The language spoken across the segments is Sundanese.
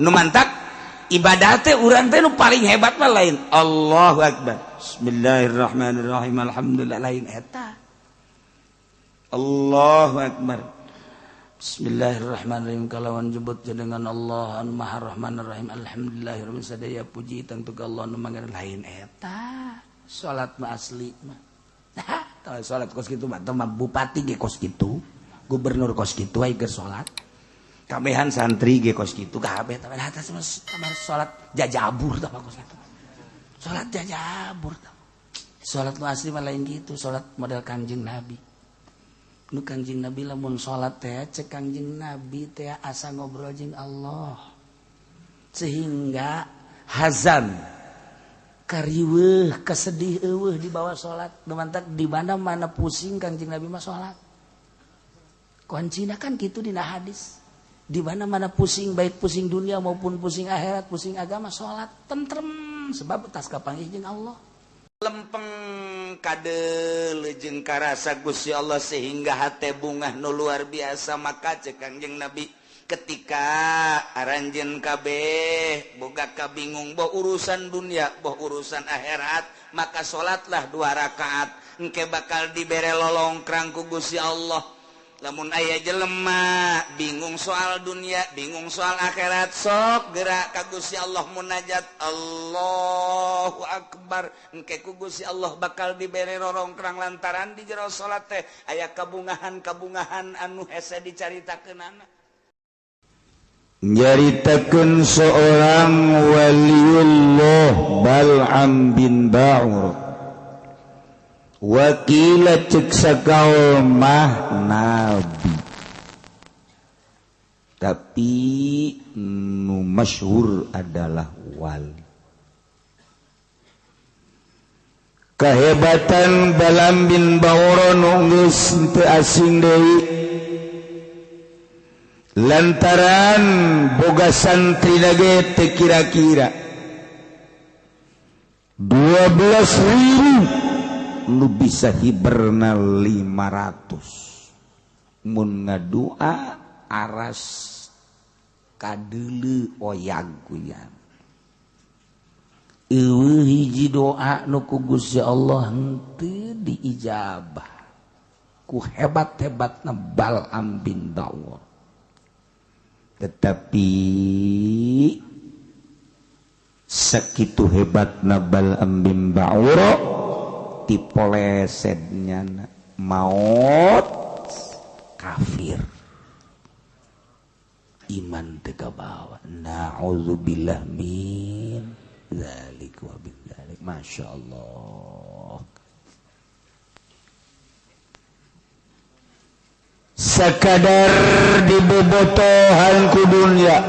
Nu mantak ibadah teh urang teh nu paling hebat mah lain Allahu akbar. Bismillahirrahmanirrahim. Alhamdulillah lain eta. Allahu akbar. Bismillahirrahmanirrahim kalawan jebut dengan Allah anu Maha Rahmanir Rahim. Alhamdulillahirabbil sadaya puji tangtu ka Allah nu mangan lain eta. Salat mah asli mah. Nah, salat kos kitu mah teu mah bupati ge kos kitu, gubernur kos kitu aya keur salat. Kabehan santri ge kos kitu kabeh tah atas mah salat jajabur tah kos kitu. Salat jajabur tah. Salat nu asli mah lain kitu, salat model Kangjeng Nabi. Nu Kangjeng Nabi lamun salat teh cek Kangjeng Nabi teh asa ngobrol jeung Allah. Sehingga hazan kariweuh kasedih eueuh di bawah salat. Nu mantak di mana-mana pusing Kangjeng Nabi mah salat. Kuncina kan kitu dina hadis. Di mana-mana pusing baik pusing dunia maupun pusing akhirat, pusing agama salat tentrem sebab tas kapanggih jeung Allah. Lempeng kadele jeung karasa Gusti Allah sehingga hate bungah nu luar biasa. Maka cek Kangjeng Nabi ketika aranjeun kabeh boga kabingung boh urusan dunia boh urusan akhirat, maka salatlah 2 rakaat engke bakal dibere lolongkrang ku Gusti Allah. Lamun aya jelema bingung soal dunia bingung soal akhirat sok gerak ka Gusti Allah munajat Allahu akbar engke ku Gusti Allah bakal dibere rorongkrang lantaran di jero salat teh aya kabungahan-kabungahan anu hese dicaritakeunana. Nyaritakeun seorang waliullah Bal'am bin Ba'ur. Wakila cek sakaul mah nabi, tapi nu masyhur adalah wali. Kehebatan Bal'am bin Ba'ur nu geus teu asing deui lantaran boga santri ge teu kira-kira 12.000 nu bisa hiberna 500 mun ngadua aras kadeuleu oyag kuyan. Eueuh hiji doa nu ku Gusti Allah henteu diijabah ku hebat-hebatna Bal'am bin Ba'ur. Tetapi sakitu hebatna Bal'am bin Ba'ur dipolesetnya maut kafir iman teu kabawa. Na'udzubillah min dzalik wa bin dzalik. Masyaallah. Sakadar dibobotohan ku dunya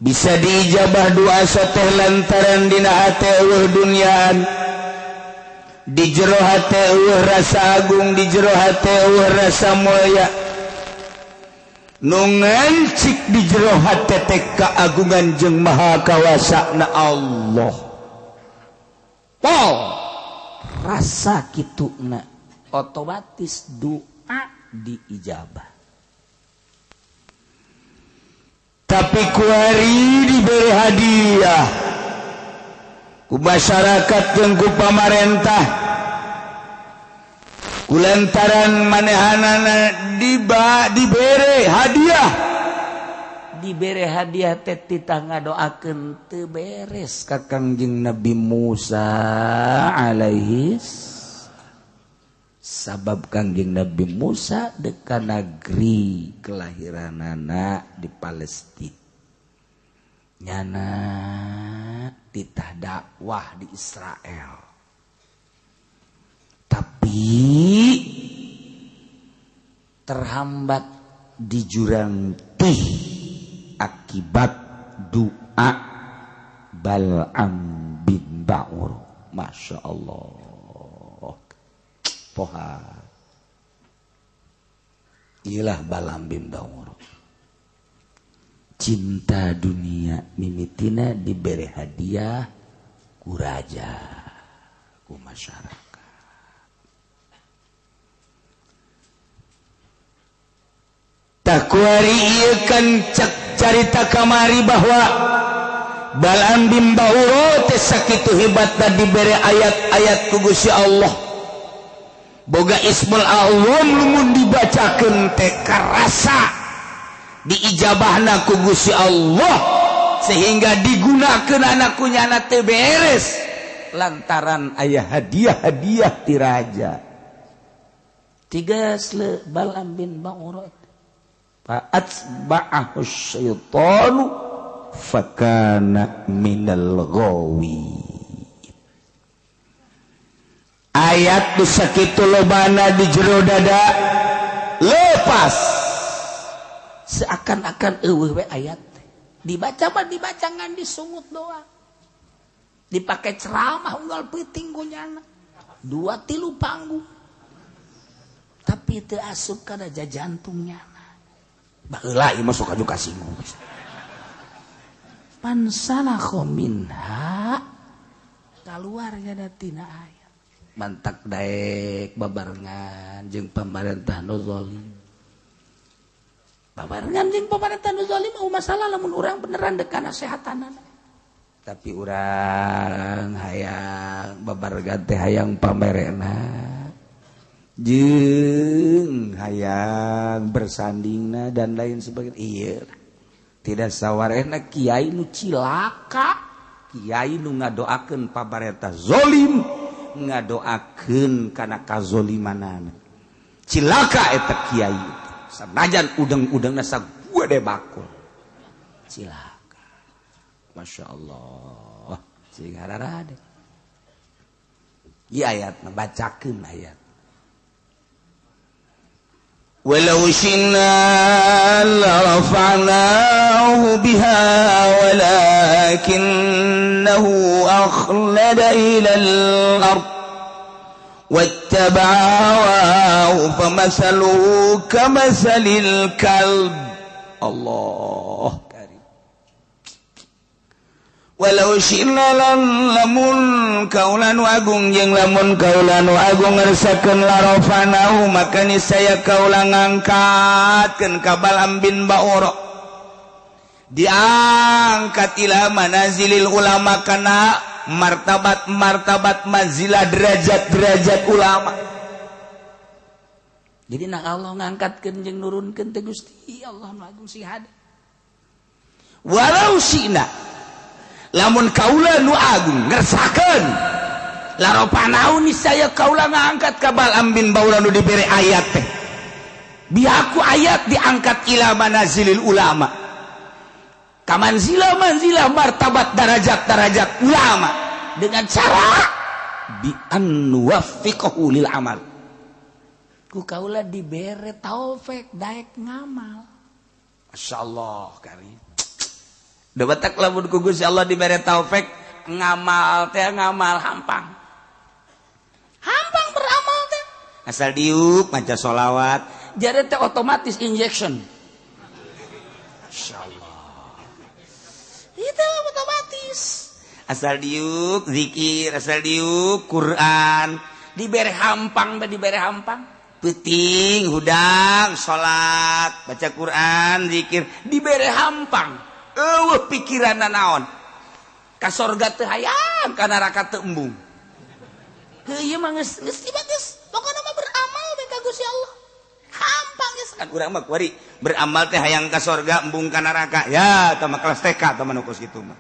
bisa diijabah doa soteh lantaran dina hate eueuh duniaan, di jero hate eueuh rasa agung, di jero hate eueuh rasa mulia. Nu ngancik di jero hate teh keagungan jeung maha kawasana Allah. Pol rasa kituna otomatis doa diijabah. Tapi kuari diberi hadiah ku masyarakat jeung ku pamarentah kulantaran manehanana dibere hadiah, dibere hadiah teh titah ngadoakeun teu beres ka Kangjeng Nabi Musa alaihi. Sabab Kangjeng Nabi Musa deka negeri kelahiranana di Palestina. Nyana titah dakwah di Israel. Tapi terhambat di jurang tih akibat doa Bal'am bin Ba'ur. Masya Allah. Poha. Iyalah Bal'am bin Ba'ur. Cinta dunia mimitina diberi hadiah ku raja, ku masyarakat. Takuari ieu kan cek carita kamari bahwa Balaam bin Baura teh sakitu hebatna dibere ayat-ayat ku Gusti Allah. Boga Ismul Azam lamun dibacakeun teh karasa diijabahna ku Gusti Allah sehingga digunakeun anak ku nyana teh beres lantaran aya hadiah-hadiah ti raja. Tiga sle Balaam bin Baura fa'atba'ahu syaitanu fakana minal ghawi. Ayat nu sakitu lobana di jero dada lepas seakan-akan eueuh we ayat dibaca mah dibaca ngan disungut doang, dipakai ceramah unggal peuting ku nyana 2-3 panggung tapi teu asup kana jantungnya. Baheula ieu mah sok aju kasinggung. Pansalakha minha kaluar nya tina ayat. Mantak daek babarengan jeung pamarentah nu zalim. Babarengan jeung pamarentah nu zalim mau masalah lamun urang beneran dek kana sehatanana. Tapi urang hayang babarengan teh hayang pamerena. Jeung hayang bersandingna dan lain sebagainya. Iya, tidak sawarehna kiai nu cilaka, kiai nu ngadoakeun pamarentah zalim, ngadoakeun kana kazolimanana. Cilaka eta kiai sanajan udeng-udengna sagede bakul. Cilaka. Masya Allah, sing hararade. Ieu ayat bacakeun ayat. Walau syi'na larafa'nahu biha walakinnahu akhlada ilal ard wattaba'a hawahu famathaluhu kamathalil kalb. Allah karim. Walau syi'na lamun kaula nu agung jeung lamun kaula nu agung ngersakeun larafanahu maka niscaya kaula ngangkatkeun ka Balaam bin Baura diangkat ila manazilil ulama kana martabat-martabat manzilah derajat-derajat ulama. Jadi nak Allah ngangkatkeun jeung nurunkeun teh Gusti Allah nu agung sing hade. Walau syi'na lamun kaula nu agung ngersakeun laropanau niscaya kaula ngangkat ka Balaam bin Baura nu dibere ayat teh biaku ayat diangkat ila manazilil ulama ka manzilah manzilah martabat darajat darajat ulama dengan cara bi an nuwaffiqahu lil amal. Ku kaula dibere taufik daek ngamal. Masyaallah karim. Debatak lamun ku Gusti Allah dibere taufik ngamal teh ngamal hampang. Hampang beramal teh. Asal diuk maca sholawat, jare teh otomatis injection. Insyaallah. Itu otomatis. Asal diuk zikir, asal diuk Quran, dibere hampang teh dibere hampang. Peuting hudang salat, baca Quran, zikir, dibere hampang. Eueuh pikiranna naon ka sorga teu hayang ka neraka teu embung. Heuh ieu mah geus geus geus pokona mah beramal we ka Gusti Allah. Hampang geus kan urang mah kuari beramal teh hayang ka sorga embung ka neraka. Ya eta mah kelas TK eta mah nu kos kitu mah.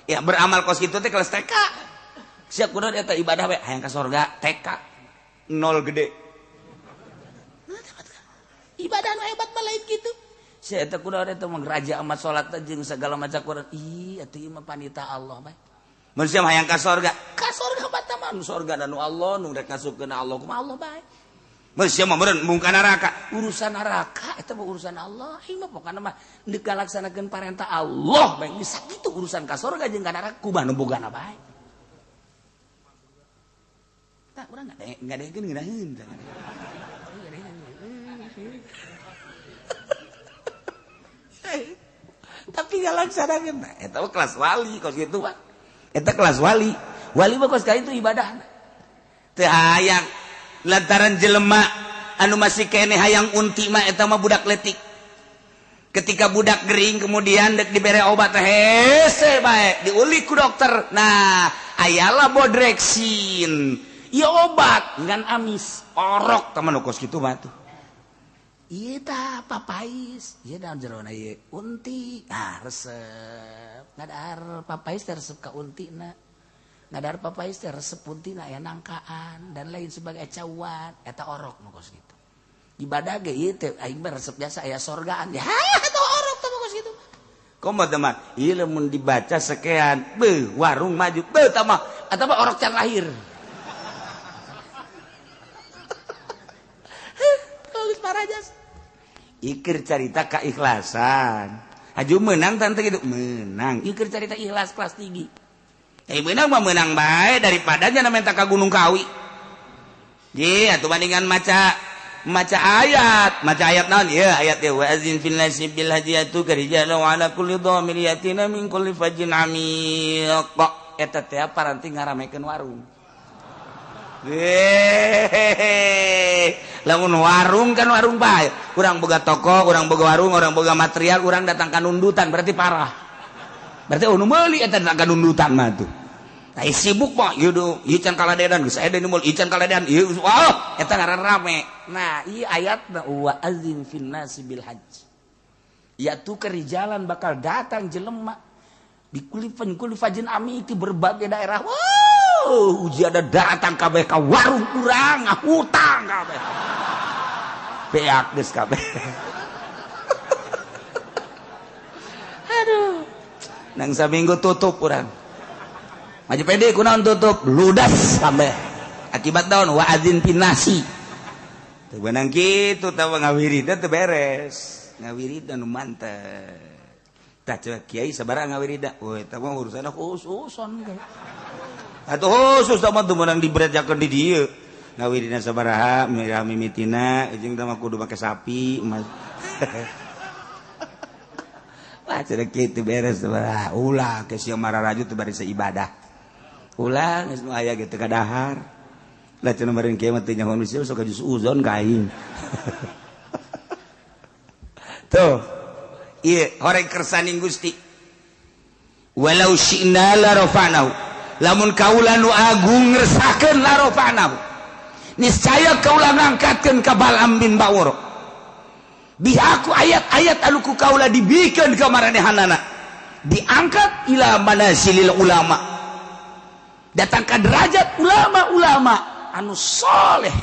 Ya beramal kos kitu teh kelas TK. Siap kudu eta ibadah we hayang ka sorga TK nol gede. Ibadah nu hebat mah lain kitu. Saya teh kudu eta mah raja amat salat jeung segala macam Quran. Ih, atuh ieu mah panita Allah bae. Mun sia hayang ka sorga, ka sorga bata mah nu sorga nu Allah nu rek ngasupkeun Allah kumaha Allah bae. Mun sia mah meureun mung ka neraka, urusan neraka eta mah urusan Allah. Ieu mah pokona mah deuk ngalaksanakeun parentah Allah bae. Geus sakitu urusan ka sorga jeung ka neraka kumaha nu bogana bae. Tah urang ngadengekeun ngeunaheun. Tapi ngalaksanakeun eta mah kelas wali kos kitu mah. Eta kelas wali. Wali mah kos ka itu ibadah. Teu hayang lantaran jelema anu masih keneh hayang unti mah eta mah budak letik. Ketika budak gering kemudian dek dibere obat hese bae diulik ku dokter. Nah, ayalah bodreksin. Ieu obat ngan amis. Orok teman kos kitu mah tuh. Ieu tah papais, ieu daun jerona ieu unti. Ah, resep. Ngadahar papais teh resep ka untina. Ngadahar papais teh resep untina aya nangkaan dan lain sebagai cawan eta orok nu kos kitu. Ibadah ge ieu teh aing mah resep biasa aya sorgaan. Ya eta orok teh kos kitu. Komo teh mah ieu lamun dibaca sekian, beuh warung maju, beuh tah mah eta mah orok can lahir. Geus parajas. Ikir carita keikhlasan. Aju menang tante gitu, menang. Ikir carita ikhlas kelas tinggi. Menang mah menang bae daripada nya minta ka Gunung Kawi. Ye atuh bandingan maca ayat, maca ayat naon? Ieu ayat teh wa azin fil nasi bil hajiyatu karijalu ala kulli dhamir yatina min kulli fajin amiq. Eta teh paranti ngaramekeun warung. Hehehe. Lamun warung kan warung bae. Urang boga toko, urang boga warung, urang boga material, urang datang ka nundutan berarti parah. Berarti nu meuli eta datang ka nundutan mah tuh. Tah sibuk mah ieu do, ieu can kaladedan geus aya nu meuli, ieu can kaladedan, ieu wah eta ngaran rame. Nah, ieu ayatna wa azin fin nasi bil hajj. Ya tu kerijalan bakal datang jelema di kulifan kulifajin ami di berbagai daerah. Wow, uji ada datang kabeh ka warung urang, hutang kabeh. Beak geus kabeh. Aduh. Nang saminggu tutup urang. Maju pede kunaon tutup, ludas kabeh. Akibat daun wa adzin pinasi. Teu beunang kitu tah ngawiridan teu beres. Ngawiridan nu mantep. Tah coba kiai sabaraha ngawirida. Woi, eta mah urusanna khususon. Atuh khusus tah mah teu meunang diberejakeun di dieu. Ngawirina sabaraha mirah mimitina jeung tah mah kudu make sapi. Wah, cenah kitu beres sabaraha. Ulah ke sia mararaju teu bari seibadah. Ulah geus nu aya ge teu kadahar. Lah cenah meureun kieu mah teu nyaho nu sok jus uzon ka aing. Tuh. Ieu horeng kersaning Gusti. Walau syi'na la rafa'nahu. Lamun kaula nu agung ngersakeun la rafa'nahu. Niscaya kaula ngangkatkeun ka Bal'am bin Ba'ur. Bi aku ayat-ayat anu ku kaula dibikeun ka maranehanana. Diangkat ila manasilil ulama. Datang ka derajat ulama-ulama anu soleh.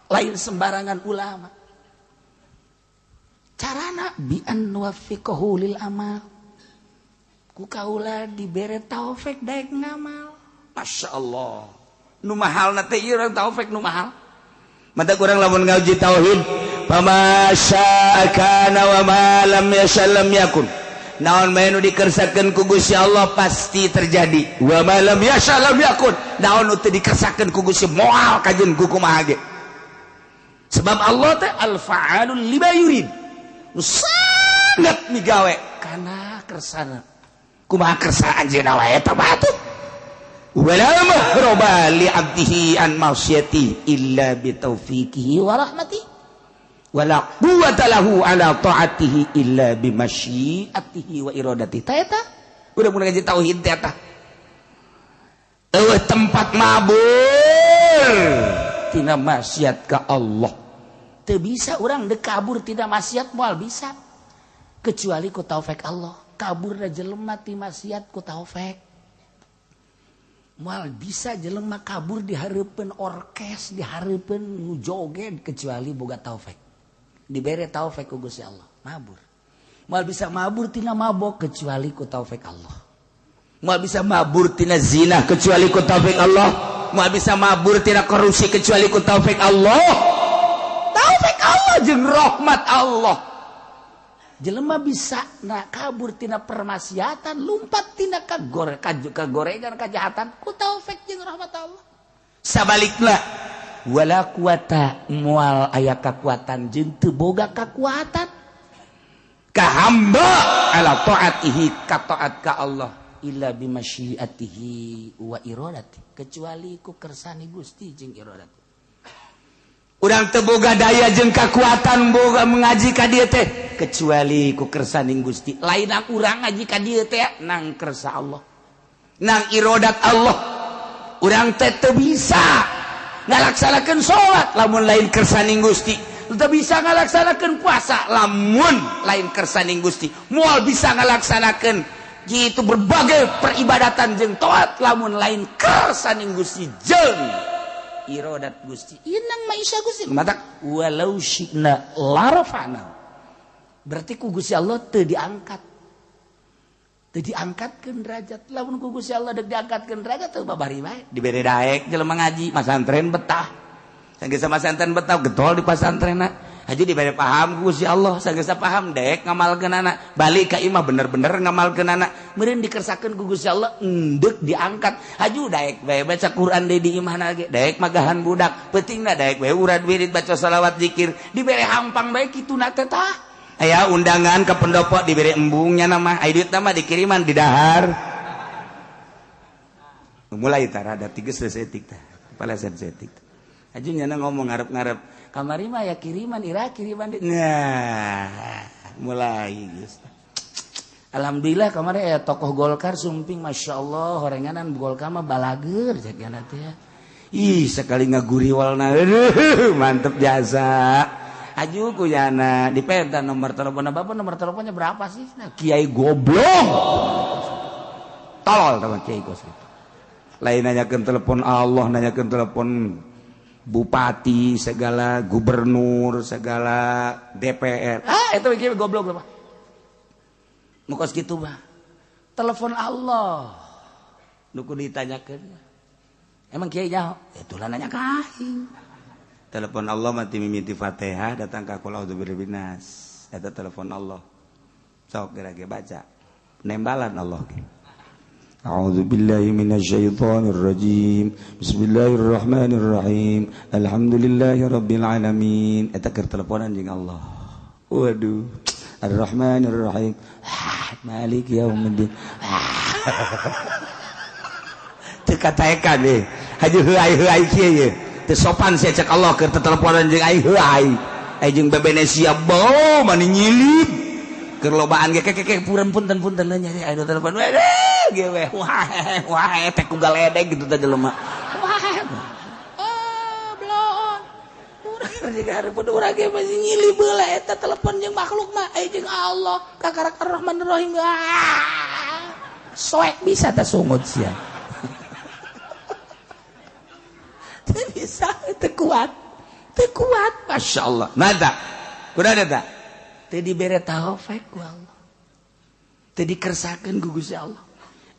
Lain sembarangan ulama. Carana bi an nuwaffiqahu lil amal. Ku kaula dibere taufik daek ngamal. Masya Allah. Nu mahalna teh ieu urang taufik nu mahal. Mata kurang lamun ngaji tauhid, fama syaa kana wa ma lam yasha lam yakun. Naon bae nu dikersakeun ku Gusti Allah pasti terjadi. Wa ma lam yasha lam yakun. Naon nu teu dikersakeun ku Gusti moal kajeun ku kumaha ge. Sebab Allah teh al-fa'alul lima yurid. Sangat migawe kana kersana. Kumaha kersa anjeunna wae eta batu. Wala mahroba li 'abdihi an ma'siyati illa bi taufiqihi wa rahmatihi. Wala quwwata lahu ala ta'atihi illa bi masyiatihi wa iradatihi. Ta eta udah mun ngaji tauhid teh eta. Eueuh tempat mabur tina maksiat ka Allah. Teu bisa urang deuk kabur tina maksiat moal bisa. Kecuali ku taufik Allah. Kaburna jelema ti maksiat ku taufik. Moal bisa jelema kabur di hareupeun orkes, di hareupeun nu joget kecuali boga taufik. Dibere taufik ku Gusti Allah, mabur. Moal bisa mabur tina mabok kecuali ku taufik Allah. Moal bisa mabur tina zina kecuali ku taufik Allah. Moal bisa mabur tina korupsi kecuali ku taufik Allah. Taufik Allah jeung rahmat Allah. Jelema bisa na kabur tina permaksiatan, lumpat tina kagorengan kajahatan ku taufik jeung rahmat Allah. Sabalikna wala quwata moal aya kakuatan jeung teu boga kakuatan ka hamba ala taatihi ka taat ka Allah illa bimasyiatihi wa iradati kecuali ku kersane Gusti jeung iradati. Urang teu boga daya jeung kakuatan boga mengaji ka dieu teh kecuali ku kersaning Gusti. Lain urang ngaji ka dieu teh nang kersa Allah, nang irodat Allah. Urang teh teu bisa ngalaksanakeun salat lamun lain kersaning Gusti, teu bisa ngalaksanakeun puasa lamun lain kersaning Gusti, moal bisa ngalaksanakeun gitu berbagai peribadatan jeung taat lamun lain kersaning Gusti jeung irodat Gusti. Ieu nang maisa Gusti matak walau syi'na larafa'na. Berarti ku Gusti Allah teu diangkat, teu diangkatkeun derajat. Lamun ku Gusti Allah deuk diangkatkeun derajat teu babari bae dibere daek jelema ngaji masantren betah. Sanggeus masantren betah getol di pasantrenna. Haji dibere paham ku Gusti Allah, sanggeus paham daek ngamalkeunana, balik ka imah bener-bener ngamalkeunana. Meureun dikersakeun ku Gusti Allah endek diangkat. Haju daek bae baca Quran deui di imahna ge, daek magahan budak, peutingna daek bae urad wirid baca salawat zikir, dibere hampang bae kituna teh tah. Aya undangan ke pendopo diberi embungnya nama, aya duit nama dikiriman di dahar. Mulai tah rada tiges sesetik tah, kepala sesetik. Aju nyana ngomong ngarep-ngarep, kamari mah ya kiriman, ira kiriman. Nah, mulai geus. Alhamdulillah kamari aya tokoh Golkar sumping, Masya Allah, horenganan Golkar mah balager cek nyana teh. Ih, sekali ngaguriwalna, aduh, mantep jasa. Aju ku yana dipenta nomor telepon bapak, nomor teleponnya berapa sih? Nah, kiai goblok. Tolol teman kiai gos itu. Lain nanyakeun telepon Allah, nanyakeun telepon bupati segala, gubernur segala, DPR. Ah, itu kiai goblok mah. Nu kos kitu mah. Telepon Allah. Nu kudu ditanyakeun. Emang kiai nyaho? Itulah nanya ka aing. Telepon Allah mati mimiti Fatihah datang ka qul a'udzu birabbin nas. Eta telepon Allah. Sok geura ge baca. Nembalan Allah ge. A'udzu billahi minasyaitonir rajim. Bismillahirrahmanirrahim. Alhamdulillahi rabbil alamin. Eta keur teleponan jeung Allah. Waduh. Arrahmanirrahim. Maliki yaumiddin. Teu kataekan deh. Haji heuai-heuai kieu ye. Teu sopan sia cek Allah keur teteleponan jeung aing heuai. Aing jeung bebene sia bau mani nyilip. Keur lobaan ge kekeke puren punten punten nya aing telepon. Weh ge we. Wah wah teh ku galedeg gitu teh jelema. Wah. Oh, bloon. Urang jeung hareupeun urang ge masih nyilip heula eta telepon jeung makhluk mah aing jeung Allah kakarak Arrahmanirrahim. Soek bisa teh sungut sia. Bisa, teu kuat, Masya Allah. Nada, kuda nada. Teu dibere taufik ku Allah. Teu dikersakeun ku Gusti Allah.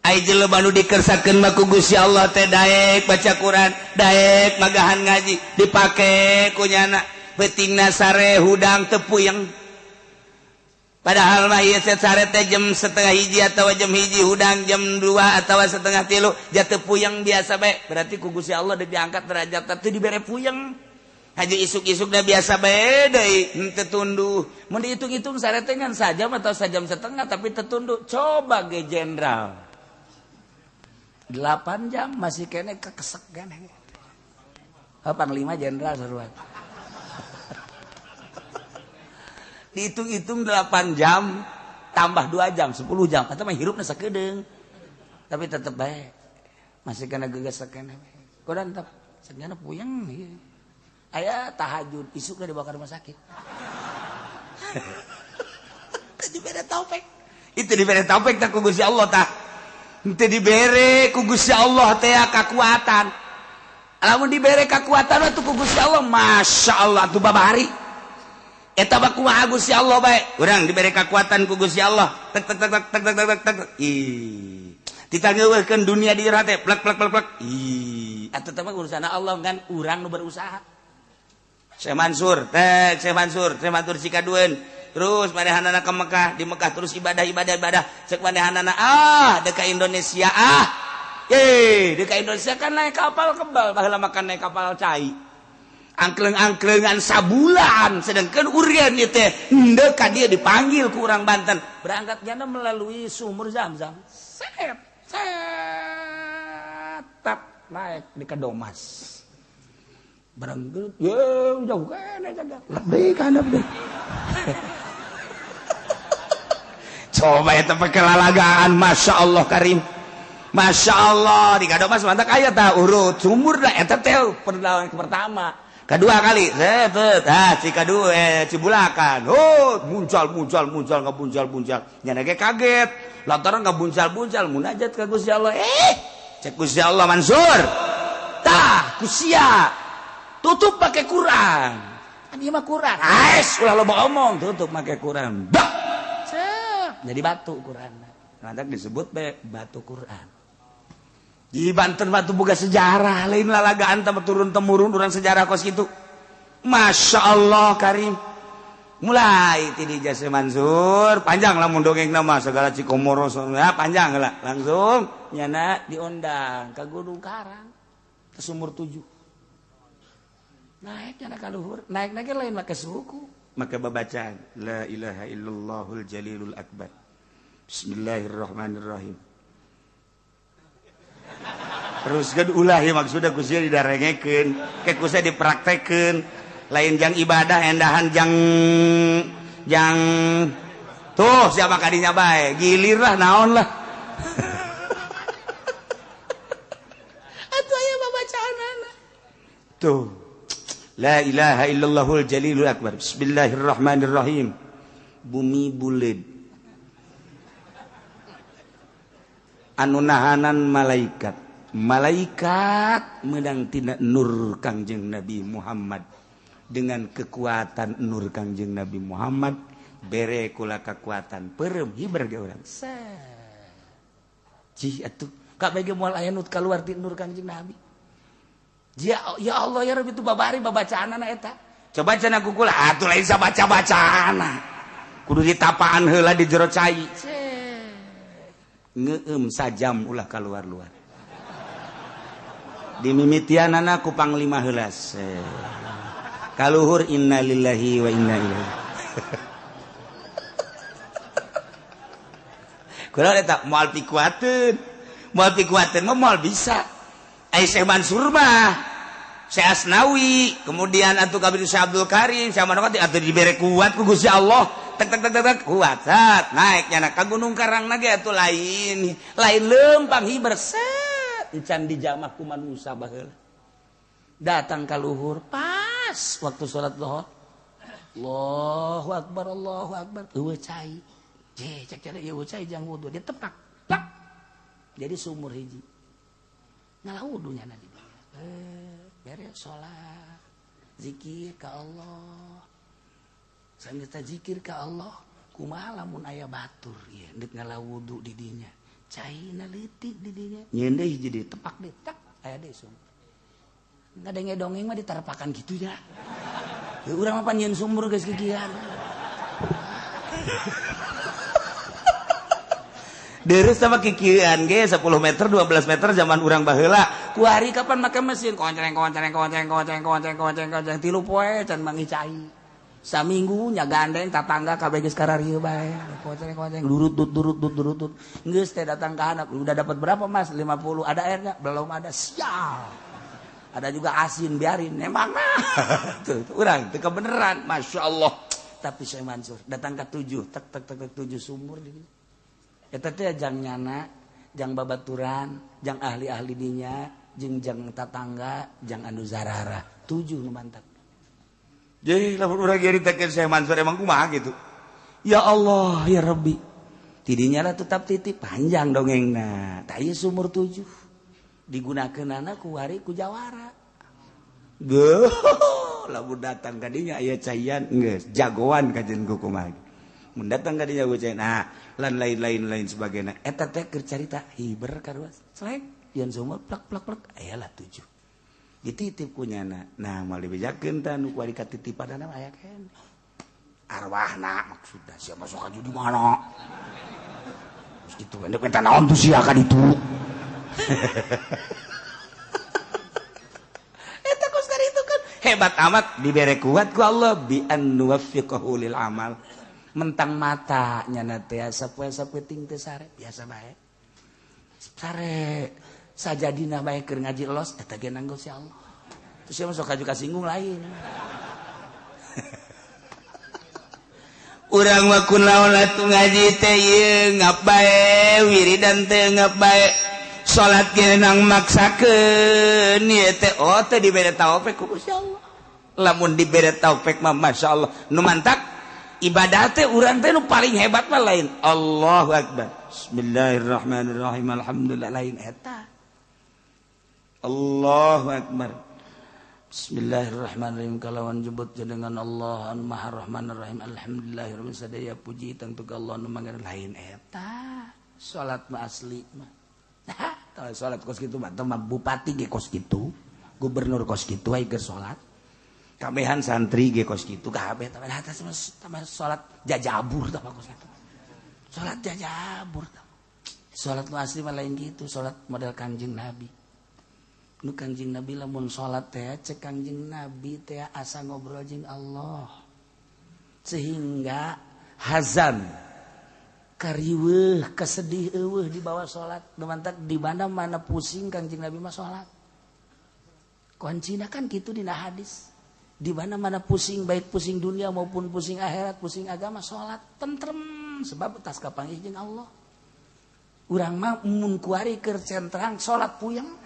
Ai jelema nu dikersakeun mah ku Gusti Allah teh daek baca Quran, daek magahan ngaji, dipake ku nyana. Peutingna sare hudang teu puyeng. Padahal mah ieu sare teh jam 12:30 atawa jam 1 hudang jam 2 atawa 2:30 jatuh puyeng biasa bae. Berarti ku Gusti Allah deuk diangkat derajat teh dibere puyeng. Haji isuk-isuk da biasa bae deui henteu tunduh. Mun dihitung-hitung sare teh ngan sajam atau sajam setengah tapi teu tunduh. Coba ge jenderal. 8 jam masih kene kekesek kene. Oh, panglima jenderal seruan. Dihitung-hitung 8 jam tambah 2 jam 10 jam atau mah hirupna sakedeung tapi tetep bae masih kena gegesek keneh kodan tetep segana puyeng ieu aya tahajud isukna dibawa ke rumah sakit. Teu dibere taufik itu dibere taufik tah ku Gusti Allah tah teu dibere ku Gusti Allah teh kakuatan. Lamun dibere kakuatan atuh ku Gusti Allah Masya Allah atuh babari. Eta mah kumaha Gusti Allah bae. Urang dibere kakuatan ku Gusti Allah. Tek tek tek tek tek tek tek. Ih. Ditangeuweuhkeun dunia di jero teh plek plek plek plek. Ih, atuh teh mah urusana Allah kan urang nu berusaha. Syekh Mansur, teh Syekh Mansur, Syekh Mansur sikadueun. Terus manehanana ke Mekah, di Mekah terus ibadah ibadah ibadah. Cek manehanana ah deuk ka Indonesia ah. Ye, deuk ka Indonesia kan naik kapal kebal, baheula makan naik kapal cai. Angkleng-angklengan sabulan sedangkan urian ieu teh henteu ka dieu dipanggil ku urang Banten berangkat jana melalui sumur Zam-Zam set set tap naik di Kedomas Barang ye jauh kene jaga. Lebih kana deh. Coba eta pekelalagaan Masya Allah Karim. Masya Allah di kado mas mantak aya tah urut sumur dah eta teh perlawan pertama. Kedua kali set ah Cikadu Cibulakan. Oh muncal muncal muncal ngabuncal buncal. Nyana ge kaget. Lantaran ngabuncal-buncal munajat ka Gusti Allah. Cek Gusti Allah Mansur. Tah kusia tutup pakai Quran. Kan ieu mah Quran. Aes ulah loba omong tutup pakai Quran. Bak. Cep jadi batu Quran. Lantak disebut be batu Quran. Di Banten batu boga sejarah lain lalagaan turun temurun urang sejarah kos kitu. Masya Allah Karim. Mulai ti di Jase Mansur panjang lamun dongeng nama segala Cikomoro ya panjang lah langsung nyana diundang ke Gunung Karang ke sumur 7. Naik nyana ka luhur, naik-naik lain make suku, make babacaan la ilaha illallahul jalilul akbar. Bismillahirrahmanirrahim. Terus kan ulah ya maksudnya kusia didarengekeun, ke kusia dipraktekeun, lain jang ibadah endahan jang jang tuh siapa kadinya bae, gilir lah naon lah. Atuh aya babacaanana. Tuh. La ilaha illallahul jalilul akbar. Bismillahirrahmanirrahim. Bumi buleud. Anu nahanan malaikat. Malaikat menang tina nur Kangjeng Nabi Muhammad. Dengan kekuatan nur Kangjeng Nabi Muhammad bere kula kekuatan peureum hiber ge urang. Cih atuh kabeh ge moal aya nu kaluar ti nur Kangjeng Nabi. Ya, ya Allah ya Rabbi itu babari babacaanana eta. Coba cenah ku kula atuh lain sabaca-bacaana. Kudu ditapaan heula di jero cai. Ngeum sajam ulah kaluar-luar. Dimimitianana ku panglima heula. Kaluhur innalillahi wa inna ilaihi. Kula eta moal pikuateun. Moal pikuateun mah moal bisa. Ai Syekh Mansur mah, Syekh Asnawi, kemudian atuh kabeh Syekh Abdul Karim, Syekh Manokati atuh dibere kuat ku Gusti Allah. Tek tek tek tek kuat sat naik nyana ka Gunung Karang na ge atuh lain. Lain leumpang hiber set encan dijamah ku manusa baheula. Datang ka luhur pas waktu salat zuhur. Allahu akbar Allahu akbar. Eueuh cai. Je cek cari eueuh cai jang wudu dia tepak. Plak. Jadi sumur hiji. Ngalah wudu nyana di dieu. Beres salat. Zikir ka Allah. Sambil zikir ka Allah, kumaha lamun aya batur ieu deuk ngalah wudu di dinya. Caina leutik di dinya. Nyeun deui hiji deui tepak deui tak aya deui sumur. Ngadenge dongeng mah diterpakan gitu ya. Ya urang mah pan nyeun sumur geus kikian. Deres sama kikian ge 10 meter 12 meter zaman urang baheula. Kuari kapan make mesin konceng konceng konceng konceng konceng konceng konceng tilu poe can mangi cai. Saminggu nya gandeng tatangga kabeh geus kararieu bae. Konceng konceng durut dut durut dut durut dut. Geus teh datang ka anak, udah dapat berapa Mas? 50. Ada airnya? Belum ada. Sial. Ada juga asin biarin emang mah. Tuh urang teu kebeneran, Masya Allah. Tapi Syekh Mansur datang ke 7, tek tek tek tek 7 sumur di dinya. Eta teh jang nyana, jang babaturan, jang ahli-ahli dinya, jeung jang tatangga, jang anu zarara. 7 nu mantak. Jadi lamun urang nyaritakeun Syekh Mansur emang kumaha gitu. Ya Allah, ya Rabbi. Tidinya lah tetap titip panjang dongengna. Tah ieu sumur 7. Digunakeunana ku wari ku jawara. Geuh, lamun datang ka dinya aya caian geus jagoan kajen ku kumaha. Mun datang ka dinya ku caian, nah lan lain-lain lain sebagainya. Eta teh keur carita hiber karuas. Selek yeun sumur plek plek plek aya lah 7. Dititip ku nyana. Nah, moal dibejakeun tah nu kuari katitipanana aya keneh. Arwahna maksudna sia masuk ka di mana? Terus kitu endek minta naon tuh sia ka ditu. Eta kos itu kan hebat amat dibere kuat ku Allah bi an nuwaffiqahu lil amal. Mentang mata nyana teh sapoe-sapoe ting teh sare biasa bae. Sare sajadina bae keur ngaji los eta ge nanggo si Allah. Terus sia mah sok kaju kasinggung lain. Urang mah kunaon atuh ngaji teh ieu ngap bae, wiridan teh ngap bae. Salat ge nang maksakeun ieu teh oh teh dibere taufik ku Gusti Allah. Lamun dibere taufik mah masyaallah nu mantak ibadah teh urang teh nu paling hebat mah lain Allahu akbar. Bismillahirrahmanirrahim alhamdulillah lain eta. Allahu akbar. Bismillahirrahmanirrahim kalawan jebut jenengan Allah anu Maha Rahmanir Rahim alhamdulillahirabbil sadaya puji tangtu ka Allah nu mangan lain eta. Salat mah asli mah. Tah salat kos kitu mah teh bupati ge kos kitu, gubernur kos kitu aya keur salat. Kabehan santri ge kos kitu kabeh tah atas mah salat jajabur tah kos kitu. Salat jajabur tah. Salat nu asli mah lain kitu, salat model Kangjeng Nabi. Nu Kangjeng Nabi lamun salat teh cek Kangjeng Nabi teh asa ngobrol jeung Allah. Sehingga hazan kariweuh kesedih eueuh dibawa salat. Nu mantak di mana-mana pusing Kangjeng Nabi mah salat. Kuncina kan kitu dina hadis. Di mana-mana pusing baik pusing dunia maupun pusing akhirat, pusing agama salat tentrem sebab tas kapanggih jeung Allah. Urang mah mun kuari keur centrang salat puyeng.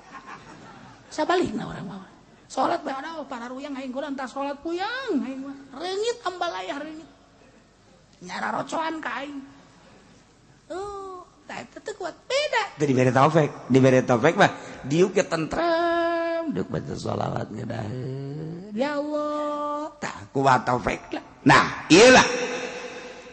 Sabalikna urang mah. Salat bae ada para ruyang aing kula entar salat puyeng aing mah. Reungit ambalayah reungit. Nyara rocoan ka aing. Oh, tah eta teu kuat beda. Teu dibere taufik, dibere taufik mah diuk ge tentrem, diuk baca sholawat ngedaheun. Ya Allah, tah kuat taufik lah. Nah, iyalah.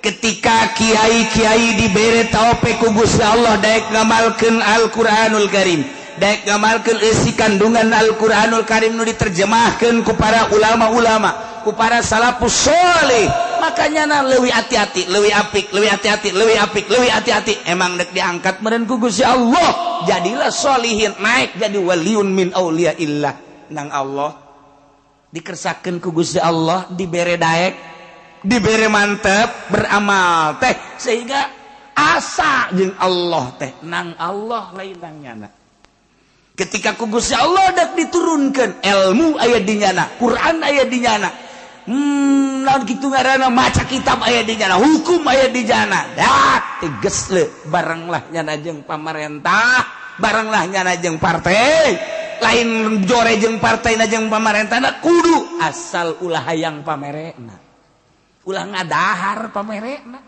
Ketika kiai-kiai dibere taufik ku Gusti Allah daek ngamalkeun Al-Qur'anul Karim. Daek ngamalkeun eusi kandungan Al-Qur'anul Karim nu diterjemahkeun ku para ulama-ulama, ku para salafus sholih. Makanya na leuwih hati-hati, leuwih apik, leuwih hati-hati, leuwih apik, leuwih hati-hati. Emang dek diangkat meureun ku Gusti Allah, jadilah sholihin, naik jadi waliun min auliyaillah nang Allah. Dikersakeun ku Gusti Allah, dibere daek, dibere mantep beramal teh sehingga asa jeung Allah teh nang Allah lain nang nyana. Ketika ku Gusti Allah dak diturunkan ilmu aya di nyana, Quran aya di nyana. Naon kitu ngaranna maca kitab aya di nyana, hukum aya di nyana. Dak tegas le barenglah nyana jeung pamarentah, barenglah nyana jeung partai. Lain jore jeung partai na jeung pamarentahna kudu asal ulah hayang pamerena. Ulah ngadahar pamerena.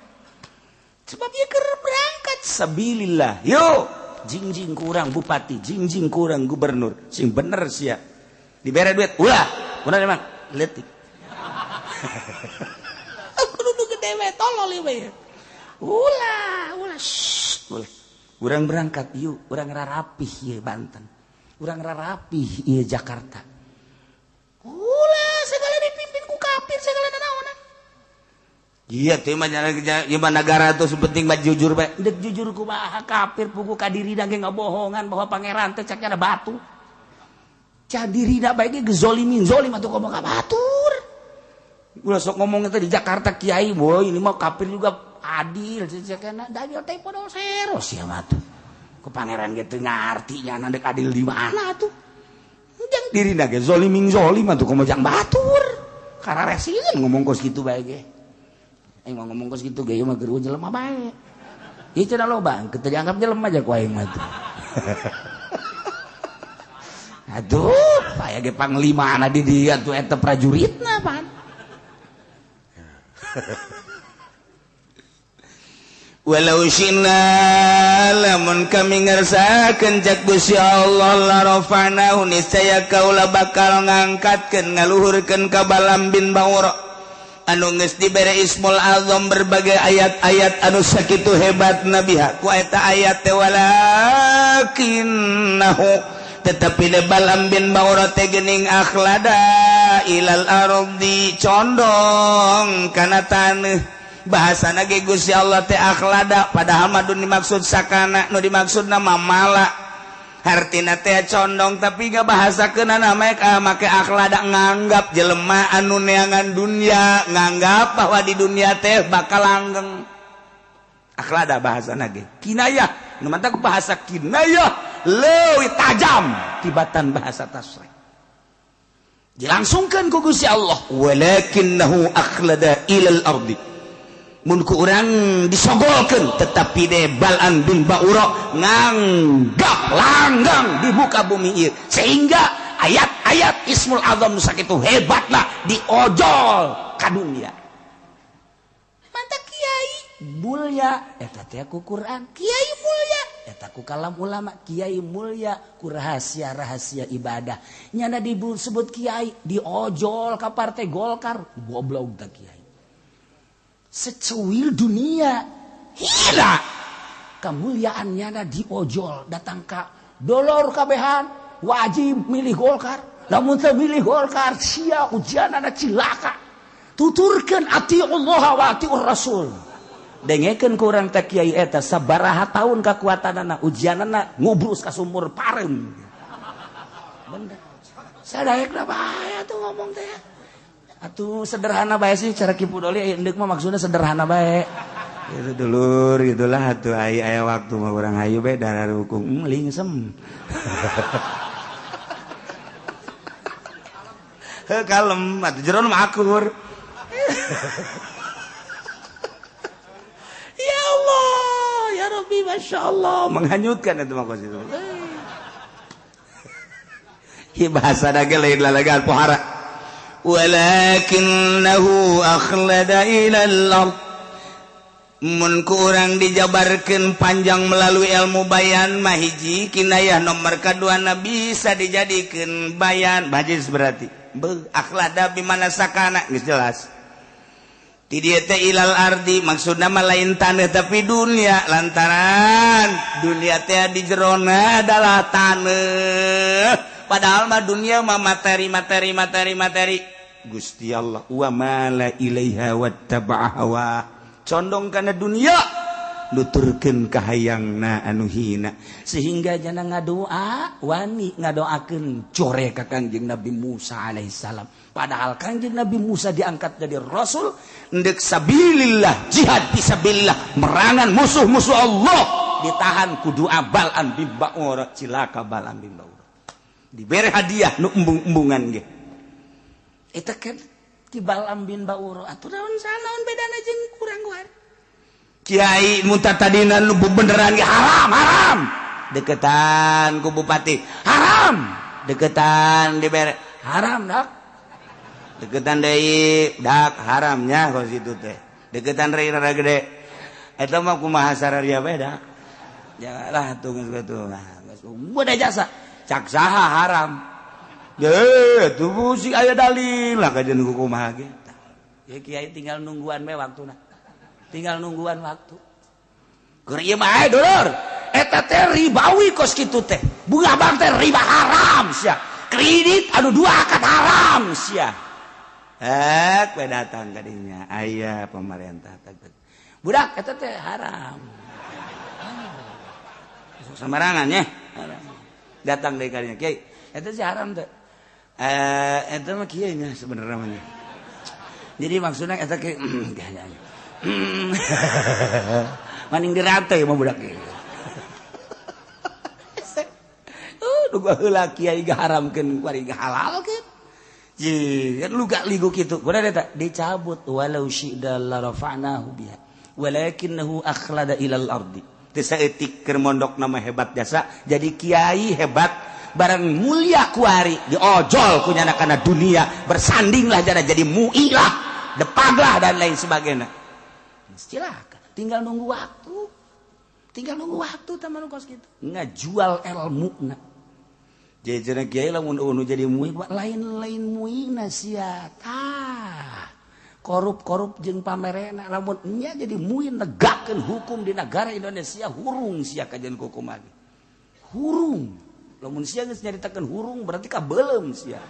Sebab ieu keur berangkat sabilillah. Yo jingjing kurang bupati, jingjing kurang gubernur, sing bener sia. Dibere duit, ulah. Bener emang leutik. Aku nu gede we tolol ieu. Ulah, ulah, shh, ulah. Urang berangkat yuk, urang rarapih ieu Banten. Urang rarapih ieu Jakarta. Ulah, segala dipimpin ku kafir, segala nanaonan. Iya teh mah nyaman negara tuh penting mah jujur bae. Dek jujur kumaha kafir pugu ka dirina ge ngabohongan bahwa pangeran teh cak ada batu. Cak dirina bae ge gezolimin zolim atuh komo ka batur. Ulah sok ngomong teh di Jakarta kiai, boy ini mah kafir juga adil cekena dalil teh podo sero sia mah tuh. Ku pangeran ge teu ngarti nya dek adil di mana atuh. Jang dirina ge zolimin zolim atuh komo jang batur. Kararesieun ngomong kos kitu bae ge. Aing mah ngomong kos kitu ge ieu mah geureuh jelema bae. Ieu cenah loba, teu dianggap jelema aja ku aing mah tuh. Aduh, aya ge panglimana di dieu atuh eta prajuritna pan. Walau syina lamun kami ngersakeun cak Gusti Allah la rafa'nahu niscaya kaula bakal ngangkatkeun ngaluhurkeun ka Balam bin Baura anu geus dibere Ismul Azam berbagai ayat-ayat anu sakitu hebat nabiha ku eta ayat teh walakinnahu tetapi de Balam bin Baura teh geuning akhlada ilal ardi condong kana taneuh. Bahasana ge Gusti Allah teh akhlada padahal mah nu dimaksud sakana nu dimaksudna mamala hartina teh condong tapi gak bahasakeunana make akhlada nganggap jelema anu neangan dunia nganggap bahwa di dunia teh bakal langgeng. Akhlada bahasana ge kinayah nu mantak bahasa kinayah leuwih tajam tibatan bahasa tasrih. Dilangsungkan ku Gusti Allah walakinnahu akhlada ilal ardi. Mun ku urang disogolkeun tetapi de Bal'am bin Ba'ura nganggap langgang di muka bumi ieu sehingga ayat-ayat Ismul Azam nu sakitu hebatna diojol ka dunia. Mantap kiai mulya eta teh ku Quran, kiai mulya eta ku kalam ulama, kiai mulya ku rahasia-rahasia ibadah. Nyana disebut kiai diojol ka partai Golkar, goblok teh kiai. Secuil dunia hina kemuliaan nyana diojol datang ka dolor kabehan wajib milih Golkar, lamun teu milih Golkar sia ujianana cilaka. Tuturkeun atiullah wa atiur rasul. Dengekeun ku urang teh kiai eta sabaraha taun kakuatanana ujianana ngubrus ka sumur pareum. Bener. Sadaekna bae atuh ngomong teh. Atuh sederhana bae sih cara Ki Pudoli endek mah maksudna sederhana bae. Itu dulur gitulah atuh aya waktu mah urang hayu bae darah rukung lingsem. Heuh kalem atuh jero mah akur. Ya Allah, ya Rabbi, Masya Allah. Menghanyutkan itu mah kos itu. Hi bahasa dage lain lalagan pohara. Walakinnahu akhlada ilal ard. Mun ku urang dijabarkeun panjang melalui ilmu bayan mah hiji kinayah nomor kaduana bisa dijadikeun bayan bajis berarti. Beuh akhlada bimana sakana geus jelas. Di dieu teh ilal ardi maksudna mah lain taneuh tapi dunia lantaran dunia teh di jerona adalah taneuh. Padahal mah dunia mah materi materi materi materi. Gusti Allah wa mala ilaiha wattaba'a hawa. Condong kana dunia nuturkeun kahayangna anu hina sehingga jana ngadoa wani ngadoakeun core ka Kangjeng Nabi Musa alaihissalam. Padahal Kangjeng Nabi Musa diangkat jadi rasul ndek sabilillah jihad fisabilillah merangan musuh-musuh Allah ditahan ku doa Bal'am bin Ba'ura cilaka Bal'am bin Ba'ura. Dibere hadiah nu embung-embungan ge. Eta kan ki Bal'am bin Ba'ura atuh naon sanaon bedana jeung kurang guar. Kiai muta tadina nu bebeneran ge haram haram. Deketan ku bupati haram. Deketan dibere haram dak. Deketan deui dak haramnya kos itu teh. Deketan rada gede. Eta mah kumaha sararia beda. Janganlah tuh geus kitu. Geus udah jasa. Cak saha haram. Ye, tuh sih aya dalil lah kajian kumaha ge. Ya kiai tinggal nungguan we waktuna. Tinggal nungguan waktu. Keur ieu mah dulur, eta teh ribawi kos kitu teh. Bunga bank teh riba haram sia. Kredit anu dua akad haram sia. Hek we datang ka dinya aya pemerintah teh. Budak eta teh haram. Sok sembarangan nya. Datang deui ka dinya kiai, eta sih haram teh. Eta mah kiai nya sebenarnya mah. Jadi maksudnya eta kiai maning dirantai mah budak ieu. Nu heula kiai gaharamkeun kuari gahalalkeun. Ye, lu gak ligo kitu. Bener eta dicabut walau syi'da la rafa'nahu biha walakinnahu akhlada ilal ardi. Teu saeutik keur mondok nama hebat jasa jadi kiai hebat barang mulia kuari diojol ku nyana kana dunia bersandinglah jana jadi muilah depaglah dan lain sebagainya. Silakan, tinggal nunggu waktu. Tinggal nunggu waktu teman kos kitu. Ngajual ilmuna. Jadi kiai lamun unu jadi mui lain-lain muina sia. Tah. Korup-korup jeung pamerena lamun nya jadi mui negakeun hukum di negara Indonesia hurung sia kajian hukum lagi. Hurung. Lamun sia geus nyaritakeun hurung berarti kabeuleum sia.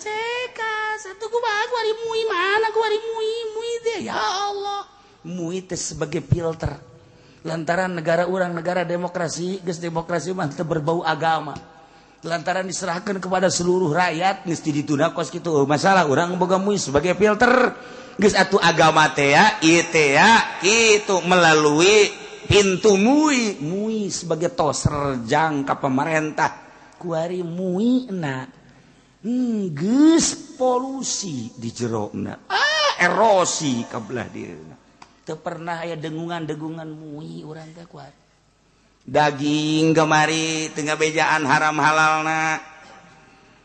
Ceka satu kumaha kuari mui mana kuari mui mui teh ya Allah. Mui teh sebagai filter. Lantaran negara urang negara demokrasi, geus demokrasi mah teu berbau agama. Lantaran diserahkan kepada seluruh rakyat geus ditunda kos kitu masalah urang boga mui sebagai filter. Geus atuh agama teh ya, ieu teh ya kitu melalui pintu mui, mui sebagai toserjang ka pemerintah. Kuari muina geus polusi di jerona, erosi kabelah dieuna. Teu pernah aya dengungan-dengungan mui urang teh kuari. Daging kemari tengah bejaan haram halalna.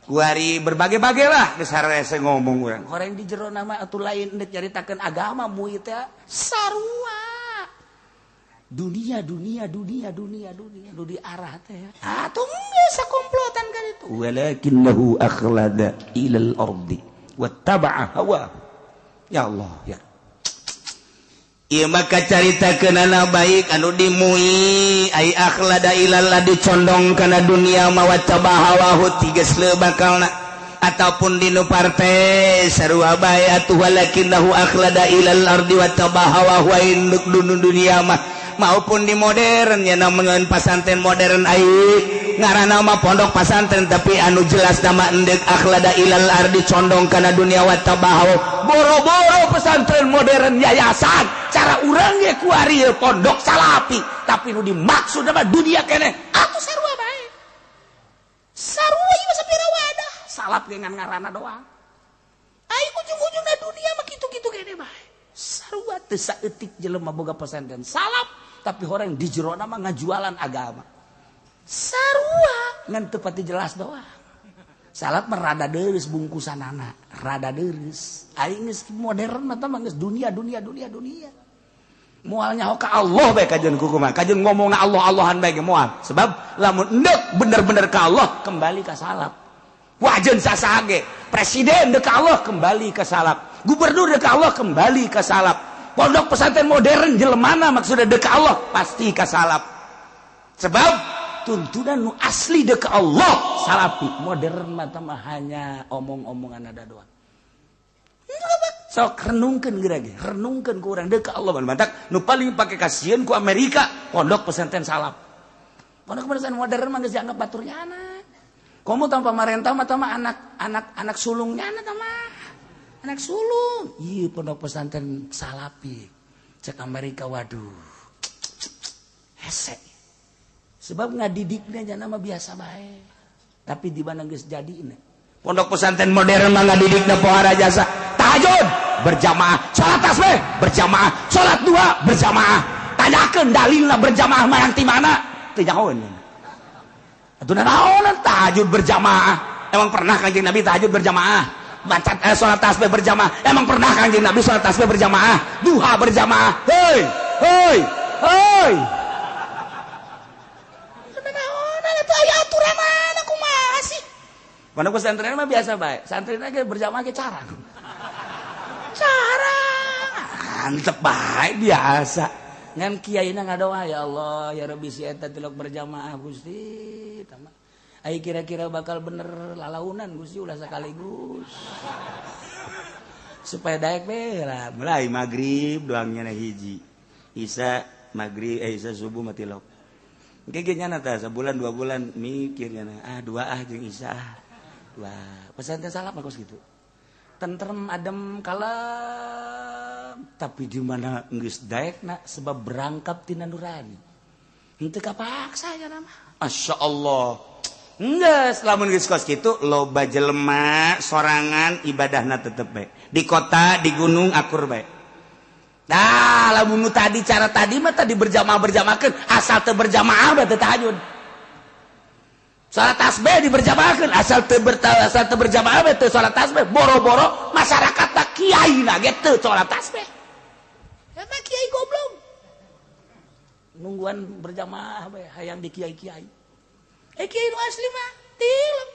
Kuari berbagai-bagai lah geus harese ngomong urang. Horeng di jero nama atuh lain deuk nyaritakeun agama mui teh sarua. Dunia dunia dunia dunia dunia nu diarah teh. Atuh geus sakomplotan kan itu. Walakinnahu akhlada ilal ardi wattaba'a hawa. Ya Allah ya. Ieu maka caritakeunana baik anu dimui ai akhlada ilal dicondong kana dunia mawattaba hawahu tiges leu bakalna ataupun dinu partai sarua bae atuh walakinnahu akhlada ilal ardi wattaba hawahu induk dunia mah maupun di modern ya namun pasantren modern ai ngaranna mah pondok pasantren tapi anu jelas nama endek akhlada ilal ardi condong kana dunia wattaba hawa boro-boro pesantren modern yayasan cara urang ge kuari pondok salapi tapi nu dimaksud mah dunia keneh atuh sarua bae sarua ieu sapira wadah salap ge ngan ngaranna doang ai ujung-ujungna dunia mah kitu-kitu keneh bae sarua teu saeutik jelema boga pesantren salap tapi orang di jerona mah ngajualan agama sarua ngan teu pati jelas doang salap mah rada deureuss bungkusanana rada deureuss aing geus modern mah tah geus dunia dunia dunia dunia moal nyaho ka Allah bae kajeun kukumaha kajeun ngomongna Allah Allahan bae ge moal sebab lamun endek bener-bener ka Allah kembali ka salap wajeun sasaha ge presiden deuk ka Allah kembali ka salap gubernur deuk ka Allah kembali ka salap pondok pesantren modern jelemana maksudnya deuk ka Allah pasti ka salap sebab tuntunan nu asli deuk ka Allah salapi modern mah mah hanya omong-omongan ada doang. Sok renungkeun geura ge renungkeun ku urang deuk ka Allah mantak nu paling pake kasieun ku Amerika pondok pesantren salap pondok pesantren modern mah geus dianggap baturnya anak komo tanpa pamarentah mah mah anak anak anak sulungnya anak mah anak sulung ieu pondok pesantren salapi cek Amerika waduh hese sebab ngadidiknya jana mah biasa bae tapi di mana geus jadina pondok pesantren modern mah ngadidikna pohara jasa tahajud berjamaah salat tasbih berjamaah salat dua berjamaah tanyakeun dalilna berjamaah mah yang ti mana teu nyahoeun atuh naonan tahajud berjamaah emang pernah Kanjeng Nabi tahajud berjamaah baca salat tasbih berjamaah emang pernah Kanjeng Nabi salat tasbih berjamaah duha berjamaah hei hei hei aturan mana kumaha sih pondok pesantren mah biasa bae santrina ge berjamaah ge carang carang antep bae biasa ngan kiaina ngadoa ya Allah ya Rabbi si eta tilok berjamaah Gusti tama ai kira-kira bakal bener lalaunan Gusti ulah sekaligus supaya daek be lah mulai magrib doangnya hiji isa magrib isa subuh mah tilok engke nyana tah sebulan dua bulan mikir nyana ah dua ah jeung isa ah dua pesantren salap bagus gitu tentrem adem kalem tapi di mana geus daekna sebab berangkap tina nurani henteu kapaksa nya mah Masya Allah geus lamun geus kos kitu loba jelema sorangan ibadahna tetep bae di kota di gunung akur bae. Nah, lamun nu tadi cara tadi mah tadi berjamaah-berjamaahkeun asal teu berjamaah mah teu tahajud. Salat tasbih diberjamaahkeun asal teu asal teu berjamaah mah teu salat tasbih. Boro-boro masyarakat tak kiai na ge teu salat tasbih. Eta kiai goblok. Nungguan berjamaah bae hayang di kiai-kiai. Eh kiai nu asli mah tilok.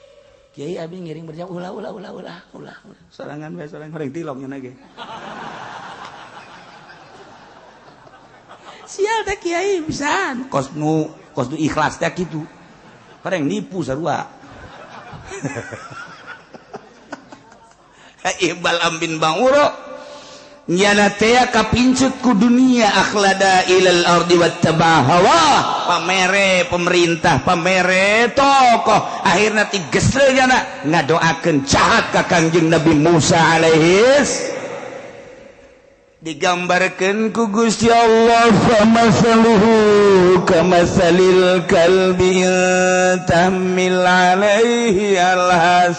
Kiai abi ngiring berjamaah ulah ulah ulah ulah ulah. Sorangan bae sorangan horeng tilok nya ge. Sial teh kiai pisan kos nu ikhlas teh kitu bareng nipu sarua Ibal ambin banguro nyana teh kapincut ku dunia akhlada ilal ardi wattaba hawa pamere pemerintah pamere tokoh akhirna tigesle nyana ngadoakeun jahat ka Kangjeng Nabi Musa alaihis. Digambarkeun ku Gusti Allah famasaluhu kamasalil kalbi tahmil alaihi yalhas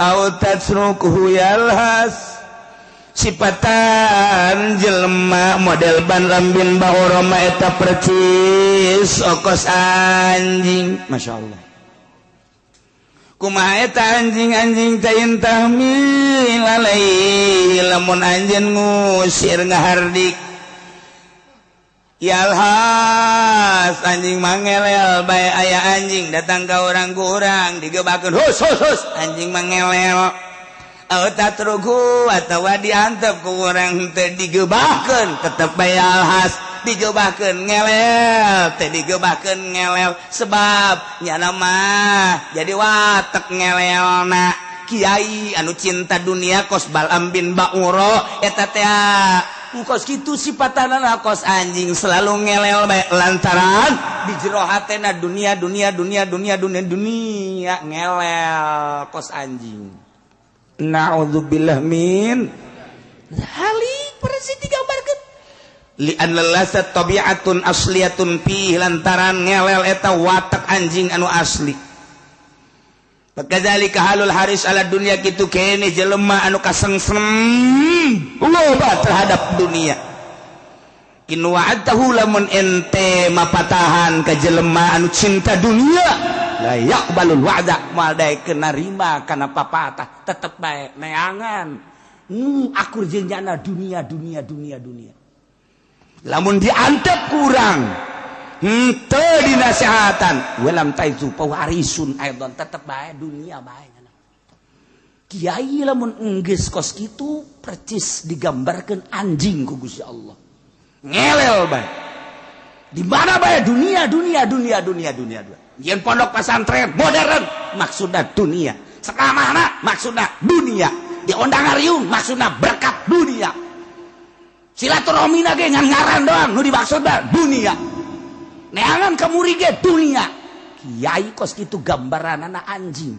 aw tatrukuhu yalhas. Sipatan jelema model Bal'am bin Ba'ura mah eta percis okos anjing. Masya Allah. Kumaha eta anjing-anjing teh tahmil alaihi lamun anjeun ngusir ngahardik yalhas anjing mangelel bae. Aya anjing datang ka urang ku urang digebakeun hus hus hus anjing mangelel aw tatruku atawa diantep ku urang teh digebakeun tetep bae yalhas digebakeun ngelel teh digebakeun ngelel sebab nyana mah jadi watek ngelelna. Kiai anu cinta dunia kos Bal'am bin Ba'ura eta teh kos kitu sipatanana kos anjing selalu ngelel bae lantaran di jero hatena dunia dunia dunia dunia dunia dunia ngelel kos anjing. Na'udzubillah min halik persis digambarkeun li'anna lasat tabi'atun asliyatun fi lantaran ngelel eta watak anjing anu asli. Fakadzalika halul haris ala dunya kitu kene jelema anu kasengsem loba terhadap dunia. In wa'adtahu lamun ente mapatahan ka jelema anu cinta dunia la yaqbalul wa'da moal daekeun narima kana papatah tetep bae neangan akur jeung nyana dunia dunia dunia dunia. Lamun diantep kurang henteu dinasehatan walam taizu pawarisun aidon tetep bae dunia bae. Kiai lamun enggeus kos kitu percis digambarkeun anjing ku Gusti Allah ngelel bae di mana bae dunia dunia dunia dunia dunia dunia. Yen pondok pesantren modern maksudna dunia, sekamana maksudna dunia, diondang ariung maksudna berkat dunia, silaturahmina ge ngan ngaran doang nu dimaksudna dunia, neangan ka muri ge dunia. Kiai kos kitu gambaranana anjing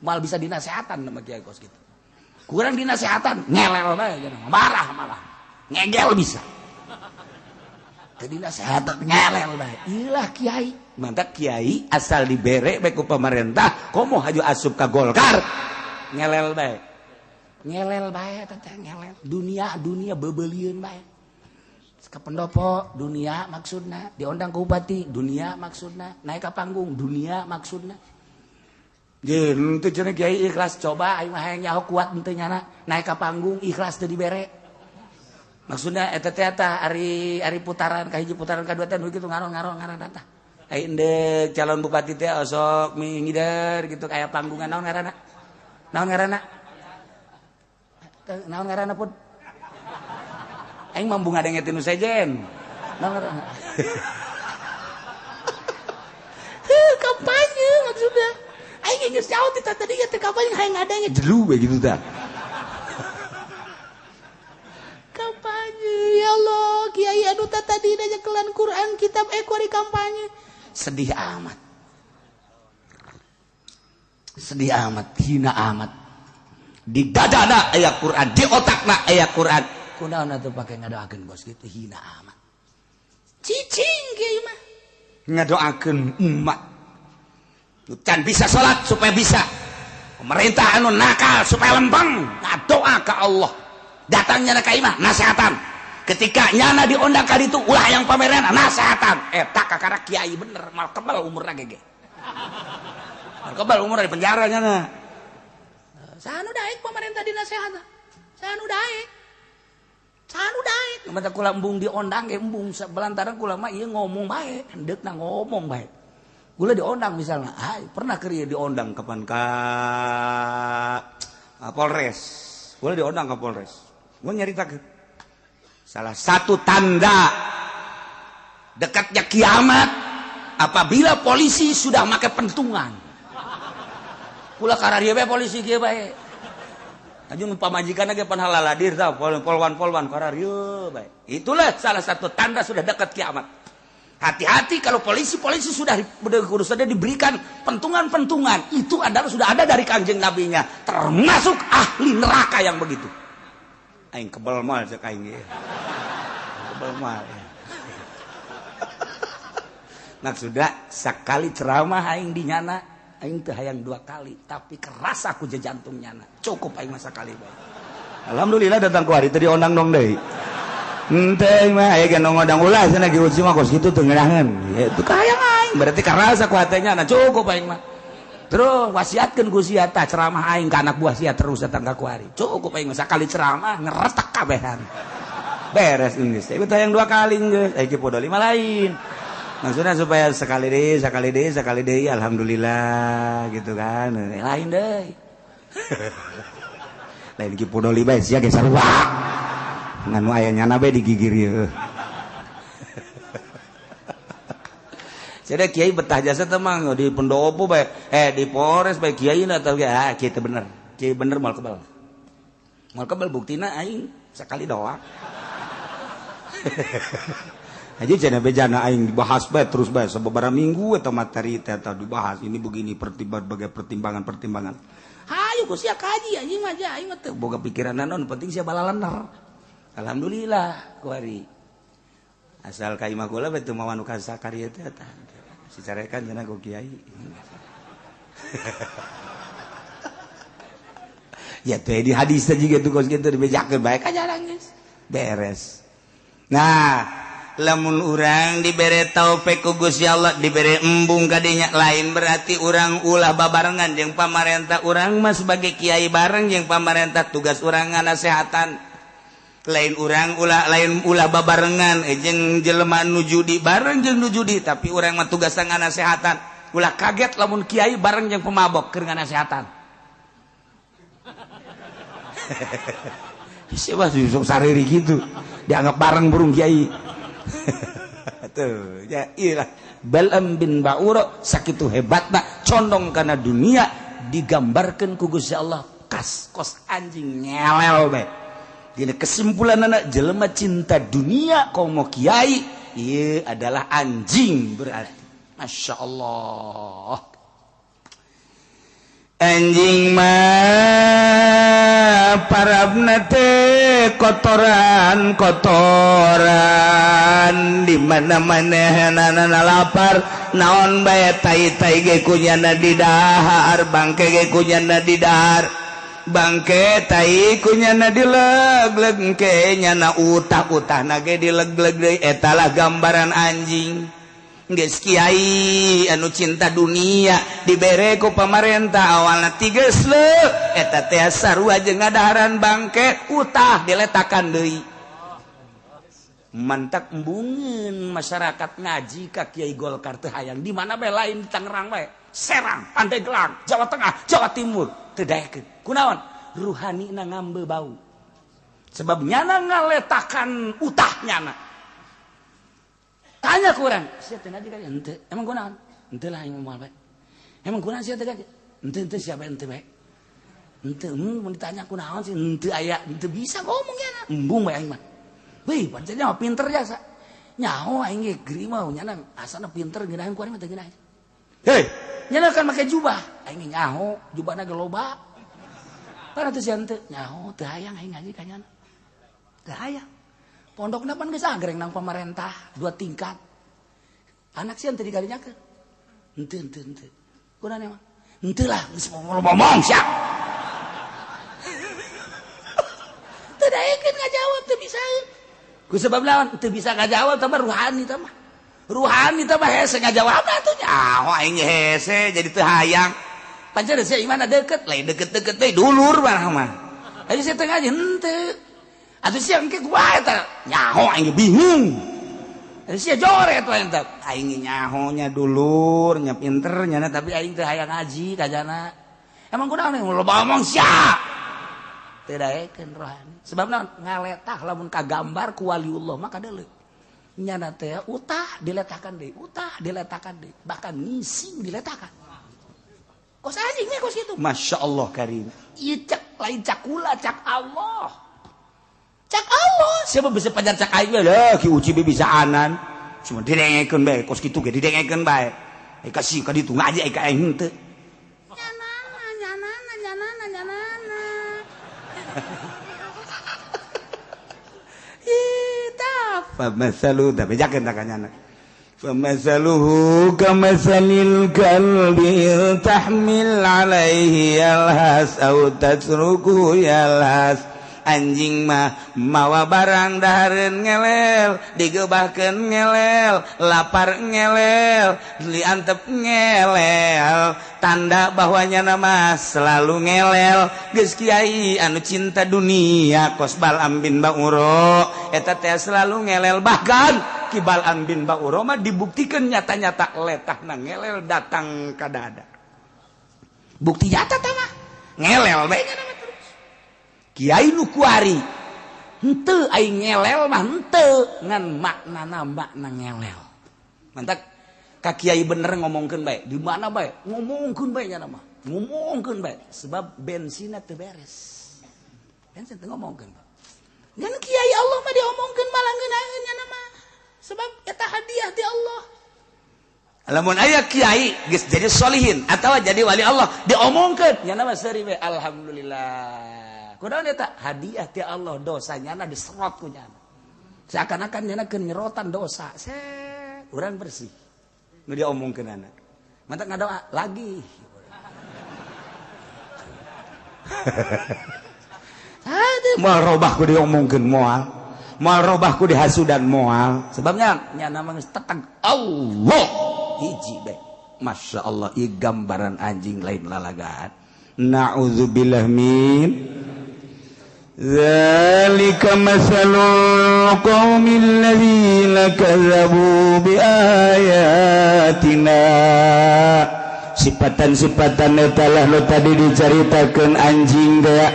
moal bisa dinasehatan sama kiai kos kitu. Kurang dinasehatan ngelel bae marah malah ngegel bisa. Teu dinasehatan ngelel bae. Ilah kiai, mantap kiai asal dibere bae ku pemerintah komo haju asup ka Golkar ngelel bae. Ngelel bae teh ngelel dunia dunia bebelieun bae. Ka pendopo dunia maksudna, diondang ke bupati dunia maksudna, naik ka panggung dunia maksudna. Jeung teu cenah kiai ikhlas coba aing mah hayang nyaho kuat henteu nyana naik ka panggung ikhlas teu dibere. Maksudna eta teh tah ari ari putaran ka hiji putaran ka dua teh nu kitu ngaron-ngaron ngaran tah. Ai endek calon bupati teh osok mingider gitu kaya panggungan naon ngaranna? Naon ngaranna? Naon ngaranna pun? Aing mambu ngadenge tinu sejen. Naon ngaranna? Heuh kampanye maksudna. Aing geus jauh ti tadi teh kampanye hayang ngadenge jelu we gitu tah. Kampanye ya Allah kiai anu tadi nyekelan Quran kitab ekori kampanye. Sedih amat. Sedih amat, hina amat. Di dadana aya Quran, di otakna aya Quran. Kunaon atuh pake ngadoakeun bos gitu hina amat. Cicing kiai mah. Ngadoakeun umat. Nu can bisa salat supaya bisa. Pemerintah anu nakal supaya lempeng, ngadoa ka Allah. Datangnya ka imah nasehatan. Ketika nyana diondang ka ditu ulah yang pameran nasehatan. Eta kakara kiai bener, mal kebal umurna gege. Mal kebal umurna di penjara nyana. Sanu daek pemerintah dinasehatan. Sanu daek. Sanu daek. Mata kula embung diondang ge embung belantaran kula mah ieu ngomong bae, hendeukna ngomong bae. Kula diondang misalnya, ah pernah keur ieu diondang kapan ka Polres. Kula diondang ka Polres. Gua nyaritakeun. Salah satu tanda dekatnya kiamat apabila polisi sudah make pentungan. Kula kararieu bae polisi kieu bae. Aju nu pamajikanna ge pan halaladir tah polwan-polwan kararieu bae. Itulah salah satu tanda sudah dekat kiamat. Hati-hati kalau polisi-polisi sudah diberikan pentungan-pentungan, itu adalah sudah ada dari Kanjeng Nabinya, termasuk ahli neraka yang begitu. Aing kebel mal cek aing ge. Kebal moal. Maksudna sakali ceramah aing di nyana aing teu hayang dua kali tapi keras aku je jantung nyana. Cukup aing mah sakali bae. Alhamdulillah datang ku hari tadi ondang dong deui. Henteu mah aya ge ngondang ulah cenah Ki Uci mah kos kitu teu ngeunaheun. Ya itu kahayang aing berarti karasa ku hate nyana cukup aing mah. Terus wasiatkeun ku sia tah ceramah aing ka anak buah sia terus datang ka ku hari. Cukup aing mah sakali ceramah ngeretek kabehan. Beres geus. Ieu teh hayang dua kali geus. Aya Ki Podoli mah lain. Maksudnya supaya sekali deui, sekali deui, sekali deui alhamdulillah gitu kan. Lain deui. Lain Ki Podoli bae sia ge sarua. Ngan nu aya nyana bae digigir ieu. Jadi kiai betah jasa teh mah di pendopo bae, di Polres bae kiai na teh ah kiai teh bener. Kiai bener moal kebal. Moal kebal buktina aing sekali doang. Aja cenah bejana aing dibahas bae terus bae sababaraha minggu eta materi teh eta dibahas ini begini berbagai pertimbangan-pertimbangan. Hayu ku sia kaji anjing mah aing mah teu boga pikiran naon penting sia balalener. Alhamdulillah kuari. Asal ka imah kula bae teu mawa nu kasakari teh eta. Si carekan cenah ku kiai. Ya teh di hadis teh jiga tuh kos kitu dibejakeun bae ka jarang geus. Beres. Nah, lamun urang dibere taufik ku Gusti Allah dibere embung kadinya lain berarti urang ulah babarengan jeung pamarentah urang mah sebagai kiai bareng jeung pamarentah tugas urang nganasehatan lain urang ulah lain ulah babarengan jeung jelema nu judi bareng jeung nu judi tapi urang mah tugas nganasehatan ulah kaget lamun kiai bareng jeung pemabok keur nganasehatan. Siapa sih sok sariri gitu dianggap bareng burung kiai. Tuh, ya iyalah. Bal'am bin Ba'ura sakitu hebatna condong kana dunia digambarkeun ku Gusti Allah kas kos anjing nyelel bae. Dina kesimpulanana jelema cinta dunia komo kiai ieu adalah anjing berarti. Masya Allah. Anjing mah parabna teh kotoran kotoran di mana-mana hanana lapar naon bae tai-tai ge kunyana didahar bangke ge kunyana didahar bangke tai kunyana dileg-leg ke nyana utah-utahna ge dileg-leg deui eta lah gambaran anjing. Geus kiai anu cinta dunia dibere ku pamarentah awalna tiges leuk eta teh sarua jeung ngadaharan bangke utah diletakan deui. Mantak embungeun masyarakat ngaji ka Kiai Golkar teu hayang di mana bae lain di Tangerang bae, Serang, Pandeglang, Jawa Tengah, Jawa Timur teu daekeun. Kunaon? Ruhanina ngambe bau. Sebab nyana ngaletakan utah nyana. Tanya kurang, sia teu ngaji ka henteu. Emang kunaon? Henteu lah aing moal bae. Emang kunaon sia teu ngaji? Henteu henteu sia bae henteu bae. Henteu mun ditanya kunaon sih henteu aya, henteu bisa ngomong nyana. Embung bae aing mah. Wih, pancen mah pinter jasa. Nyaho aing ge geri mah nyana asana pinter ngeunaheun ku aing mah teu ngeunaheun. Hei, nyana kan make jubah. Aing nyaho, jubahna ge loba. Para teu sia henteu, nyaho teu hayang aing ngaji ka nyana. Teu hayang. Pondokna pan geus agreng nang pamarentah dua tingkat. Anak sia teu dikarinyakeun. Henteu henteu henteu. Kunaon emang? Henteu lah geus ngomong sia. Teu daekeun ngajawab teu bisa. Ku sebab lawan teu bisa ngajawab tambah ruhani tah mah. Ruhani tah mah hese ngajawabna atuh nyaho aing hese jadi teu hayang. Pancen sia imana deukeut, lain deukeut-deukeut deui dulur mah mah. Ayo sia teu ngaji henteu. Atuh sia engke kumaha eta? Nyaho aing bingung. Atuh sia joret we eta. Aing nyaho nya dulur nya pinter nya tapi aing teu hayang ngaji kajana. Emang kunaon loba omong sia. Teu daekeun rohani. Sebab naon? Ngaletah lamun kagambar ku waliullah mah kadeuleu. Nyana teh utah diletakan deui, utah diletakan deui, bahkan ngising diletakan. Kos anjing nya kos kitu. Masya Allah karim. Ieu cak lain cak kula cak Allah. Cak Allah, siapa bisa pajar cak aing lah Ki Uci bisa anan. Cuma didengekeun bae kos kitu ge didengekeun bae. Ai kasih ka ditu ngaji ai ka aing henteu. Nyanana nyanana nyanana nyanana. Ih, tah Famathalu da bejakeun ta kanyana. Famathaluhu kamathalil kalbi tahmil alaihi yalhas aw tatruku yalhas. Anjing mah mawa barang dahareun ngelel, digebahkeun ngelel, lapar ngelel, diantep ngelel, tanda bahwa nyana mah selalu ngelel. Geus kiai anu cinta dunia kos Bal'am bin Ba'ura eta teh selalu ngelel, bahkan Ki Bal'am bin Ba'ura mah dibuktikan nyata-nyata letahna ngelel datang ka dada. Bukti nyata tah mah ngelel bae nya. Kiai nu kuari henteu aing ngelel mah henteu ngan maknana makna ngelel. Mantak ka kiai bener ngomongkeun bae, di mana bae ngomongkeun bae nya mah. Ngomongkeun bae sebab bensinna teu beres. Bensin teu ngomongkeun. Ngan kiai Allah mah diomongkeun malah ngeunaheun nya mah. Sebab eta hadiah ti Allah. Lamun aya kiai geus jadi solihin atawa jadi wali Allah diomongkeun nya mah seuri we alhamdulillah. Kunaon eta hadiah ti Allah, dosanya na diserot ku nyana. Seakan-akan nyana keur nyerotan dosa. Set, urang bersih. Nu diomongkeunana. Mantak ngadoa lagi. Hade moal robah ku diomongkeun moal. Moal robah ku dihasudan moal. Sebabnya nyana mah geus teteg Allah hiji bae. Masya Allah ieu gambaran anjing lain lalagaan. Na'udzubillah min Zalika masalul qaumil ladzina kazzabu biayatina. Sifatan-sifatan eta lah nu tadi dicaritakeun anjing teh.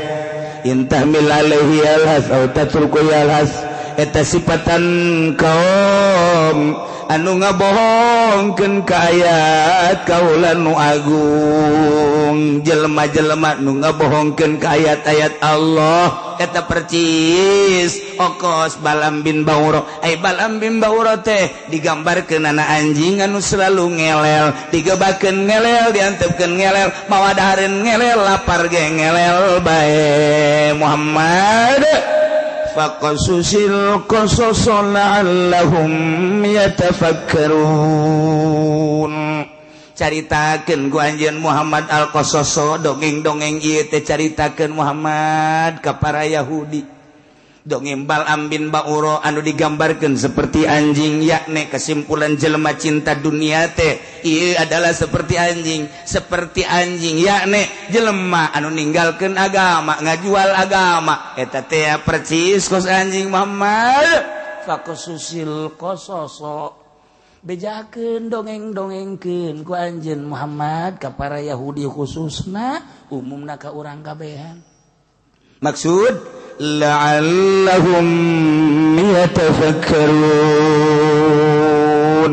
Intahmil alaihi yalhas aw tatruku yalhas. Eta sifatan kaum anu ngabohongkeun ka ayat kaula nu agung. Jelema-jelema nu ngabohongkeun ka ayat-ayat Allah eta percis okos Bal'am bin Ba'ura. Ai Bal'am bin Ba'ura teh digambarkeun ana anjing anu selalu ngelel, digebakeun ngelel, diantepkeun ngelel, mawa dahareun ngelel, lapar ge ngelel bae. Muhammad faqasusil qasas la'allahum yatafakkarun. Caritakeun ku anjeun Muhammad al-Qasaso, dongeng-dongeng ieu teh caritakeun Muhammad ka para Yahudi. Dongeng Bal'am bin Ba'ura anu digambarkeun seperti anjing, yakni kesimpulan jelema cinta dunia teh ieu adalah seperti anjing, yakni jelema anu ninggalkeun agama, ngajual agama eta teh percis kos anjing. Muhammad faqasusil qasaso, bejakeun dongeng-dongengkeun ku anjeun Muhammad ka para Yahudi khususna umumna ka urang kabehan. Maksud la'allahum yatafakkarun,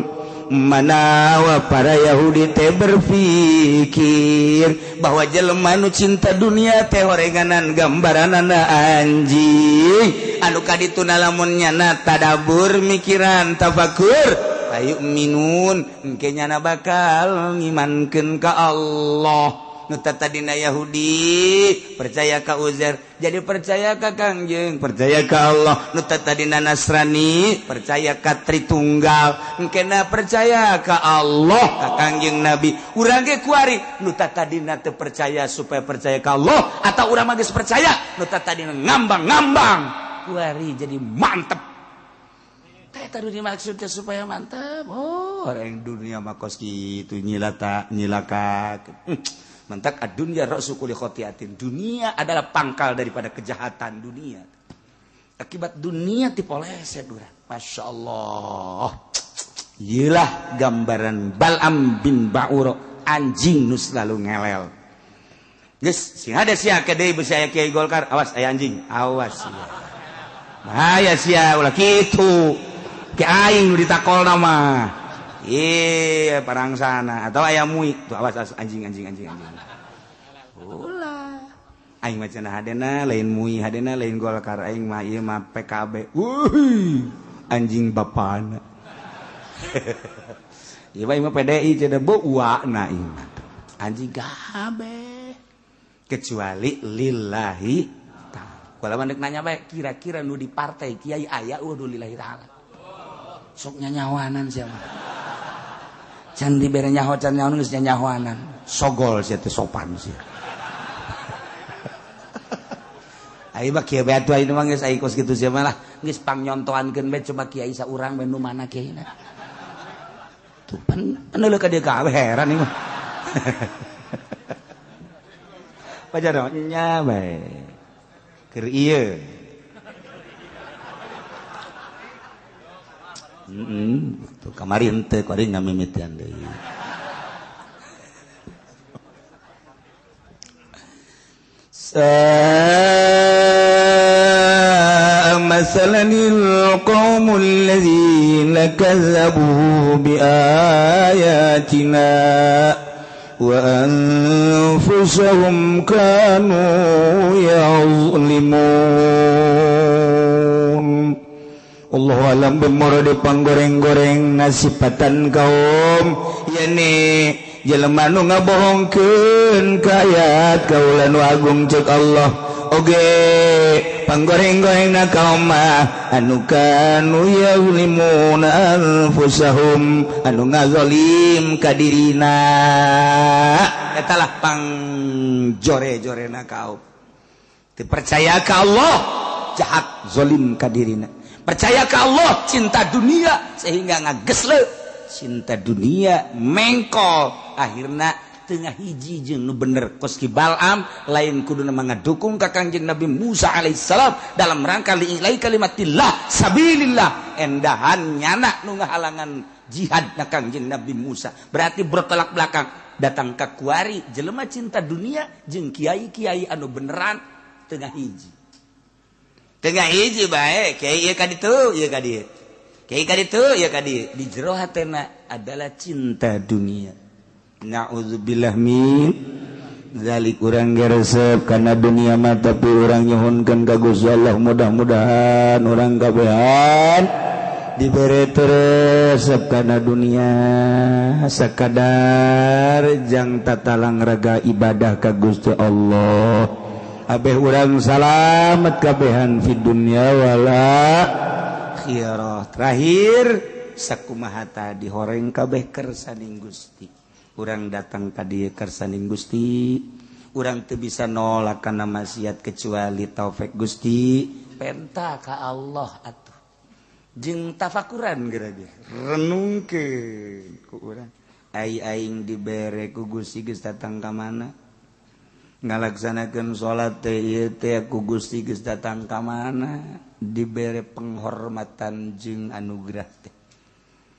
manawa para Yahudi teh berpikir bahwa jelema nu cinta dunia teh horenganan gambaranana anjing anu kadituna lamun nyana tadabur mikiran tafakur ayu minun engke nyana bakal ngimankeun ka Allah. Nu tadina Yahudi percaya ka Uzair jadi percaya ka Kangjeng, percaya ka Allah. Nu tadina Nasrani percaya ka Tritunggal, engkena percaya ka Allah ka Kangjeng Nabi. Urang ge kuari nu tadina teu percaya supaya percaya ka Allah, atau urang mah geus percaya nu tadina ngambang-ngambang kuari jadi mantep. Teh tadi dimaksudnya supaya mantep. Oh, orang dunia mah kos kitu nyilata nyilaka. Mantak ad-dunya ra'su kulli khotiatin. Dunia adalah pangkal daripada kejahatan dunia. Akibat dunia dipoleset urang. Masya Allah. Iyalah gambaran Bal'am bin Ba'ura, anjing nu selalu ngelel. Geus sing ada sia ke deui beusi aya kiai Golkar, awas aya anjing, awas sia. Bahaya sia ulah kitu. Ki aing nu ditakolna mah. Iya parang sana atau ayam mui tuh awas, awas anjing anjing anjing anjing. Ulah aing mah cenah hadena lain mui hadena lain Golkar aing mah ieu mah PKB. Wuih anjing bapana. Ieu mah PDI cenah beuana ieu mah. Anjing kabeh kecuali lillahi ta'ala. Kalau mandek nanya bae kira-kira nu di partai kiai aya eueuh lillahi ta'ala. Sok nyanyawanan sia mah. Can dibere nyaho can nyaho geus nyanyawanan. Sogol sia teh sopan sia. Ayo mah kieu bae atuh ayeuna mah geus ai kos kitu sia mah lah. Geus pangnyontoankeun bae coba kiai saurang bae nu mana kiaina. Tuh pan neuleuh ka dieu kabeh heran ieu mah. Pajar nya bae. Keur ieu. Tuh kamari henteu kuari ngamimitian deui. Masalan al-qaumul ladzina kazzabu biayatina wa anfusahum kanu ya'zlimun. Allahu alam bimuradi panggoreng-goreng nasipatan kaum yani jelema nu ngabohongkeun ka ayat kaula nu agung ceuk Allah oge panggoreng-gorengna kaum mah anu kanu yazlimuna anfusahum anu ngazalim ka dirina eta lah pangjore-jorena kaum teu percaya ka Allah jahat zalim ka dirina percaya ka Allah cinta dunia sehingga ngagesle cinta dunia mengkol akhirna tengah hiji jeung nu bener kos ki Bal'am lain kuduna ngadukung ka Kangjeng Nabi Musa alaihissalam dalam rangka li'ilai kalimatillah sabilillah endahan nyana nu ngahalangan jihad na Kangjeng Nabi Musa berarti bertolak belakang datang ka kuari jelema cinta dunia jeung kiai-kiai anu beneran tengah hiji bae kiai ieu ka ditu ieu ka dieu kiai ka ditu ieu ka dieu di jero hatena adalah cinta dunia. Na'udzubillah min zalik. Urang geresep kana dunia mah tapi urang nyuhunkeun ka Gusti Allah mudah-mudahan urang kabehan dibere resep kana dunia sakadar jang tatalang raga ibadah ka Gusti Allah abeh urang salamet kabehan fid dunya wala akhirah. Terakhir sakumaha tadi horeng kabeh kersaning Gusti. Urang datang ka dieu kersaning Gusti, urang teu bisa nolak kana maksiat kecuali taufik Gusti. Penta ka Allah atuh. Jeung tafakuran geura ge. Renungkeun ku urang. Ai aing dibere ku Gusti geus datang ka mana? Ngalaksanakeun salat teh ieu teh ku Gusti geus datang ka mana? Dibere penghormatan jeung anugerah teh.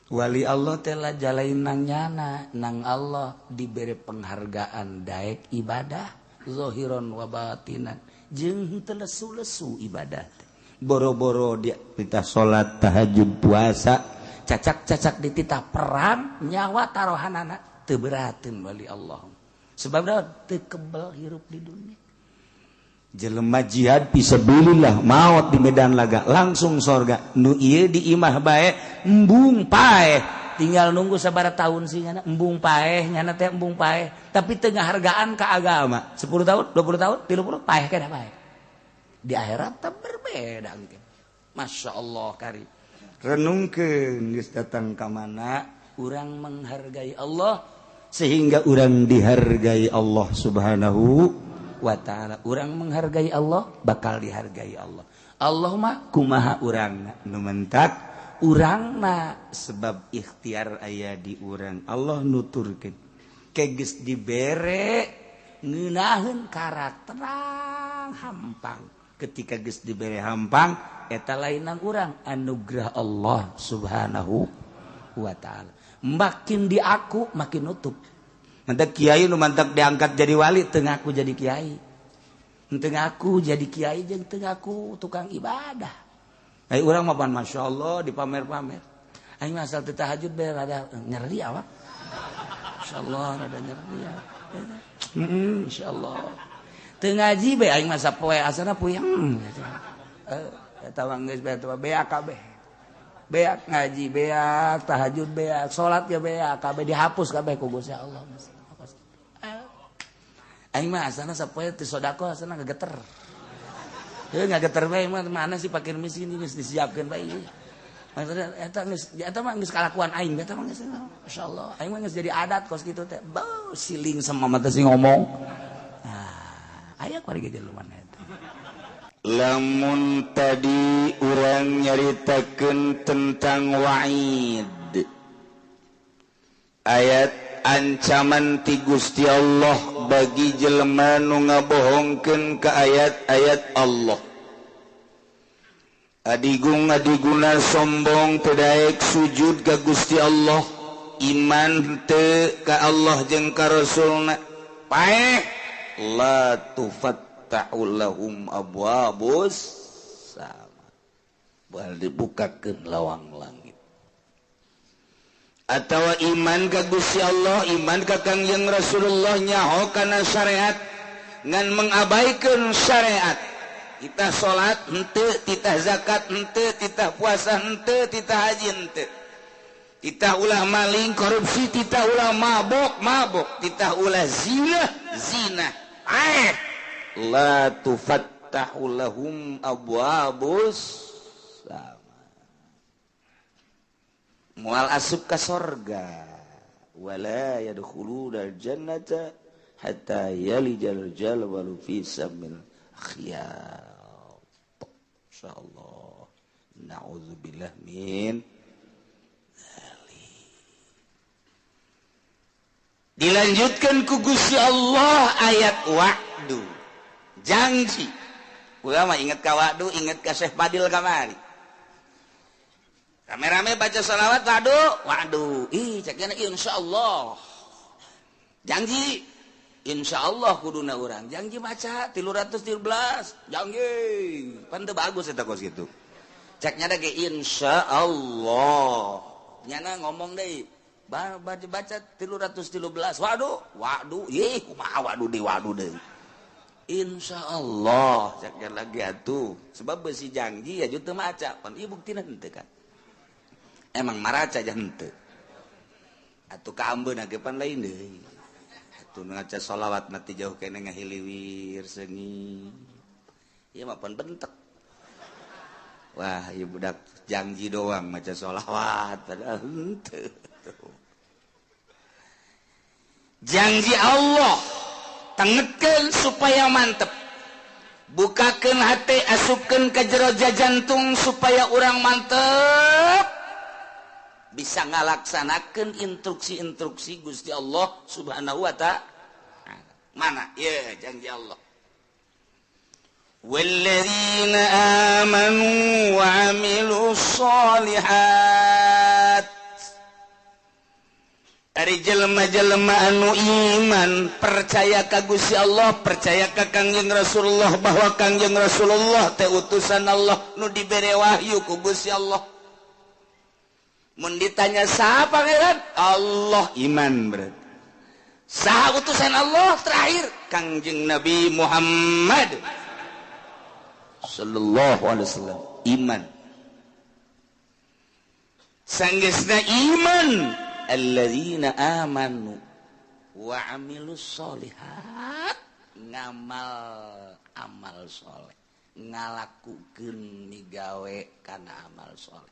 Wali Allah telah jalain nang nyana nang Allah diberi penghargaan daek ibadah zahiron wa batinan jeung teu lesu-lesu ibadah boro-boro dia titah salat tahajud puasa cacak-cacak dititah perang nyawa tarohanana teu berateun wali Allah sebab teu kebel hirup di dunia. Jelema jihad fisabilillah maot di medan laga langsung sorga nu ieu di imah bae embung paeh tinggal nunggu sabaraha tahun sih nyana embung paeh nyana teh embung paeh tapi teu ngahargaan ka agama 10 tahun 20 tahun 30 paeh kana paeh di akhirat teh berbeda engke. Masya Allah kari renungkeun geus datang ka mana urang menghargai Allah sehingga urang dihargai Allah Subhanahu wa ta'ala. Urang menghargai Allah bakal dihargai Allah. Allah mah kumaha urangna nu mentak urangna sebab ikhtiar aya di urang. Allah nuturkeun ke geus dibere ngeunaheun karakterang hampang. Ketika geus dibere hampang eta lain nang urang anugerah Allah Subhanahu wa ta'ala. Makin diaku makin nutup. Mantak kiai nu mantak diangkat jadi wali teu ngaku jadi kiai. Teu ngaku jadi kiai jeung teu ngaku tukang ibadah. Ai urang mah pan masyaallah dipamer-pamer. Aing mah asal teu tahajud bae rada nyeri awak. Insyaallah rada nyeri. Insyaallah. Teu ngaji bae aing mah sapoe asana puyeng. Eta mah geus bae beak kabeh. Beak ngaji beak, tahajud beak, salat ge beak, kabeh dihapus kabeh ku Gusti Allah. Aing mah asana sapoe teu sedekah asana ngageter. Heuh ngageter bae mah mana sih pakir miskin geus disiapkeun bae. Maksudnya eta geus eta mah geus kalakuan aing, eta mah geus masyaallah. Aing mah geus jadi adat kos kitu teh. Beuh, siling sama mata sing ngomong. Ah, aya kuari ge jelema eta. Lamun tadi urang nyaritakeun tentang wa'id, ayat ancaman ti Gusti Allah bagi jelema nu ngabohongkeun ka ayat-ayat Allah. Adigung adiguna sombong teu daek sujud ka Gusti Allah, iman teu ka Allah jeung ka Rasulna. Paeh la tufattahu lahum abwabus sama. Bal dibukakeun lawang langit. Atawa iman ka Gusti Allah, iman ka Kangjeng Rasulullah, nyaho kana syariat ngan mengabaikan syariat. Titah salat henteu, titah zakat henteu, titah puasa henteu, titah haji henteu. Titah ulah maling korupsi, titah ulah mabok mabok, titah ulah zina zina. Ae la tufattahu lahum abwabus sama. Moal asup ka sorga, wala yadkhuluna jannata hatta yalijal jalwalu fi samil khiyat. Insyaallah. Na'udzubillah min dzalik. Dilanjutkan ku Gusti Allah ayat wa'du, janji. Ulama ingat ka wa'du, ingat ka Syekh Fadil kamari. Rame-rame baca sholawat wa'du, wa'du. Ih, ceknya insyaallah. Janji insyaallah kuduna urang. Janji maca 313, janji. Pan teu bagus eta kos kitu. Ceknya da ge insyaallah. Nyana ngomong deui, baca 313. Waduh, waduh, ih kumaha waduh deui, waduh deui. Insyaallah ceknya lagi atuh. Sebab besi janji ya teu maca, pan ieu buktina henteu kan. Emang maraca aja henteu. Atuh kaambeuna ge pan lain deui. Atuh ngaca sholawat mati jauh kene ngahiliwir seungit. Ieu mah pan bentek. Wah, ieu budak janji doang maca sholawat padahal henteu. Janji Allah tengetkeun supaya mantep. Bukakeun hate, asupkeun ka jero jantung supaya urang mantep. Bisa ngalaksanakeun instruksi-instruksi Gusti Allah Subhanahu wa ta'ala. Mana? Ya, janji Allah. Walladzina amanu wa amilus sholihat. Ari jelema-jelema anu iman, percaya ka Gusti Allah, percaya ka Kangjeng Rasulullah bahwa Kangjeng Rasulullah teh utusan Allah nu dibere wahyu ku Gusti Allah. Mun ditanya saha pangeran? Allah, iman berarti. Saha utusan Allah terakhir? Kangjeng Nabi Muhammad sallallahu alaihi wasallam, iman. Sanggeusna iman, alladzina amanu wa amilus sholihat, ngamal amal soleh, ngalakukeun migawe kana amal soleh.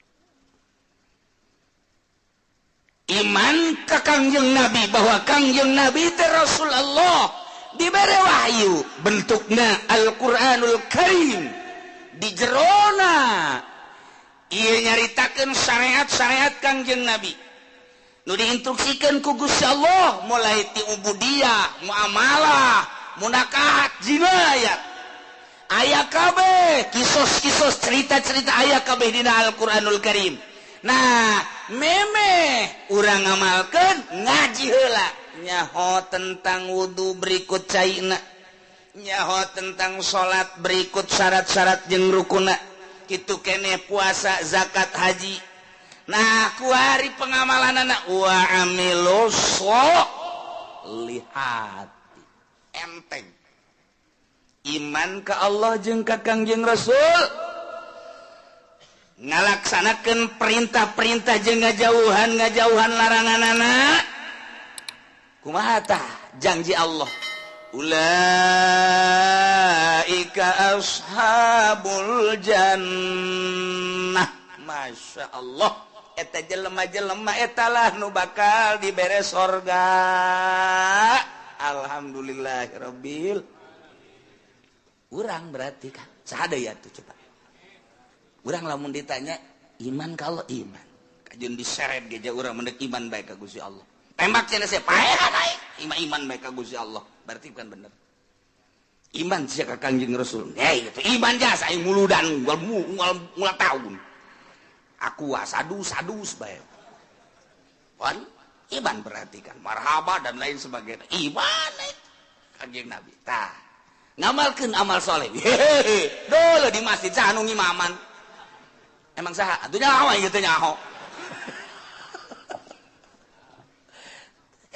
Iman ka Kangjeng Nabi bahwa Kangjeng Nabi teh Rasulullah, dibere wahyu bentukna Al-Qur'anul Karim, di jerona ieu nyaritakeun syariat-syariat Kangjeng Nabi nu diinstruksikeun ku Gusti Allah mulai ti ubudiyah, muamalah, munakahat, jinayat. Aya kabeh kisos-kisos cerita-cerita aya kabeh dina Al-Qur'anul Karim. Nah, memeh urang ngamalkeun ngaji heula nyaho tentang wudu berikut caina, nyaho tentang salat berikut syarat-syarat jeung rukuna, kitu keneh puasa, zakat, haji. Nah, kuari pengamalanana wa amilus sholihat. Enteng. Iman ka Allah jeung ka Kangjeng Rasul, ngalaksanakeun perintah-perintah jeung ngajauhan laranganana. Kumaha tah janji Allah? Ulaika ashabul jannah. Masya Allah eta jelema-jelema etalah nu bakal dibere sorga. Alhamdulillahirabbil. Urang berarti kan saha deui atuh coba. Urang lamun ditanya iman kalau iman kajeun diseret ge urang mendek iman bae ka Gusti Allah. Tembak cenah sia paehan aing iman bae ka Gusti Allah. Berarti bukan bener. Iman sia ka Kangjeng Rasul. Hei itu iman jasa aing muludan ngul tahun. Aku sadus-sadus bae. Pan iman berarti kan marhaba dan lain sebagainya. Iman Kangjeng Nabi. Tah ngamalkeun amal soleh. Hehehe. Dulu di masjid saha nu ngimaman. Emang saha? Atuh nyaho aing teh nyaho.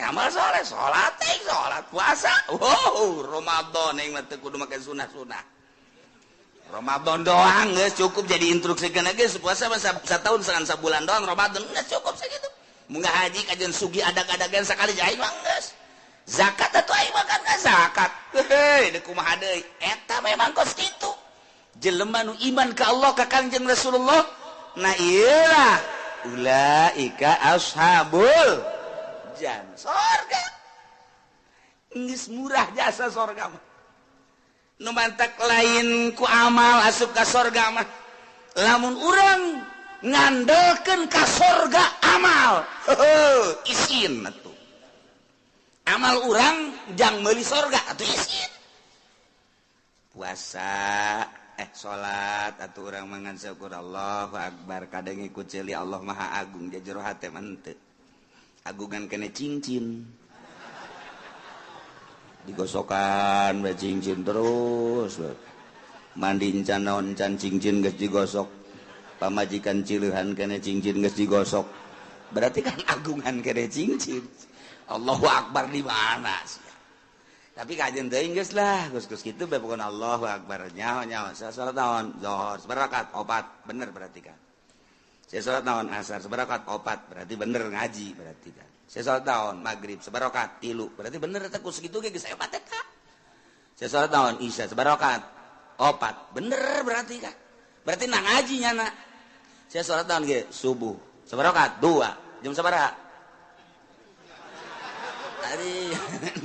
Amal soleh, salat teh salat, puasa. Wow, Ramadan aing mah teu kudu make sunah-sunah. Ramadan doang geus cukup jadi instruksikeun geus puasa mah satahun sabulan doang Ramadan geus cukup sakitu. Mun haji kajeun sugih adag-adagan sakali aing mah geus. Zakat atuh aing mah kan zakat. Heuh, deuk kumaha deui? Eta memang kos kitu. Jelema nu iman ka Allah ka Kangjeng Rasulullah, nah ieu lah ulaika ashabul jannah. Sorga. Geus murah jasa sorga mah. Nu mantak lain ku amal asup ka sorga mah. Lamun urang ngandelkeun ka sorga amal, heuh, isin atuh. Amal urang jang meuli sorga atuh isin. Puasa salat atuh urang mangan syukur Allahu akbar kadang ikut ceuli Allah Maha Agung jero hate mah henteu. Agungan kene cincin. Digosokan bae cincin terus. Mandi encan naon encan cincin geus digosok. Pamajikan cileuhan kene cincin geus digosok. Berarti kan agungan kene cincin. Allahu akbar di mana sih? Tapi kajian teuing geus lah, geus-geus kitu bae pokona Allahu akbar. Nyaho-nyaho saya salat naon? Zuhur sabarakat opat, bener berarti kan. Saya salat naon? Asar sabarakat opat, berarti bener ngaji berarti kan. Saya salat naon? Maghrib sabarakat 3, berarti bener eta ku sakitu ge geus hebat eta. Saya salat naon? Isya sabarakat opat, bener berarti kan. Berarti na ngaji nyana. Saya salat naon ge? Subuh sabarakat 2, jam sabaraha? Ari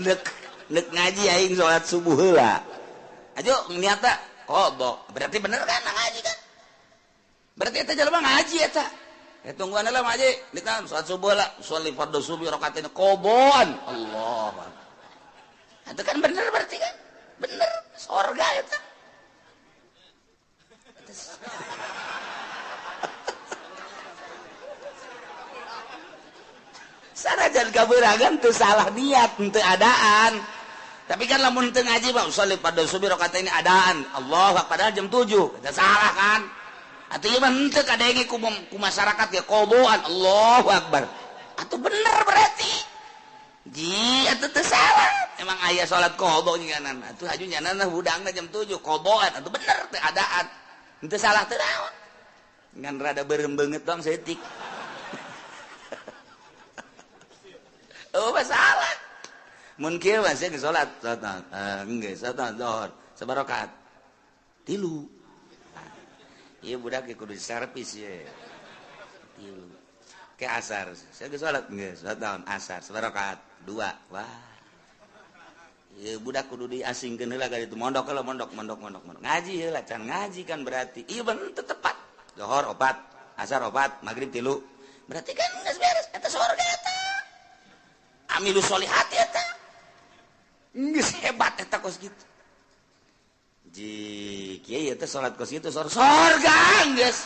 nek ngaji aing salat subuh heula. Ajo niatna qada. Berarti bener kan ngaji kan? Berarti eta jelema ngaji eta. Tungguan heula ngaji, ditahan salat subuh lah, sholli fardhu subuh rakaatain qadaan. Allahu akbar. Itu kan bener berarti kan? Bener sorga eta. Sanajan kabeuragan teu salah niat, teu adaan. Tapi kan lamun teu ngaji mah sholli fardhu subuh rakaatain adaan. Allahu akbar padahal jam 7. Eta salah kan? Atuh ieu mah henteu kadenge ku masyarakat ge qadaan. Allahu akbar. Atuh bener berarti. Ji atuh teu salah. Emang aya salat qada nyanan. Atuh haju nyanan hudangna jam 7 qadaan. Atuh bener teu adaan. Henteu salah teu naon. Ngan rada beureum beungeut doang saeutik. Oh masalah. Mun kieu mah sia geus salat, salat geus salat zuhur, sabarakat 3. Ieu budak ge kudu servis ye. 3. Ke asar, sia geus salat geus salat naon asar, sabarakat 2. Wah. Ieu budak kudu diasingkeun heula ka ditu mondok heula mondok mondok mondok mondok. Ngaji heula can ngaji kan berarti. Ieu bener teu tepat. Zuhur 4, asar 4, magrib 3. Berarti kan geus beres eta sorga eta. Amilu solihat eta. Geus hebat eta kos kitu. Ji kieu teh salat kos kitu sorga geus.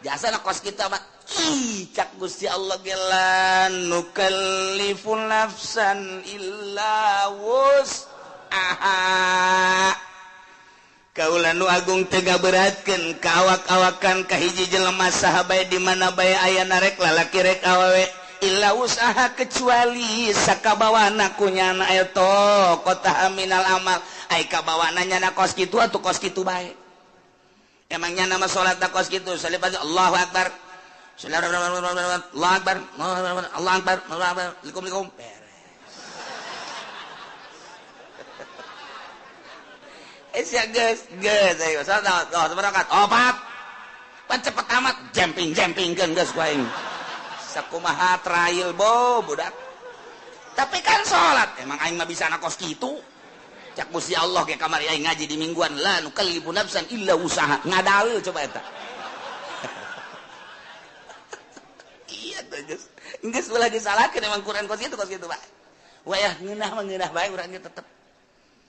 Jasana kos kitu mah ih cak Gusti Allah ge la nukallifu nafsan illa wus'aha. Kaula nu agung teu ngaberatkeun ka awak-awakan ka hiji jelema saha bae di mana bae ayana rek lalaki rek awewe. Illa usaha kecuali sakabawana ku nyana eta kota minal amal ai kabawana nyana kos kitu atuh kos kitu bae emang nyana mah salat kos kitu salibat Allahu akbar Allahu akbar Allahu akbar Allahu akbar likum likum beres sia geus geus ayo salat sabarakat opat Pan cepet amat jemping-jempingkeun geus ku aing. Sakumaha trail bo budak. Tapi kan salat emang aing mah bisa kos kitu. Cak Gusti Allah ke kamari aing ngaji di mingguan la nukallifu nafsan illa usaha. Ngadalil coba eta. Iya tuh geus. Geus ulah disalahkeun emang Quran kos kitu Pak. Wayah ngeunah mah ngeunah bae urang ge tetep.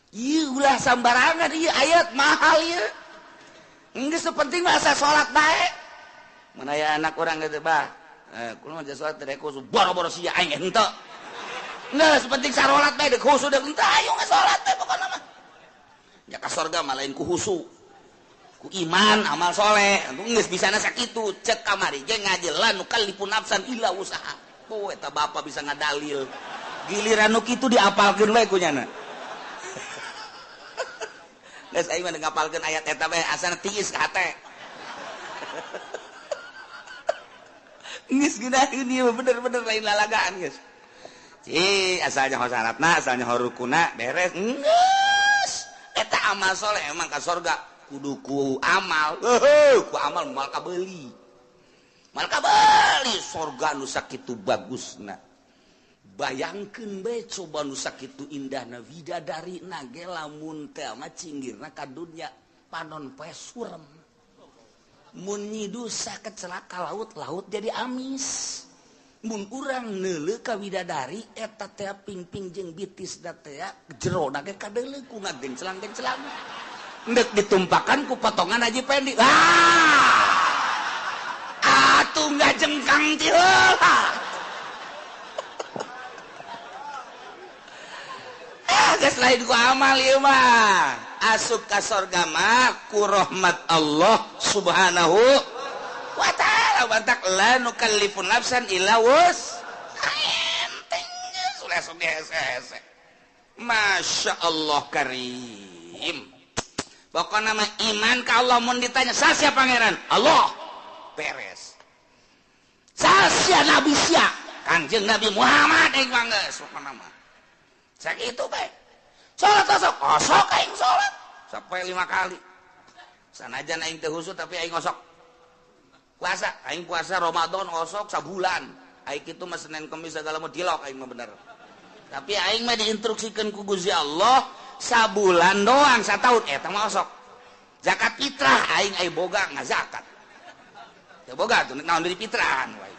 Ieu ulah sambarangan ieu ayat mahal ieu. Geus penting mah asa salat bae. Mun aya anak urang geus bah. Kulo mah salat teh khusus boro-boro sia aing henteu. Geus penting sarolat bae deuk khusus deuk henteu ayo salat teh pokona mah. Ya ka sorga mah lain ku khusu. Ku iman amal soleh. Geus bisana sakitu cek kamari ge ngaji la nukallifu nafsan illa usaha. Oh eta bapa bisa ngadalil. Giliran nu kitu diapalkeun we ku nyana. Geus aing mah ngapalkeun ayat eta bae asana tiis ka hate. Geus geunaheun ieu bener-bener lain lalagaan geus. Ci asalnya ho syaratna, asalnya ho rukuna beres. Geus. Eta amal soleh emang ka sorga kudu ku amal. Heuh, ku amal moal kabeuli. Moal kabeuli sorga nu sakitu bagusna. Bayangkeun bae coba nu sakitu indahna widadarina ge lamun teh mah cinggirna ka dunya panon poe surem. Mun nyidusa kecelaka laut, laut jadi amis. Mun urang neuleuh ka widadari eta teh pingping jeung bitis da teh jero na ge kadeuleuh ku ngagenclang-genclang. Endek ditumpakan ku potongan Haji Pendi. Ah! Atuh ngajengkang ti heula. Ah, geus lain ku amal ieu mah. Asup ka sorga mah ku rahmat Allah Subhanahu wa ta'ala. Bantak la nukallifu nafsan illa wus. Enteng geus ulah sok dihese-hese. Masya Allah karim. Pokokna mah iman ka Allah mun ditanya sasia pangeran? Allah. Beres. Sasia nabi sia? Kanjeng Nabi Muhammad aing mah geus pokona mah. Sakitu bae. Salat osok, osok aing salat sampai 5 kali. Sanajan aing teu husuk tapi aing osok. Puasa, aing puasa Ramadan osok sabulan. Aing kitu mah Senin Kemis segala mah dilok aing mah bener. Tapi aing mah diinstruksikeun ku Gusti Allah sabulan doang sataun eta mah osok. Zakat fitrah aing ai boga ngazakat. Teu boga tuh naon deui fitrahan wae.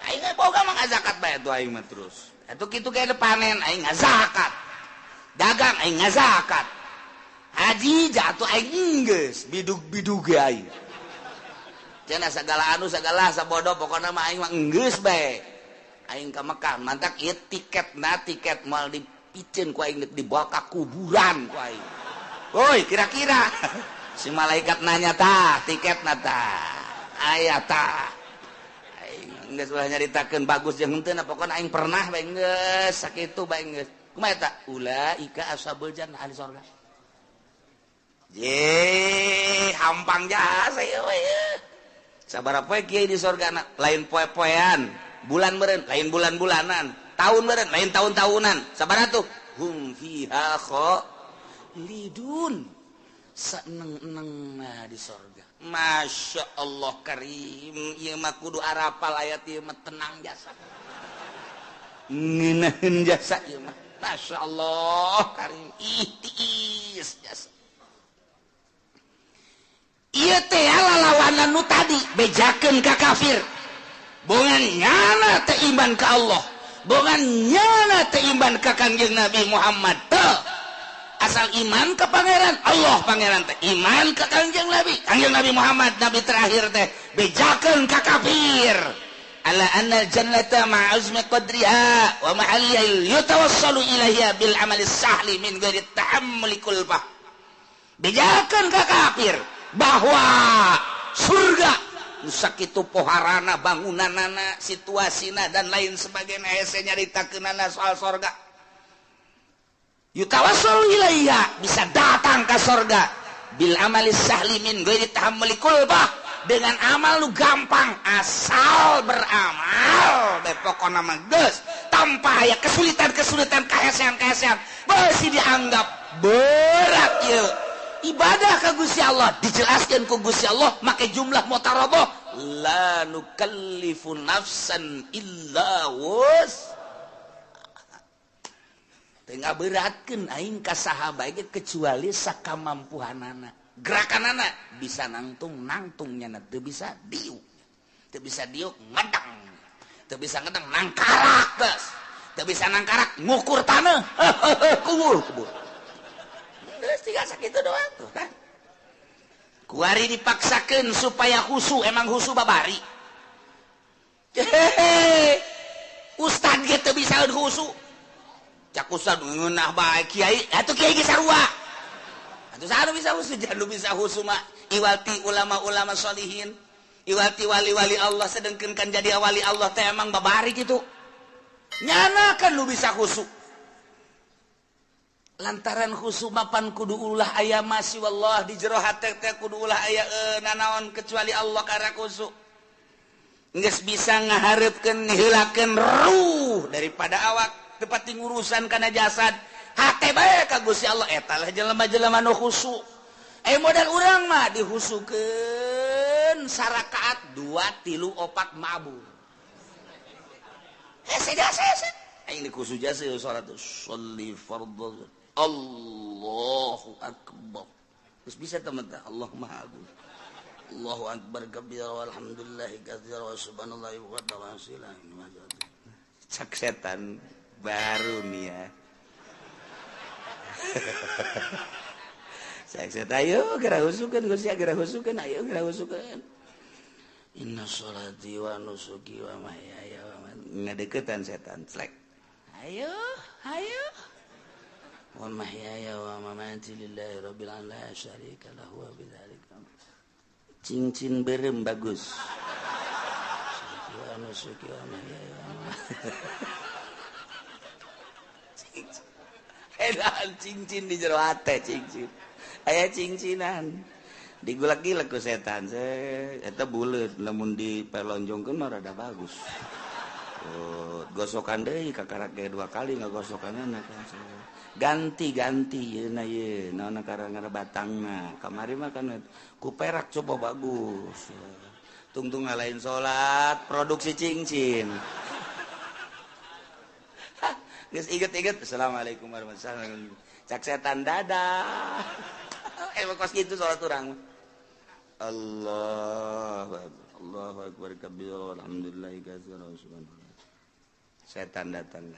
Aing ai boga mah ngazakat bae tuh aing mah terus. Atuh kitu ge panen aing ngazakat. Dagang aing ngazakat. Haji jatuh aing geus bidug-bidug ge aing. Cenah sagala anu sagala sabodo pokona mah aing mah geus bae. Aing ka Mekah mantak ieu tiketna tiket moal dipiceun ku aing dibawa ka kuburan ku aing. Woi kira-kira si malaikat nanya tah tiketna tah aya tah. Aing geus ulah nyaritakeun bagus jeung henteu pokona aing pernah bae geus sakitu bae geus. Kumaha eta? Ulaika ashabul jannah ahli sorga. Ye, hampang jasa ieu we. Sabaraha poe kiai di sorga na? Lain poe-poean, bulan meureun, lain bulan-bulanan, tahun meureun, lain tahun-tahunan. Sabaraha tuh? Hum fiha khalidun. Saeneng-enengna di sorga. Masya Allah karim, ieu mah kudu arapal ayat ieu mah tenang jasa. Ngeunaheun jasa ieu mah. Masya Allah karim, ihtiis jasa. Ieu teh lalawanan nu tadi bejakeun ka kafir. Bongan nyana teh iman ka Allah, bongan nyana teh iman ka Kangjeng Nabi Muhammad teh. Asal iman ka pangeran Allah pangeran teh iman ka Kangjeng Nabi, Kangjeng Nabi Muhammad nabi terakhir teh bejakeun ka kafir. Ala anna al-jannata ma'azmi qadriha wa mahalliha yatawassalu ilaiha bil amali sahli min ghairi ta'ammuli kulfah. Bejakeun ka kafir bahwa surga nu sakitu poharana bangunanana situasina dan lain sebagainya hese nyaritakeunana soal sorga. Yutawassalu ilaiha bisa datang ka sorga bil amali sahli min ghairi ta'ammuli kulfah. Dengan amal lu gampang asal beramal bae pokona mah geus tanpa aya kesulitan-kesulitan kahesean-kahesean beusi dianggap berat ieu Ibadah ka Gusti Allah dijelaskan ku Gusti Allah make jumlah mutaradah, la nukallifu nafsan illa wus. Teu ngaberatkeun aing ka saha bae kecuali sakamampuhanana. Gerakanana bisa nangtung nangtung nyana, teu bisa diuk. Teu bisa diuk ngedang. Teu bisa ngedang nangkarak geus. Teu bisa nangkarak ngukur tanah. Kubur kubur. Geus tinggal sakitu doang tuh kan. Kuari dipaksakeun supaya khusu, emang khusu babari. Hehehe. Ustad ge teu bisa khusu. Cak ustad ngeunah bae kiai, atuh kiai ge sarua. Atuh saha nu bisa khusu? Jangan bisa khusu mah iwati ulama-ulama sholihin, iwati wali-wali Allah, sedengkeun kan jadi wali Allah teh emang babari kitu. Nyana kan nu bisa khusu. Lantaran khusu mapan kudu ulah aya masih wallah di jero hate teh kudu ulah aya nanaon kecuali Allah karena khusu. Geus bisa ngahareupkeun ngiheulakeun ruh daripada awak tepati ngurusan kana jasad. Hate bae ka Gusti Allah eta lah jelema-jelema nu khusu. Modal urang mah dihusukeun sarakaat 2 3 4 mabur. Hese jasa hese. Aing dikhusu jasa salat sholli fardhu. Allahu akbar. Terus bisa teman Allah Maha Agung. Allahu akbar kabira walhamdulillahi katsira wa subhanallahi wa ta'ala. Cak setan baru nih ya. Cak setan ayo geura husukeun Gusti, geura husukeun, ayo geura husukeun. Inna sholati wa nusuki wa mahyaya wa mamati. Ngadeukeutan setan slek. Ayo, ayo. Wa mahyaya wa mamati lillahi rabbil alamin la syarika lahu wa bidzalika. Cincin berem bagus. Wa nusuki wa mahyaya wa mamati. Edan cincin di jero hate cincin. Aya cincinan. Digulak-gilak ku setan. Eta buleut lamun dipelonjongkeun mah rada bagus. Oh, gosokan deui kakarak ge 2 kali ngagosokanna ganti-ganti yeuna ye naon karang batangna kamari mah kan ku perak coba bagus. Tungtung ngalain salat produksi cincin. Geus inget-inget assalamualaikum warahmatullahi wabarakatuh. Cak setan dadah. Emang kos kitu salat urang. Allah Allahu akbar kabir alhamdulillahi katsira subhanallah. Setan datang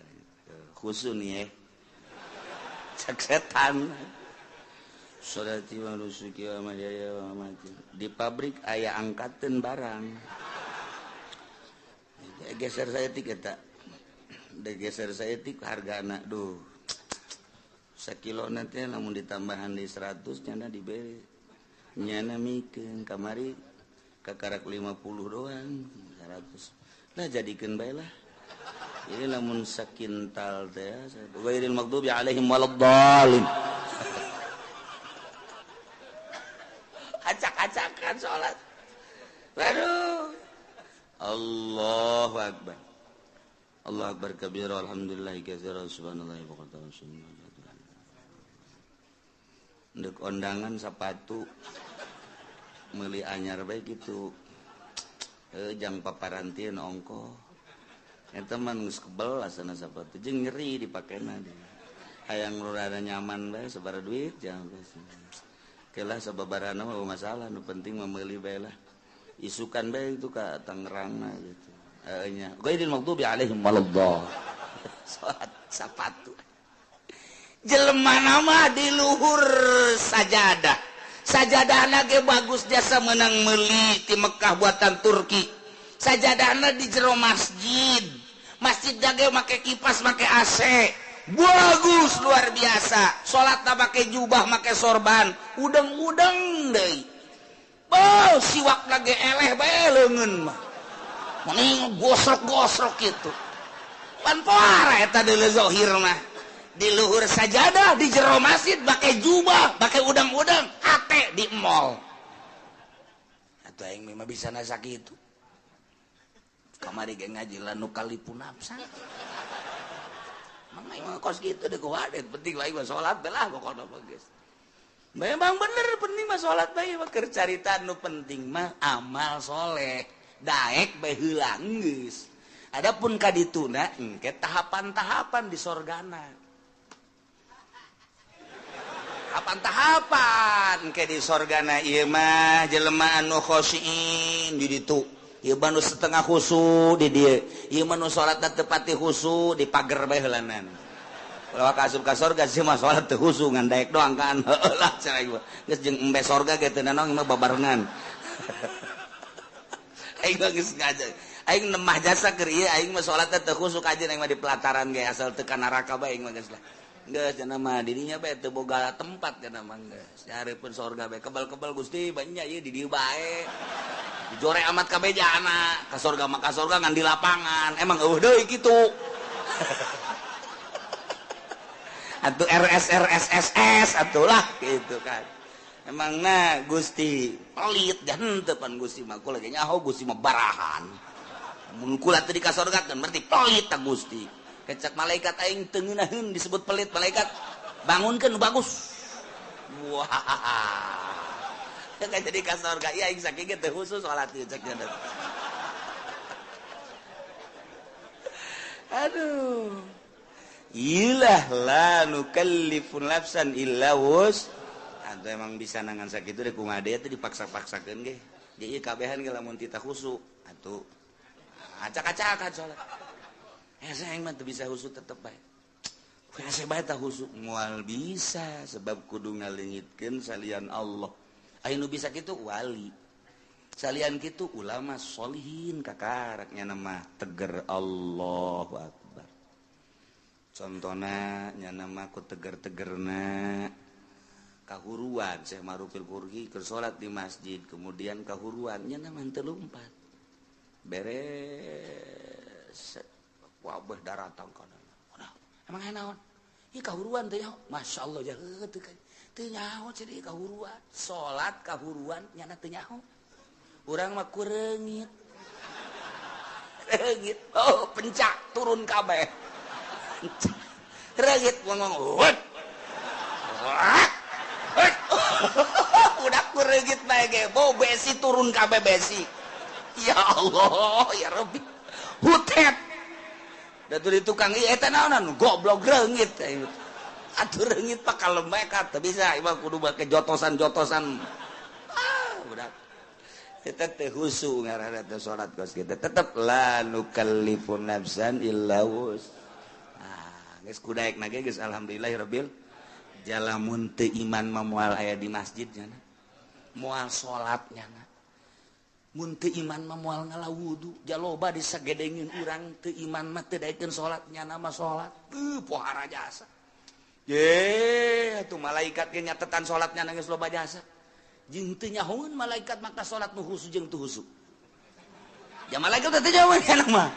khusu nih ya. Cak setan. Sholati wa nusuki wa mahyaya wa mamati. Di pabrik aya angkateun barang. Geser saya tik eta. Geser saya tik hargana duh. Sakilo nanti lamun ditambahan di 100 nyana diberi. Nyana mikeun kamari kakarak 50 doang 100. Lah jadikeun bae lah. Ini lamun sakintal teh ghairil maghdubi alaihim waladdallin. Acak-acakan salat. Waduh. Allahu akbar. Allahu akbar kabira alhamdulillahi katsira subhanallahi wa bihamdihi. Ndek ondangan sepatu meuli anyar bae kitu. Jang paparantieun ongkoh. Eta mah geus kebel asana sapatu jeung nyeri dipakena dia. Hayang rada nyaman bae sabaraha duit jangan geus. Kelah sababarana mah masalah nu penting mah meuli bae lah. Isukan bae itu ka Tangerangna gitu. Heeh nya. Ghairil maghdubi alaihim waladdallin. Salat sapatu. Jelema nama di luhur sajadah. Sajadahna ge bagus jasa menang meuli ti Mekah buatan Turki. Sajadahna di jero masjid. Masjid ge make kipas, make AC. Bagus luar biasa. Salatna make jubah, make sorban, udeng-udeng deui. Oh, siwakna ge eleh bae leungeun mah. Mending gosrok-gosrok kitu. Pan poara eta deuleu zahir mah. Di luhur sajadah, di jero masjid, pakai jubah, pakai udang-udang, hate di mall. Atuh aing mah bisa nasa kitu. Kamari ge ngaji la nukallifu nafsan. Mang aing mah kos kitu deuk wadet, penting lain mah salat belah pokona mah geus. Memang bener penting mah salat bae mah keur carita nu penting mah amal soleh. Daek bae heula geus. Adapun ka dituna engke tahapan-tahapan di sorgana. Tahapan-tahapan engke di sorgana ieu mah jelema anu khosyin di ditu. Ieu mah nu setengah khusu di dieu. Ieu mah nu salatna teu pati khusu di pager bae heulanan. Kalau ka asup ka sorga sih mah salat teu khusu ngan daek doang kan. Heueuh lah cenah ieu. Geus jeung embe sorga ge teu nanaon mah babarengan. Aing mah geus ngaja. Aing nemah jasa keur ieu aing mah salat teh teu khusuk aja aing mah di pelataran ge asal teu ka neraka bae aing mah geus lah. Geus cenah mah dirinya bae teu boga tempat cenah mah geus. Dihareupeun sorga bae kebal-kebal Gusti banyak ieu di dieu bae. Dijore amat kabeh jana ka sorga mah ka sorga ngan di lapangan. Emang eueuh deui kitu. Atuh RS RS SS atuh lah gitu kan. Emang na Gusti pelit dan teu pan Gusti mah kula ge nyaho Gusti mah barahan. Mun kula teu dikasorgakeun berarti pelit ta Gusti. Kecak malaikat aing teu ngeunaheun disebut pelit malaikat. Bangunkeun nu bagus. Wah. Teu jadi ka sorga ieu aing sakieu ge teu khusus salat ieu cek nya. Aduh. Ilah la nukallifu nafsan illa wus. Atau emang bisa nangan sakitu deh kumaha deui teh dipaksa-paksakeun ge. Jadi kabehan ge lamun tita khusu atuh acak-acakan salat. Hese aing mah teu bisa khusu tetep bae. Hese bae tah khusu moal bisa sebab kudu ngaleungitkeun salian Allah. Aya nu bisa kitu wali. Salian kitu ulama solihin kakaraknya nama teger Allahu Akbar. Contohna nya nama ku teger-tegerna kahuruan Syekh Marufil Qurhi keur salat di masjid kemudian kahuruan nya nama teu lumpat beres wabah daratang kana. Emang aya naon? Ieu kahuruan teh nyaho. Masyaallah jaheut teu teu nyaho ceuk kahuruan. Salat kahuruan nyana teu nyaho. Urang mah ku reungit. Reungit. Oh, pencak turun kabeh. Reungit ngomong. Udah ku reungit bae ge, bau besi turun kabeh besi. Ya Allah, ya Rabbi. Hutet. Da di tukang ieu eta naonan goblok reungit. Atuh reungit pak kalem bae teu bisa ieu mah kudu make jotosan-jotosan. Ah, udah. Eta teh khusu ngaranna teh salat kos kitu. Tetep la nukallifu nafsan illa wus. Ah, geus kudaekna ge geus alhamdulillahirabbil jalamun teu iman mah moal aya di masjid nya. Moal salat nya. Mun teu iman mah moal ngala wudu, jaloba disagedengin urang teu iman mah teu daekeun salat nyana mah salat. Teu pohara jasa. Ye, atuh malaikat ge nyatetan salatnya geus loba jasa. Jeung teu nyahoeun malaikat maka salat nu khusu jeung teu khusu. Ya malaikat teh teu nyahoeun kana mah.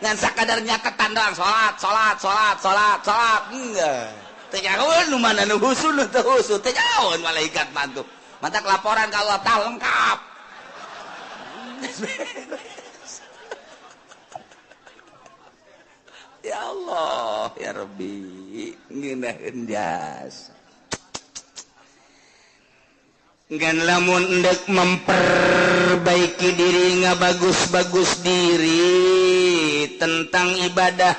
Ngan sakadar nyatetan doang salat, salat, salat, salat, salat. Enggak. Teu nyahoeun nu mana nu khusu nu teu khusu, teu nyahoeun malaikat mah tuh. Mantak laporan ka Allah tah lengkap. Ya Allah, ya Rabbi, ngeunaheun jasa. Ngan lamun endek memperbaiki diri ngabagus-bagus diri tentang ibadah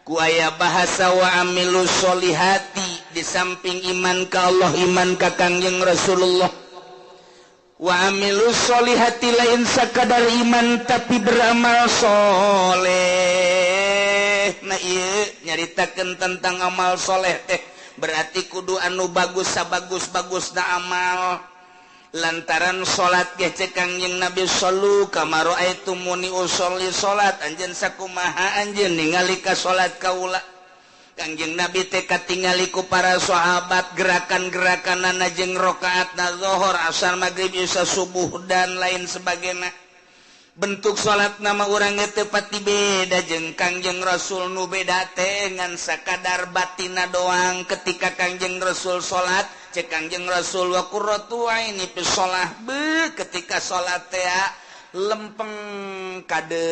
ku aya bahasa wa amilus solihati di samping iman ka Allah iman ka Kangjeng Rasulullah. Wa amilus solihati lain sakadar iman tapi beramal soleh. Nah ieu nyaritakeun tentang amal soleh teh berarti kudu anu bagus sabagus-bagusna amal. Lantaran salat ge cek Kangjeng Nabi sallu kama raaitumuni usolli salat anjeun sakumaha anjeun ningali ka salat kaula. Kangjeng Nabi teh katingali ku para sahabat gerakan-gerakanana jeung rakaatna zuhur, asar, magrib, isya, subuh dan lain sebagainya. Bentuk salat nama urang teh pati beda jeung Kangjeng Rasul nu beda teh ngan sakadar batina doang. Ketika Kangjeng Rasul salat cek Kangjeng Rasul wa qurratu aini fi shalah be ketika salat teh lempeng kade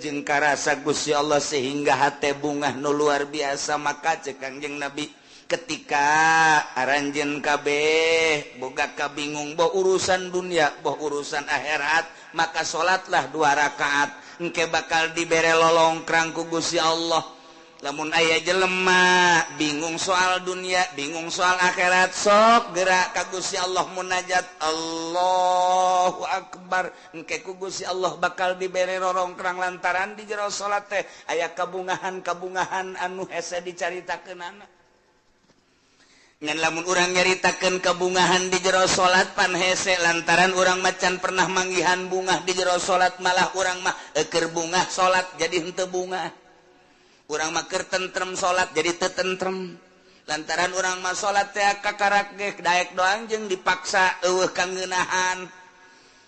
jeung karasa Gusti Allah sehingga hate bungah nu luar biasa. Maka cek Kangjeng Nabi Ketika aranjeun kabeh boga kabingung boh urusan dunia boh urusan akhirat, maka salatlah 2 rakaat, engke bakal dibere lolongkrang ku Gusti Allah. Lamun aya jelema bingung soal dunia, bingung soal akhirat, sok gerak ka Gusti Allah munajat Allahu Akbar, engke ku Gusti Allah bakal dibere rorongkrang lantaran di jero salat teh aya kabungahan-kabungahan anu hese dicaritakeunana. Ngan lamun urang nyaritakeun kabungahan di jero salat pan hese lantaran urang macan pernah manggihan bungah di jero salat, malah urang mah eukeur bungah salat jadi henteu bungah. Urang mah keur tentrem salat jadi teu tentrem lantaran urang mah salat teh kakarak ge daek doang jeung dipaksa eueuh kangeunahan.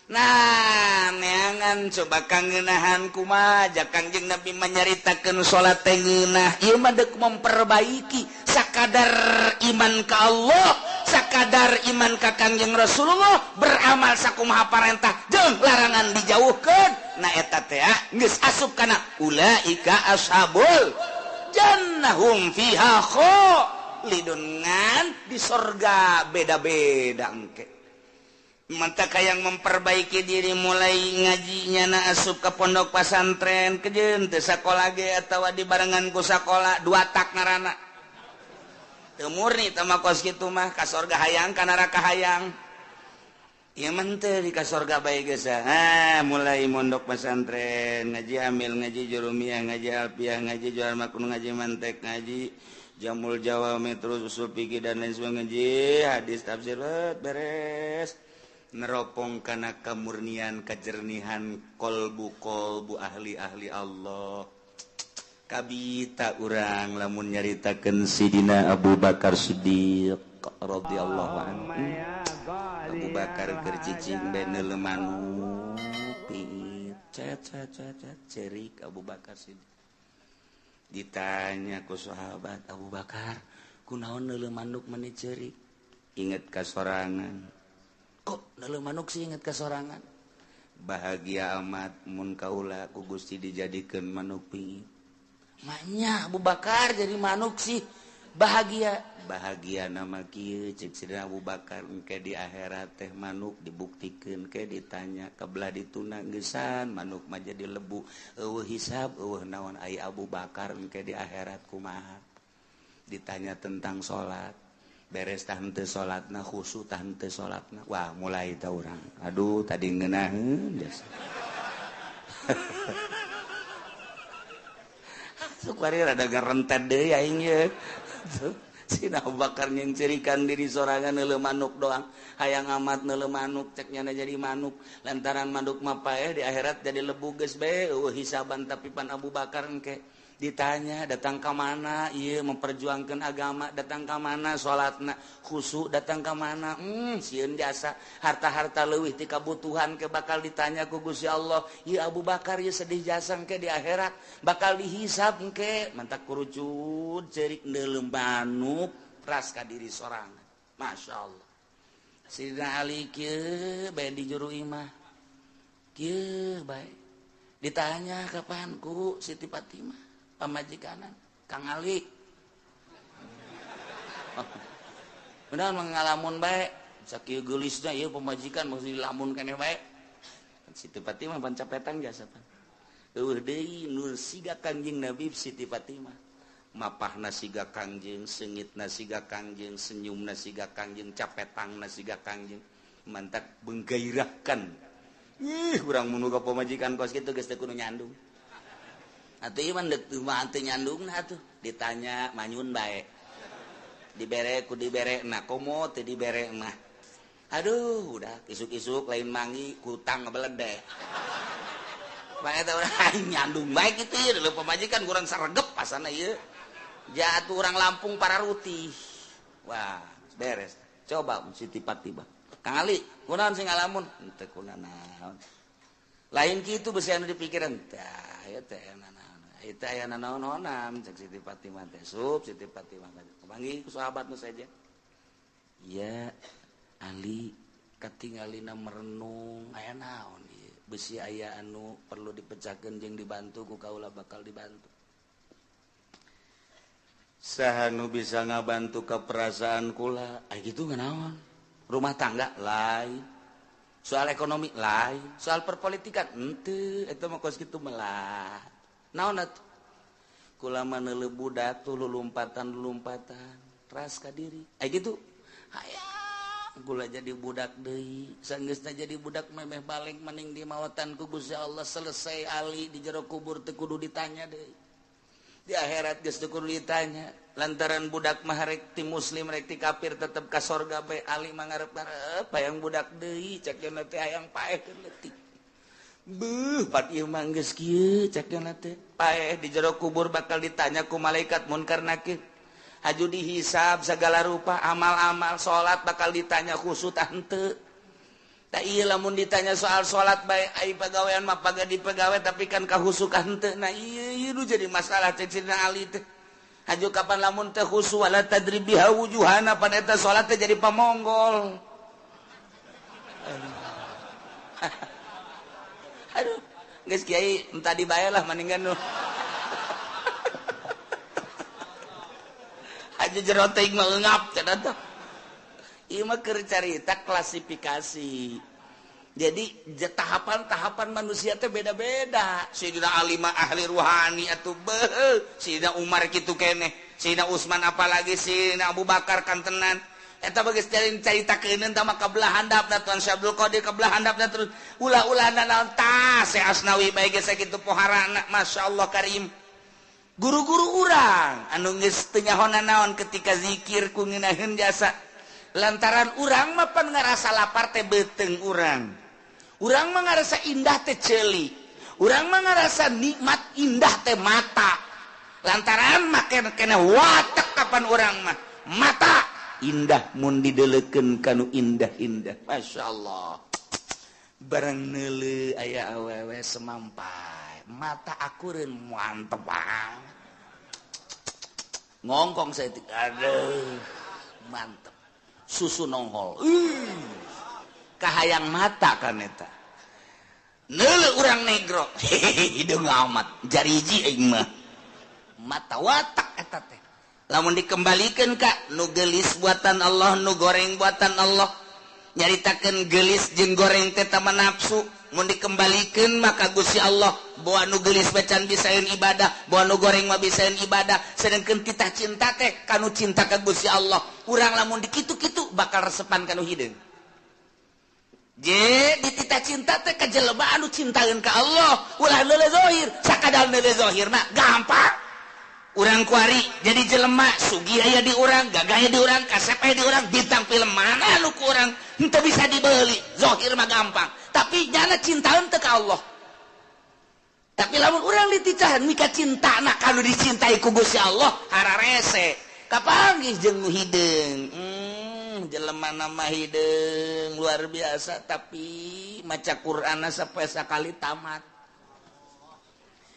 Nah, neangan coba kangeunahan kumaha ja Kangjeng Nabi manyaritakeun salat teh ngeunah. Ieu mah deuk memperbaiki sakadar iman ka Allah, sakadar iman ka Kangjeng Rasulullah, beramal sakumaha parentah jeung larangan dijauhkeun. Nah eta teh geus asup kana ulaika ashabul jannahum fiha khalidun, ngan di sorga beda-beda engke. Mantap yang memperbaiki diri mulai ngajinya na asup ke pondok pesantren kejeun teu sakola ge atawa dibarengan ku sakola dua tak ngaranna. Teu murni teh mah kos kitu mah ka sorga hayang ka neraka hayang. Ieu mah teu di ka sorga bae geus. Ah, mulai mondok pesantren, ngaji amil, ngaji jurumiyah, ngaji alfiah, ngaji jual makun, ngaji mantek, ngaji jamul jawami, terus usul fikih dan lain sebagainya, ngaji hadis tafsir beres. Neropong kana kamurnian kajernihan kolbu-kolbu ahli-ahli Allah. Kabita urang lamun nyaritakeun Sidina Abu Bakar Siddiq radhiyallahu anhu. Abu Bakar keur cicing bae neuleuh manuk piit cet cet cet cerik Abu Bakar Siddiq. Ditanya ku sahabat, Abu Bakar kunaon neuleuh manuk meni cerik? Inget ka sorangan. Kok neuleuh manuk sih inget ka sorangan? Bahagia amat mun kaula ku Gusti dijadikeun manuk pingit. Maknya Abu Bakar jadi manuk sih bahagia. Bahagia nama kieu cek Sidina Abu Bakar engke di akhirat teh manuk dibuktikeun ke ditanya kabelah dituna geusan manuk mah jadi lebu eueuh hisab eueuh naon ai Abu Bakar engke di akhirat kumaha. Ditanya tentang salat beres tah henteu salatna khusyuk tah henteu salatna. Wah mulai tah urang aduh tadi ngeunaheun jasa. Sukwari rada gerentet deui aing ye. Sina Abu Bakar nyengcerikan diri sorangan neuleuh manuk doang. Hayang amat neuleuh manuk cek nyana jadi manuk. Lantaran manuk mah paeh di akhirat jadi lebu geus bae eueuh hisaban tapi pan Abu Bakar engke ditanya datang ka mana ieu memperjuangkan agama, datang ka mana salatna khusyuk, datang ka mana sieun jasa harta-harta leuwih ti kabutuhan ke bakal ditanya ku Gusti Allah. Ieu Abu Bakar ieu sedih jasa engke di akhirat bakal dihisab engke mantak kurucut ceurik neuleuh manuk ras ka diri sorangan. Masya Allah. Sidina Ali kieu bae di juru imah kieu bae ditanya kapan ku Siti Fatimah pamajikanan Kang Ali. Benar mengalamun bae sakieu geulisna ieu pamajikan mesti dilamun keneh bae. Siti Fatimah pancapetan jasa pan. Eueuh deui nur siga Kangjeng Nabi Siti Fatimah. Mapahna siga Kangjeng, seungitna siga Kangjeng, senyumna siga Kangjeng, capetangna siga Kangjeng. Mantak menggairahkan. Ih, urang mun ka pamajikan kos kitu geus teu kudu nyandung. Atuh ieu mah deuk mah teu nyandungna atuh. Ditanya manyun bae. Dibere ku dibere na komo teu dibere mah. Aduh, udah isuk-isuk lain mangi kutang ngebeledeh. Bae eta urang nyandung bae kitu ieu leuh pamajikan kurang saregep pasana ieu. Jatuh orang Lampung para rutih. Wah, beres. Coba Siti Fatimah. Kang Ali, kunaon sing ngalamun? Henteu kunaon. Lain kitu beusi anu dipikiran. Tah, ieu teh naon. Ieu teh aya nanaon-naonan cek Siti Fatimah teh. Sup Siti Fatimah. Panggih ku sahabat nu saja. Iya, Ali katingalina merenung aya naon ieu. Beusi aya anu perlu dipecahkeun jeung dibantu ku kaula bakal dibantu. Saha nu bisa ngabantu ke perasaan kula? Ah gitu naon? Rumah tangga lain, soal ekonomi lain, soal perpolitikan henteu, eta mah kos kitu melah. Naon atuh? Kula mah neuleuh budak tuh lulumpatan-lulumpatan, ras ka diri. Ah gitu. Hayang kula jadi budak deui, sanggeusna jadi budak memeh balik maning di mawatan ku Gusti Allah, selesai ali di jero kubur teu kudu ditanya deui. Di akhirat geus teu kudu ditanya, lantaran budak mah rek ti muslim rek ti kafir tetep ka sorga bae. Ali mah ngarep-ngarep hayang budak deui, cek cenah teh hayang paeh keur leutik. Beuh, pat ieu mah geus kieu cek cenah teh. Paeh di jero kubur bakal ditanya ku malaikat munkar nakir. Haju dihisab segala rupa amal-amal salat bakal ditanya khusus tah henteu. Tah ieu lamun ditanya soal salat bae ai pagawean mah paga dipegawe tapi kan kahusukan henteu. Nah ieu ieu nu jadi masalah cek Sidina Ali teh. Haju kapan lamun teh khusu wala tadribiha wujuhana pan eta salat teh jadi pamonggol. Aduh, geus kiai entah dibayar lah mendingan nu. Aja jero teuing mah eungap cenah teh. Ieu mah keur carita klasifikasi. Jadi tahapan-tahapan manusia teh beda-beda. Sayyidina Ali mah ahli ruhani atuh beuh, Sayyidina Umar kitu keneh, Sayyidina Utsman apalagi Sayyidina Abu Bakar kantenan. Eta bagus carita keuneun tah mah kabelah handapna Tuan Syekh Abdul Qadir kabelah handapna terus ulah-ulah naon tah Syekh Asnawi bae geus sakitu poharana masyaallah karim. Guru-guru urang anu geus teu nyaho naon ketika zikir ku ngeunaheun jasa. Lantaran urang mah pan ngarasa lapar teh beuteung urang. Urang mah ngarasa indah teh ceuli. Urang mah ngarasa nikmat indah teh mata. Lantaran mah kena watek kapan urang mah mata indah mun didelekeun kanu indah-indah. Masyaallah. Barang neuleuh aya awewe semampai, mata akureun mantep banget. Ngongkong saya aduh mantep. Susu nongol. Kahayang mata kan eta. Neuleuh urang negro. Hideung amat jariji aing mah. Mata watak eta teh. Lamun dikembalikeun ka nu geulis buatan Allah, nu goreng buatan Allah. Nyaritakeun geulis jeung goreng teh tama nafsu. Mun dikembalikeun maka Gusti Allah bawa nu geulis bacan bisaeun ibadah, bawa nu goreng mah bisaeun ibadah. Sedengkeun titah cinta teh kanu cinta ka Gusti Allah. Urang lamun dikitu-kitu bakal resepan kanu hideung. Je dititah cinta teh ka jelema anu cintaeun ka Allah, ulah neuleuh zahir, sakadar neuleuh zahir mah gampang. Urang kuari jadi jelema sugih aya di urang, gagah aya di urang, kasep aya di urang, bintang film mana nu ku urang henteu bisa dibeli, zahir mah gampang. Tapi nyana cintaeun teu ka Allah. Tapi lamun urang diticahan mika cintana kanu dicintai ku Gusti Allah, hararese. Kapanggih jeung nu hideung. Jelema nama hideung luar biasa tapi maca Qur'anna sapoe sakali tamat.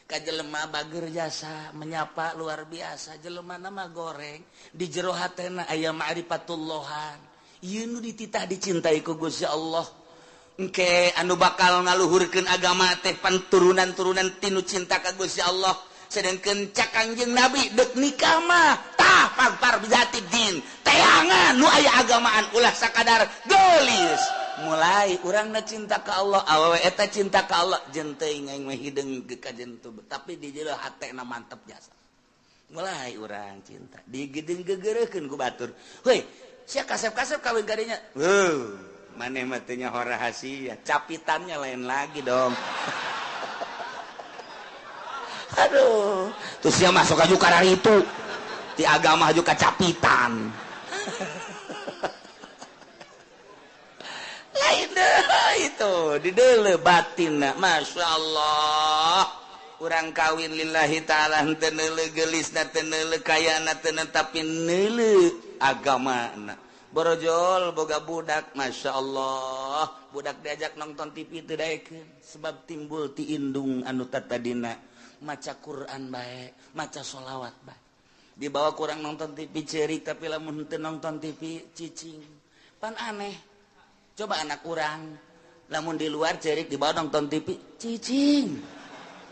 Ka jelema bager jasa menyapa luar biasa, jelema nama goreng di jero hatena aya ma'rifatullahan. Ieu nu dititah dicintai ku Gusti Allah. Engke anu bakal ngaluhurkeun agama teh pan turunan-turunan tinu cinta ka Gusti Allah. Sedengkeun cak Kangjeng Nabi deuk nikah mah tah pagpar bijati din. Teangan nu aya agamaan ulah sakadar geulis. Mulai urangna cinta ka Allah, awewe eta cinta ka Allah, jeung teuing aing mah hideung ka jentu, tapi di jero hatena mantep jasa. Mulai urang cinta, digeudeung gegereukeun ku batur. Heuy, sia kasep-kasep kawin ka dinya. Heuh, maneh mah teu nyaho rahasia, capitannya lain lagi dong. Aduh, terus sia masuk aju kararitu. Di agama aju kacapitan. Lain deh itu di deuleu batinna Masya Allah. Urang kawin lillahi ta'ala henteu neuleuh geulisna, teu neuleuh kayana, teu tapi neuleuh agamana. Borojol boga budak Masya Allah, budak diajak nonton TV teu daekeun sebab timbul ti indung anu tatadina maca Quran bae, maca sholawat bae. Dibawa kurang nonton TV ceurik tapi lamun henteu nonton TV cicing. Pan aneh. Coba anak urang lamun di luar cerik dibawa nonton TV cicing.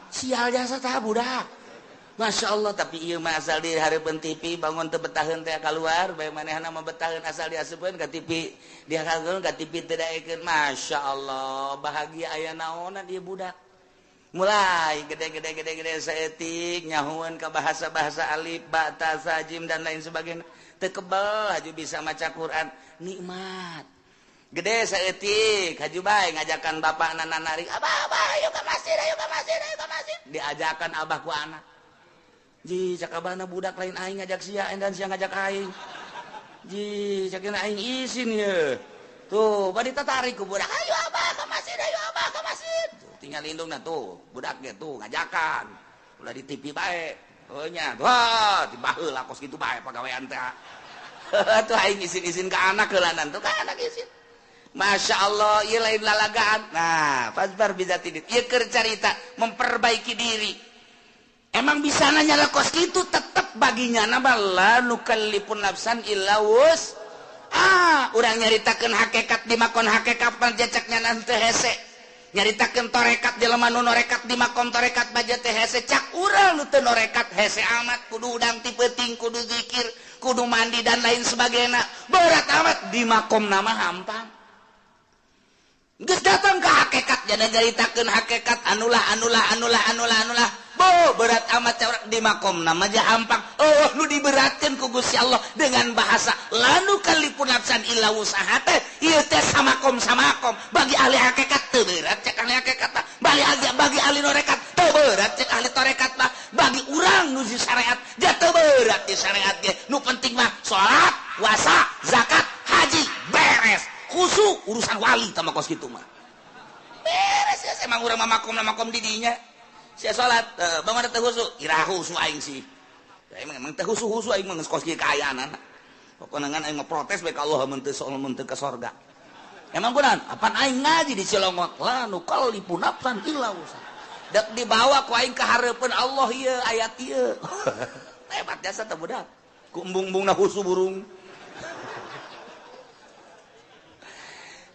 Sial jasa tah budak. Masya Allah, tapi ieu mah asal di hareupeun TV bangun teu betaheun teh kaluar bae manehna mah betaheun asal diasupkeun ka TV, dihakeun ka TV teu daekeun. Masya Allah, bahagia aya naonan ieu budak. Mulai gede-gede-gede-gede saeutik nyahueun ka bahasa-bahasa alif, ba, ta, sa, jim dan lain sebagainya. Teu kebel haju bisa maca Quran, nikmat. Gede saeutik haju bae ngajakan bapakna narik, "Abah, abah, ayo ka masjid, ayo ka masjid, ayo ka masjid." Diajakan abah ku anak. Ji, cak abahna budak lain aing ngajak sia dan sia ngajak aing. Ji, cak aing isin ye. Tuh, bari tatarik ku budak, "Ayo abah ka masjid, ayo abah ka masjid." Tuh, tinggal indungna tuh, budak ge tuh ngajakan. Ulah di TV bae. Oh nya, wah, dibaheula kos kitu bae pagawean teh. Tuh aing isin-isin ka anak heulanan tuh ka anak isin. Masya Allah, ieu lain lalagaan. Nah, fasbar bizati din. Ieu keur carita memperbaiki diri. Emang bisa nanya lah kos gitu tetep baginya nama la nukallifun nafsan illa wus. Ah, urang nyaritakeun hakikat di makon hakikat panjacaknya nanti hese. Nyaritakeun torekat jelema nu norekat di makom torekat baja teh hese cak urang nu teu norekat hese amat kudu udang ti peuting kudu zikir kudu mandi dan lain sebagainya. Berat amat di makom nama hampang. Geus datang ke hakikat jana nyaritakeun hakikat anulah anulah anulah anulah anulah. Bo berat amat cawrak di makom nama aja hampang. Oh nu diberatkeun ku Gusti Allah dengan bahasa lanu kalipun nafsan illa wusaha teh ieu teh samakom samakom bagi ahli hakikat teu berat cek ahli hakikat mah, bagi ahli norekat teu berat cek ahli torekat mah, bagi urang nu di syariat ja teu berat di syariat ge. Nu penting mah salat, puasa, zakat, haji beres. Khusu urusan wali tama kos kitu mah. Beres ya emang urang mah makom makom di dinya. Sia salat, bangun teu khusu, ira khusu aing sih. Ya emang emang teu khusu-khusu aing mah geus kos kieu kaayaanana. Pokona ngan aing mah protes bae ka Allah mun teu mun teu ka sorga. Emang kunaon? Apan aing ngaji di Cilongok, la nukallifu nafsan illa wusaha. Dek dibawa ku aing ka hareupeun Allah ieu ayat ieu. Hebat jasa teh budak. Ku embung-embungna khusu burung.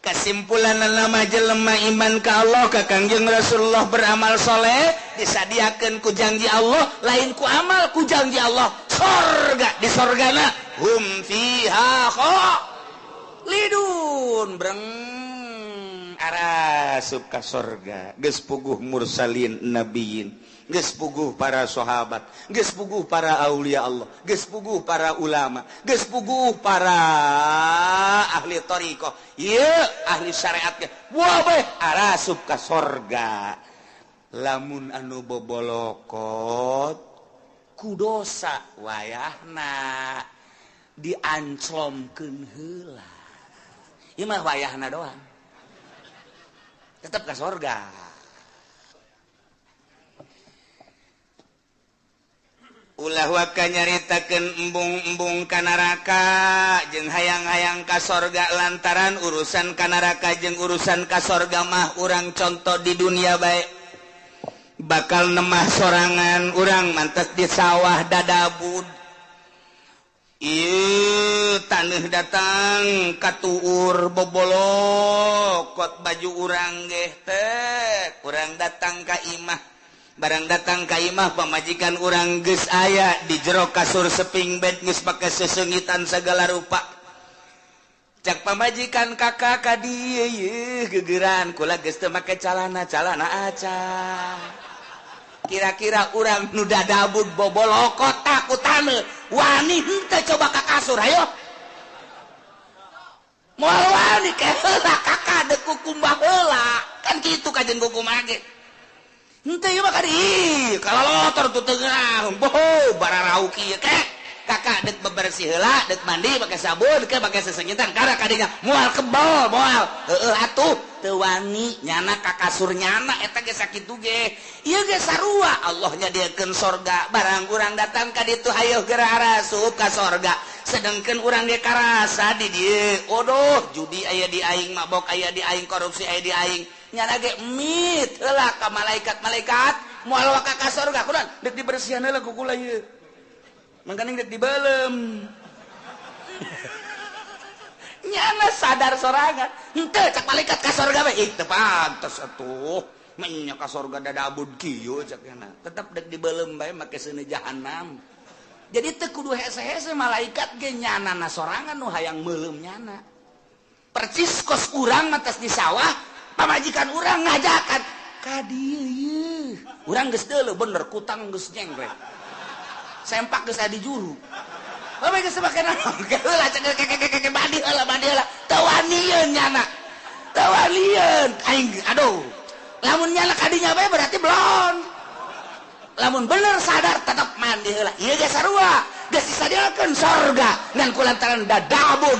Kesimpulan nama jelema iman ka Allah ka Kangjeng Rasulullah beramal soleh disadiakeun ku janji Allah lain ku amal ku janji Allah sorga di sorgana hum fiha khalidun breng arasup ka sorga geus puguh mursalin nabiyin geus puguh para sahabat geus puguh para aulia Allah geus puguh para ulama geus puguh para ahli thariqah ieu ahli syariat ge wah bae arasup ka sorga lamun anu bobolokot ku dosa wayahna dianclomkeun heula ieu mah wayahna doang tetep ka sorga. Ulah waka nyaritakeun embung-embung ka neraka jeung hayang-hayang ka sorga lantaran urusan ka neraka jeung urusan ka sorga mah urang contoh di dunia bae bakal nemah sorangan urang mantes di sawah dadabud ieu taneuh datang katuur bobolokot baju urang geh teh urang datang ka imah barang datang ka imah pamajikan urang geus aya di jero kasur seping bed geus pake sesengitan segala rupa cak pamajikan kakak ka dieu yeuh gegeran kula geus teu make calana calana aca kira-kira urang nu dadabud bobolokot ku taneuh wani henteu coba ka kasur hayo moal wani ke heula kakak deuk kukumbah heula kan kitu kajen kukumbah ge henteu ieu mah ka dieu kalalotor tuh teu geunah boho bararauki ieu ke kakak dek bebersih heula dek mandi pake sabun ke pake sesengitan kada kadinya moal kebal moal heueuh atuh teu wani nyana ka kasur nyana eta ge sakitu ge ieu ge sarua Allah nyadiakeun sorga barang urang datang ka ditu hayoh geura arasup ka sorga sedengkeun urang ge karasa di dieu odoh judi aya di aing mabok aya di aing korupsi aya di aing nyana ge mit heula ka malaikat-malaikat moal waka ka sorga kunaon dek dibersihan heula ku kula ieu mangkaning dek dibelem nyana sadar sorangan henteu cak malaikat ka sorga bae ih teu pantes atuh Menya ka sorga dadabud kieu cek nya. Tetep dek dibeuleum bae make seuneu jahanam. Jadi teu kudu hese-hese malaikat ge nyana na sorangan nu hayang meuleum nyana. Percis kos urang mah di sawah, pamajikan urang ngajakan ka dieu ieu. Urang geus deuleu bener kutang geus nyengklek. Sempak geus aya di juru. Bae geus make naon? Heula cek keke mandi heula mandi heula. Teu wanieun nyana. Teu wanieun aing aduh. Lamun nyana kadinya bae berarti belon. Lamun bener sadar tetap mandi heula. Ieu ge sarua, geus disadiakeun sorga ngan kulantaran dadabun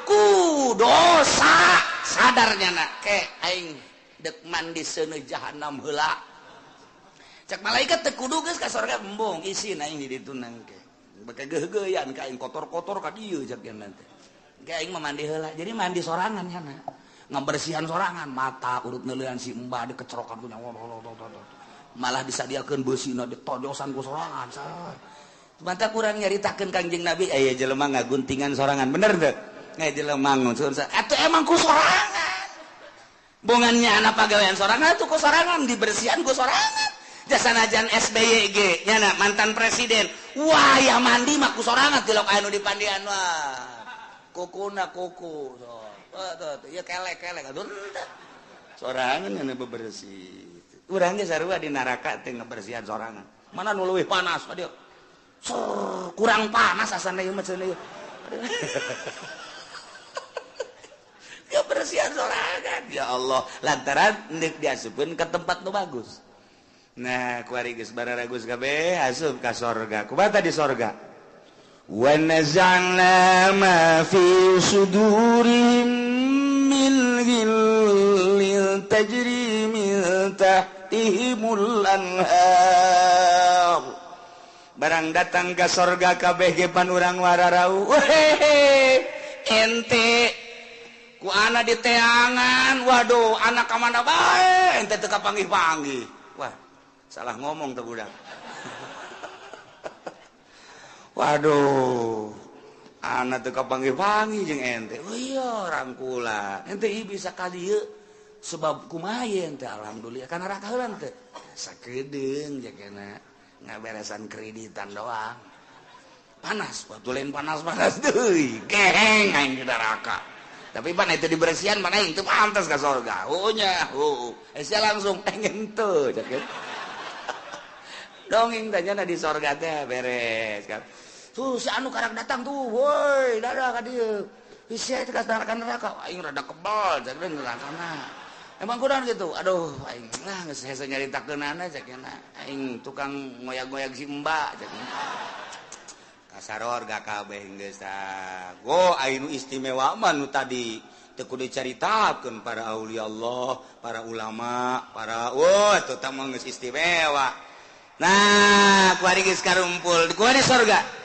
ku dosa sadar nyana ke aing dek mandi seuneu jahanam heula. Cek malaikat teu kudu geus ka sorga embung isin aing di ditu nangke. Beke geugeuyan ka aing kotor-kotor ka dieu cek nya teh. Ke aing mah mandi heula. Jadi mandi sorangan nyana. Ngabersihan sorangan mata urut neuleuan si embah dikecerokan ku nyawa malah disadiakeun beusina ditojosan ku sorangan. Mantap kurang nyaritakeun Kangjeng Nabi aya jelema ngaguntingan sorangan bener teu? Aya jelema ngusun atuh emang ku sorangan. Bongannya anak pagawean sorangan atuh ku sorangan dibersihan ku sorangan. Jasanajan SBY ge nyana mantan presiden. Wah ya mandi mah ku sorangan tilok anu dipandian wah. Kukuna kuku so. Tuh, ya kelek-kelek aduh. Sorangan anu bebersih. Urang ge sarua di neraka teh ngebersihan sorangan. Mana nu leuwih panas dia. Sur, kurang panas asana ieu mah cenah ieu. Kebersihan sorangan. Ya Allah, lantaran deuk diasupkeun ka tempat nu bagus. Nah, kuari geus bararagus kabeh asup ka sorga. Kumaha di sorga? Wa naza'na ma fi sudurihim min ghillin tajri min tahtihimul anhar. Barang datang ka sorga kabeh ge pan urang wararau. Wehehe, ente ku ana di teangan, waduh anak ka mana bae ente teu kapanggih-panggih. Wah, salah ngomong teh budak. Waduh, anak teu kapanggih-panggih jeung ente. Oh iya, rangkula. Ente ieu bisa ka dieu sebab kumaha ente alhamdulillah kana neraka heula teh. Sakedeung jakena ngaberesan kreditan doang. Panas, waktu lain panas-panas deui. Geheng aing di neraka. Tapi pan itu dibersihan mana aing teu pantas ka sorga. Oh nya, oh. Sia langsung pengen teu cek. Dongeng tanya di sorga teh beres kan. Tuh si anu karak datang tuh, woi, dadah ka dieu. Sia teh ka neraka, aing rada kebal cek nerakana. Emang kurang gitu. Aduh, aing lah geus hese nyaritakeunana cek nya. Aing tukang ngoyag-ngoyag si Mbak cek. Kasaror ga kabeh geus tah. Go aing nu istimewa mah nu tadi teu kudu dicaritakeun para aulia Allah, para ulama, para wah teu tah mah geus istimewa. Nah, kuari geus karumpul, kuari sorga.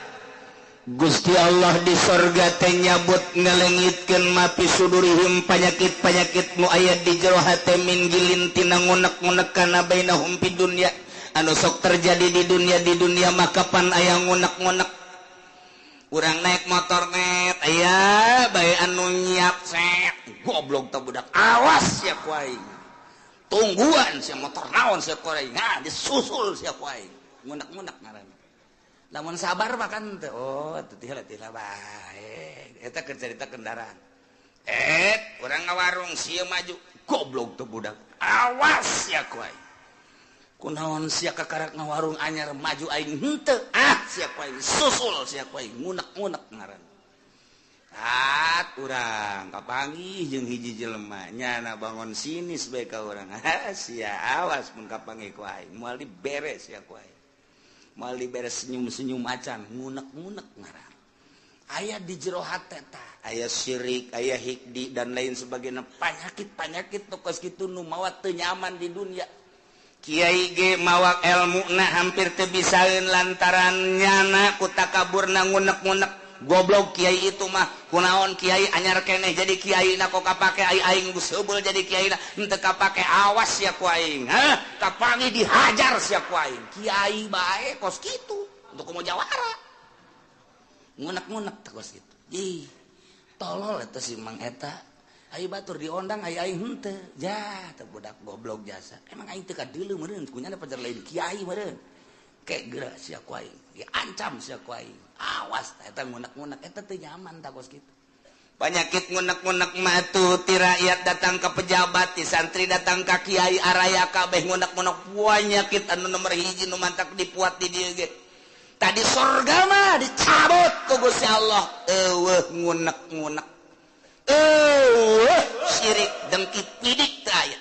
Gusti Allah di sorga teh nyabut ngalengitkeun mapi sudurihim panyakit-panyakit nu aya di jero hate min gilin tina ngunek-ngunek kana bainahum fid dunya anu sok terjadi di dunia maka pan aya ngunek-ngunek. Urang naik motor net aya bae anu nyiap set goblok teh budak awas sia ku aing. Tungguan sia motor naon sia ku aing. Nah, disusul sia ku aing. Ngunek-ngunek ngaranna. Lamun sabar mah kan teh oh teu tila bae. Eta keur carita kendaraan. Urang ngawarung sia maju goblok teh budak. Awas sia ku aing. Kunaon sia kakarak ngawarung anyar maju aing henteu. Ah sia ku aing susul sia ku aing ngunek-ngunek ngaranna. At urang kapanggih jeung hiji jelema nyana bangun sinis bae ka urang. Ah sia awas mun kapanggih ku aing moal diberes sia ku aing. Moal diberes senyum-senyum acan ngunek-ngunek ngaran. Aya di jero hate tah, aya syirik, aya hikdi dan lain sebagainya, panyakit-panyakit nu kos kitu nu mawa teu nyaman di dunia. Kiai ge mawa elmuna hampir teu bisaeun lantaran nyana ku takaburna ngunek-ngunek. Goblok kiai itu mah kunaon kiai anyar keneh jadi kiai na kok kapake aing geus heubeul jadi kiai na henteu kapake awas sia ku aing. Hah, kapangi dihajar sia ku aing. Kiai bae kos kitu untuk komo jawara. Ngunek-ngunek teh kos kitu. Ih, tolol eta si Mang eta. Ayo batur diondang ayo aing henteu. Ja, teu budak goblok jasa. Emang aing teu kadeuleu meureun, kunyana pajar lain kiai meureun. Kayak geura sia ku aing, diancam sia ku aing. Awas eta ngunek-ngunek eta teu nyaman tah kos kitu. Penyakit ngunek-ngunek mah tuh ti rakyat datang ke pejabat, ti santri datang ka kiai, araya kabeh ngunek-ngunek. Penyakit anu nomor hiji nu mantak dipuat di dieu ge. Tadi sorga mah dicabut ku Gusti Allah, eueuh ngunek-ngunek, eueuh syirik dengki pidik teu aya.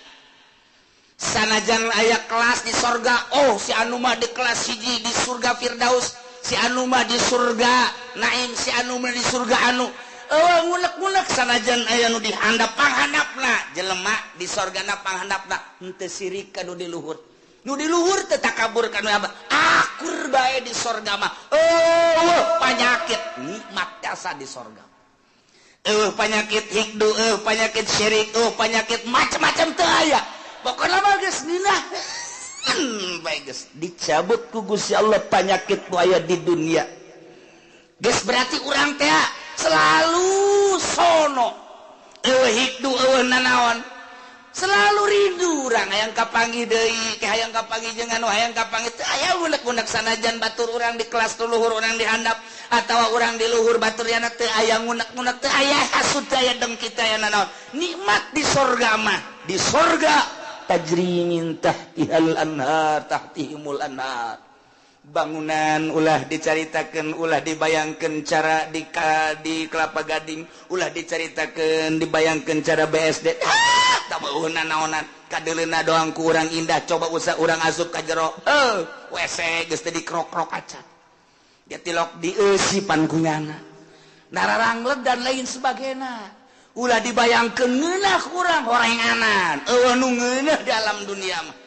Sanajan aya kelas di sorga, oh si anu mah di kelas hiji di surga Firdaus, si anu mah di surga Naim, si anu mah di surga anu. Eueuh ngunek-ngunek sanajan aya nu dihandap panghandapna jelema di sorgana panghandapna henteu sirik ka nu di luhur. Nu di luhur teu takabur ka nu abah, akur bae di sorga mah. Eueuh panyakit nikmat jasa di sorga. Eueuh panyakit hikdu, eueuh panyakit syirik, eueuh panyakit macam-macam teu aya. Pokona mah geus nginah bae geus dicabut ku Gusti Allah panyakit nu aya di dunia. Geus berarti urang teh selalu sono, eueuh hikdu, eueuh nanaon, selalu rindu urang hayang kapanggih deui, ke hayang kapanggih jeung anu hayang kapanggih teu aya ngunek-ngunek. Sanajan batur urang di kelas luhur, urang di handap atawa urang di luhur batur yana teu aya ngunek-ngunek, teu aya hasud, teu aya dengki, teu aya nanaon. Nikmat di sorga mah. Di sorga tajri min tahtihal anhar, tahtihimul anhar. Bangunan ulah dicaritakeun, ulah dibayangkeun cara di Kelapa Gading, ulah dicaritakeun dibayangkeun cara BSD. Ah, tak mau naonan kadeuleuna doang ku urang indah. Coba usah urang asup ka jero, eh WC geus teu dikrok-krok acan, dia tilok dieusipan ku nyana nararangleg dan lain sebagainya. Ulah dibayangkeun ngeunah kurang horenganan, eueuh nu ngeunah di alam dunia mah.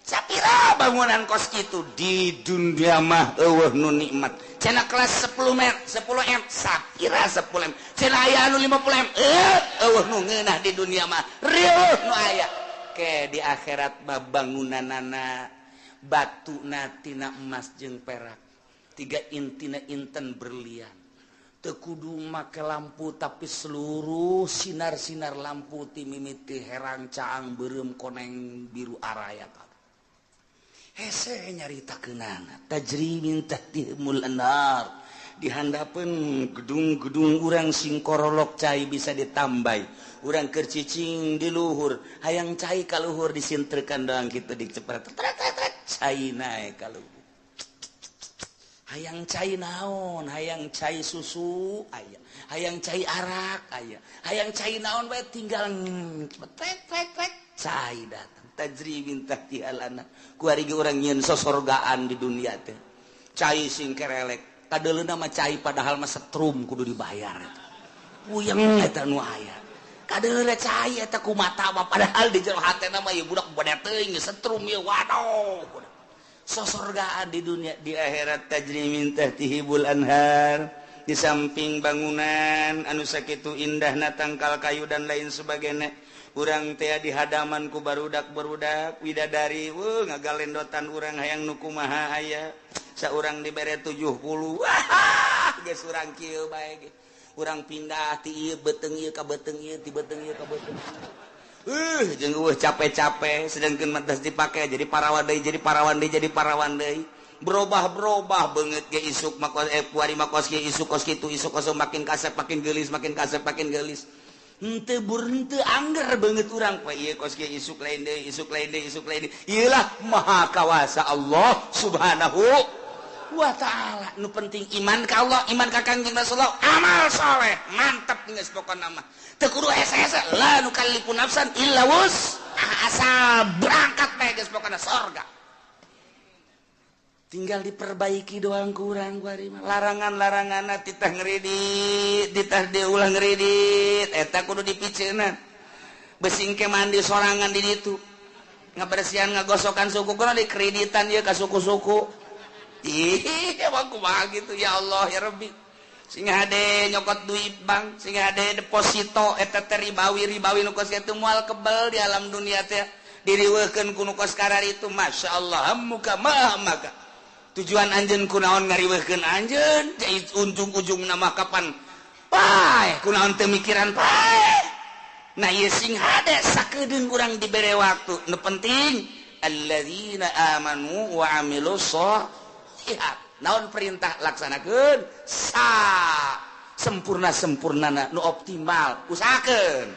Sapira bangunan kos kitu di dunia mah eueuh nu nikmat. Cenah kelas 10 m, 10 m, sapira 10 m, cenah aya anu 50 m, eh eueuh nu ngeunah di dunia mah, rieuh nu aya. Ke di akhirat mah bangunanana batuna tina emas jeung perak, tiga intina inten berlian. Teu kudu make lampu, tapi seluruh sinar-sinar lampu ti mimiti herang caang beureum koneng biru araya kabeh. Hese nyaritakeunana tajri min tahtihimul anhar. Di handapeun gedung-gedung urang sing korolok cai bisa ditambai. Urang keur cicing di luhur hayang cai ka luhur disintrekan doang kitu, dicepret cai naek ka luhur. Hayang cai naon, hayang cai susu aya, hayang cai arak aya, hayang cai naon bae tinggal tek tek tek cai datang. Tajri min tahtihal anhar. Kuari ge urang nyieun sosorgaan di dunia teh cai sing kerelek kadeuleuna mah cai, padahal mah setrum kudu dibayar eta. Puyeng eta nu aya. Kadeuleuna cai eta ku mata mah, padahal di jero hatena mah ieu budak bade teuing setrum ieu, waduh. Sosorgaan di dunia. Di akhirat tajri min tahtihimul anhar. Di samping bangunan anu sakitu indahna, tangkal kayu dan lain sebagainya, urang teh di hadaman ku barudak-barudak widadari, weuh ngagalendotan urang hayang nu kumaha aya. Saurang dibere 70, wah geus urang kieu bae ge. Urang pindah ti ieu beuteung ieu ka beuteung ieu, ti beuteung ieu ka beuteung jeung eueuh capek-capek. Sedangkan mah geus dipake jadi parawan deui, jadi parawan deui, jadi parawan deui, berubah-berubah beungeut ge. Isuk mah kos, kuari mah kos kieu, isuk kos kitu, isuk kos makin kasep makin geulis, makin kasep makin geulis. Henteu bur henteu angger beungeut urang poe ieu kos kieu, isuk lain deui, isuk lain deui, isuk lain deui. Ieu lah maha kawasa Allah Subhanahu wa Ta'ala. Nu penting iman ka Allah, iman ka Kangjeng Rasulullah, amal soleh mantep geus pokona mah. Teu kudu hese-hese, la nukallifu nafsan illa wus, asal berangkat bae geus pokona sorga. Tinggal diperbaiki doang kurang kuari mah. Larangan-larangan titah ngeridit, titah diulah ngeridit eta kudu dipiceunan. Besing ke mandi sorangan di ditu, ngabersihan ngagosokan suku kudu dikreditan ieu ka suku-suku. Ih emang kumaha gitu, ya Allah ya Rabbi. Sing hade nyokot duit bank, sing hade deposito eta teh ribawi, ribawi nu kos kitu moal kebel di alam dunia teh. Diriweuhkeun ku nu kos karar itu, Masya Allah muka maha maka tujuan anjeun kunaon ngariweuhkeun anjeun ujung-ujung nama kapan pae kunaon teu mikiran pae. Nah ieu sing hade sakedeung urang dibere waktu. Nu penting alladzina amanu wa amilus sholihat. Naon perintah laksanakeun sa sempurna-sempurnana nu optimal usahakeun.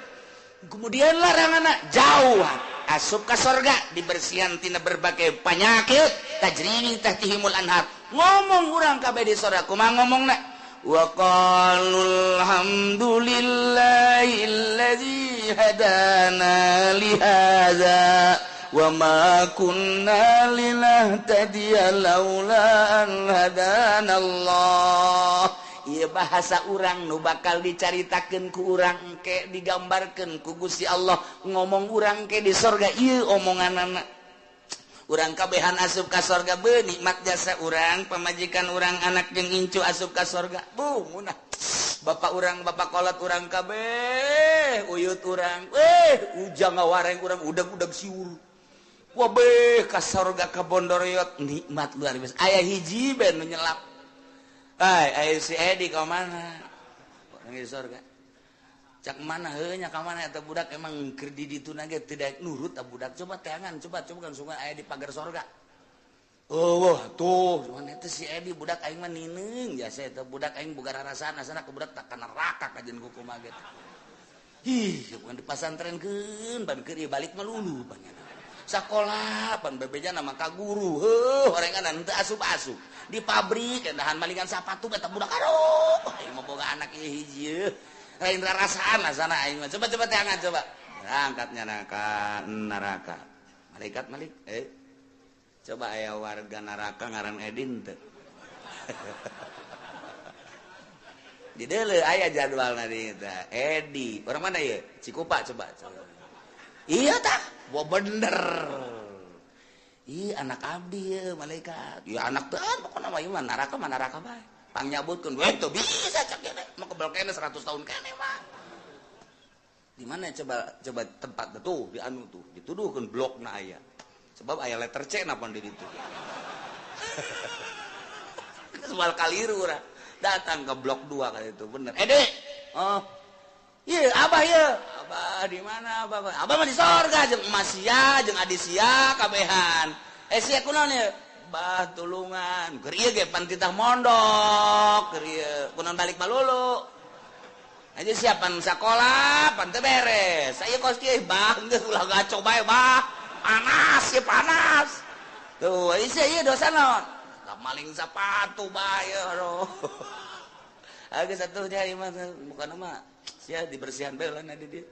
Kemudian laranganna jauh asup ka sorga dibersihan tina berbagai penyakit tajri min tahtihimul anhar. Ngomong urang kabeh di sorga kumaha ngomongna? Wa qalu alhamdulillahilladzi hadana li hadza wa ma kunna linahtadiya laula an hadana Allah. Ieu bahasa urang nu bakal dicaritakeun ku urang engke digambarkeun ku Gusti Allah ngomong urang ke di sorga ieu omonganana. Urang kabehan asup ka sorga beuh nikmat jasa urang pamajikan urang anak jeung incu asup ka sorga buh munah bapak urang bapak kolot urang kabeh uyut urang ujang ngawareng urang udag-udag siur wabeh ka sorga ka bondoriot nikmat luar biasa aya hiji ben nu nyelap ai aya si Edi ka mana urang di sorga cak mana heuh nya ka mana eta budak emang keur di ditu na ge tidak nurut ta budak coba teangan coba coba kan sungai aya di pagar sorga. Oh wah tuh cuman eta si Edi budak aing mah nineung jasa eta budak aing boga rarasaan asana ke budak tak ka neraka kajeun kumaha ge. Ih bukan dipasantrenkeun ban keur balik mah lulu panjana. Sakola pan bebejana mah ka guru heuh orengan teu asup-asup di pabrik dahan malingan sapatu eta budak aduh aing mah boga anak ieu hiji lain rarasaan asana aing mah coba-coba teangan coba angkatnya neraka neraka malaikat malik coba aya warga neraka ngaran Edin teu di deuleu aya jadwalna di eta Edi orang mana ieu Cikupa coba coba iya tah wah bener ih anak abdi ye malaikat ya anak teh pokona mah ieu mah neraka bae pangnyabutkeun we teu bisa cak kene mah kebel kene 100 tahun kene mah di mana coba coba tempat tuh di anu tuh dituduhkeun blokna aya sebab aya letter C napa di ditu soal kaliru urang datang ke blok 2 kali itu bener Edi oh iya abah ieu abah di mana abah abah mah di sorga jeung emas sia jeung adi sia kabehan sia kunaon ieu bah tulungan keur ieu ge pan titah mondok keur ieu kunaon balik malulu aja siapan sakola pan teu beres saya kos kieu bah geus ulah gaco bae bah panas ieu panas tuh sia ieu dosa naon maling sapatu bae aduh geus atuh nya ieu mah bukan mah sia dibersihan bae lah di dieu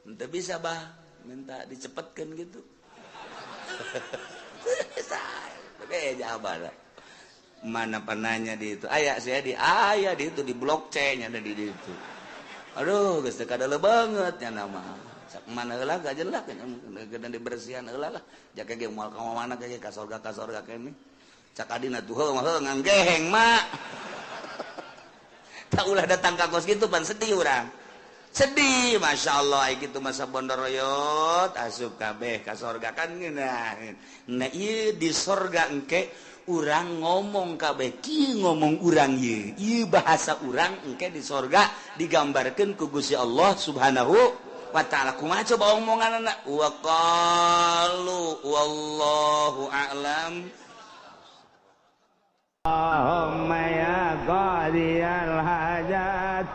henteu bisa bah minta dicepetkeun gitu mana penanya di itu aya saya di aya di itu di blok C nya ada di itu aduh geus teu kadele banget nya nama sak mana heula gajelak geus dibersihan heula lah jake ge moal ka mana ge ka sorga kene cak adina tuh heuh mah heuh nganggeheng mak tak ulah datang ka kos kitu pan sedih urang sedih Masya Allah gitu masa bondoroyot asup kabeh ka sorga kan ngeunah nah ieu di sorga engke urang ngomong kabeh kieu ngomong urang ieu ieu bahasa urang engke di sorga digambarkeun ku Gusti Allah Subhanahu wa ta'ala kumaha coba omonganna wa qalu wallahu a'lam. Allahumma ya qadiyal hajat.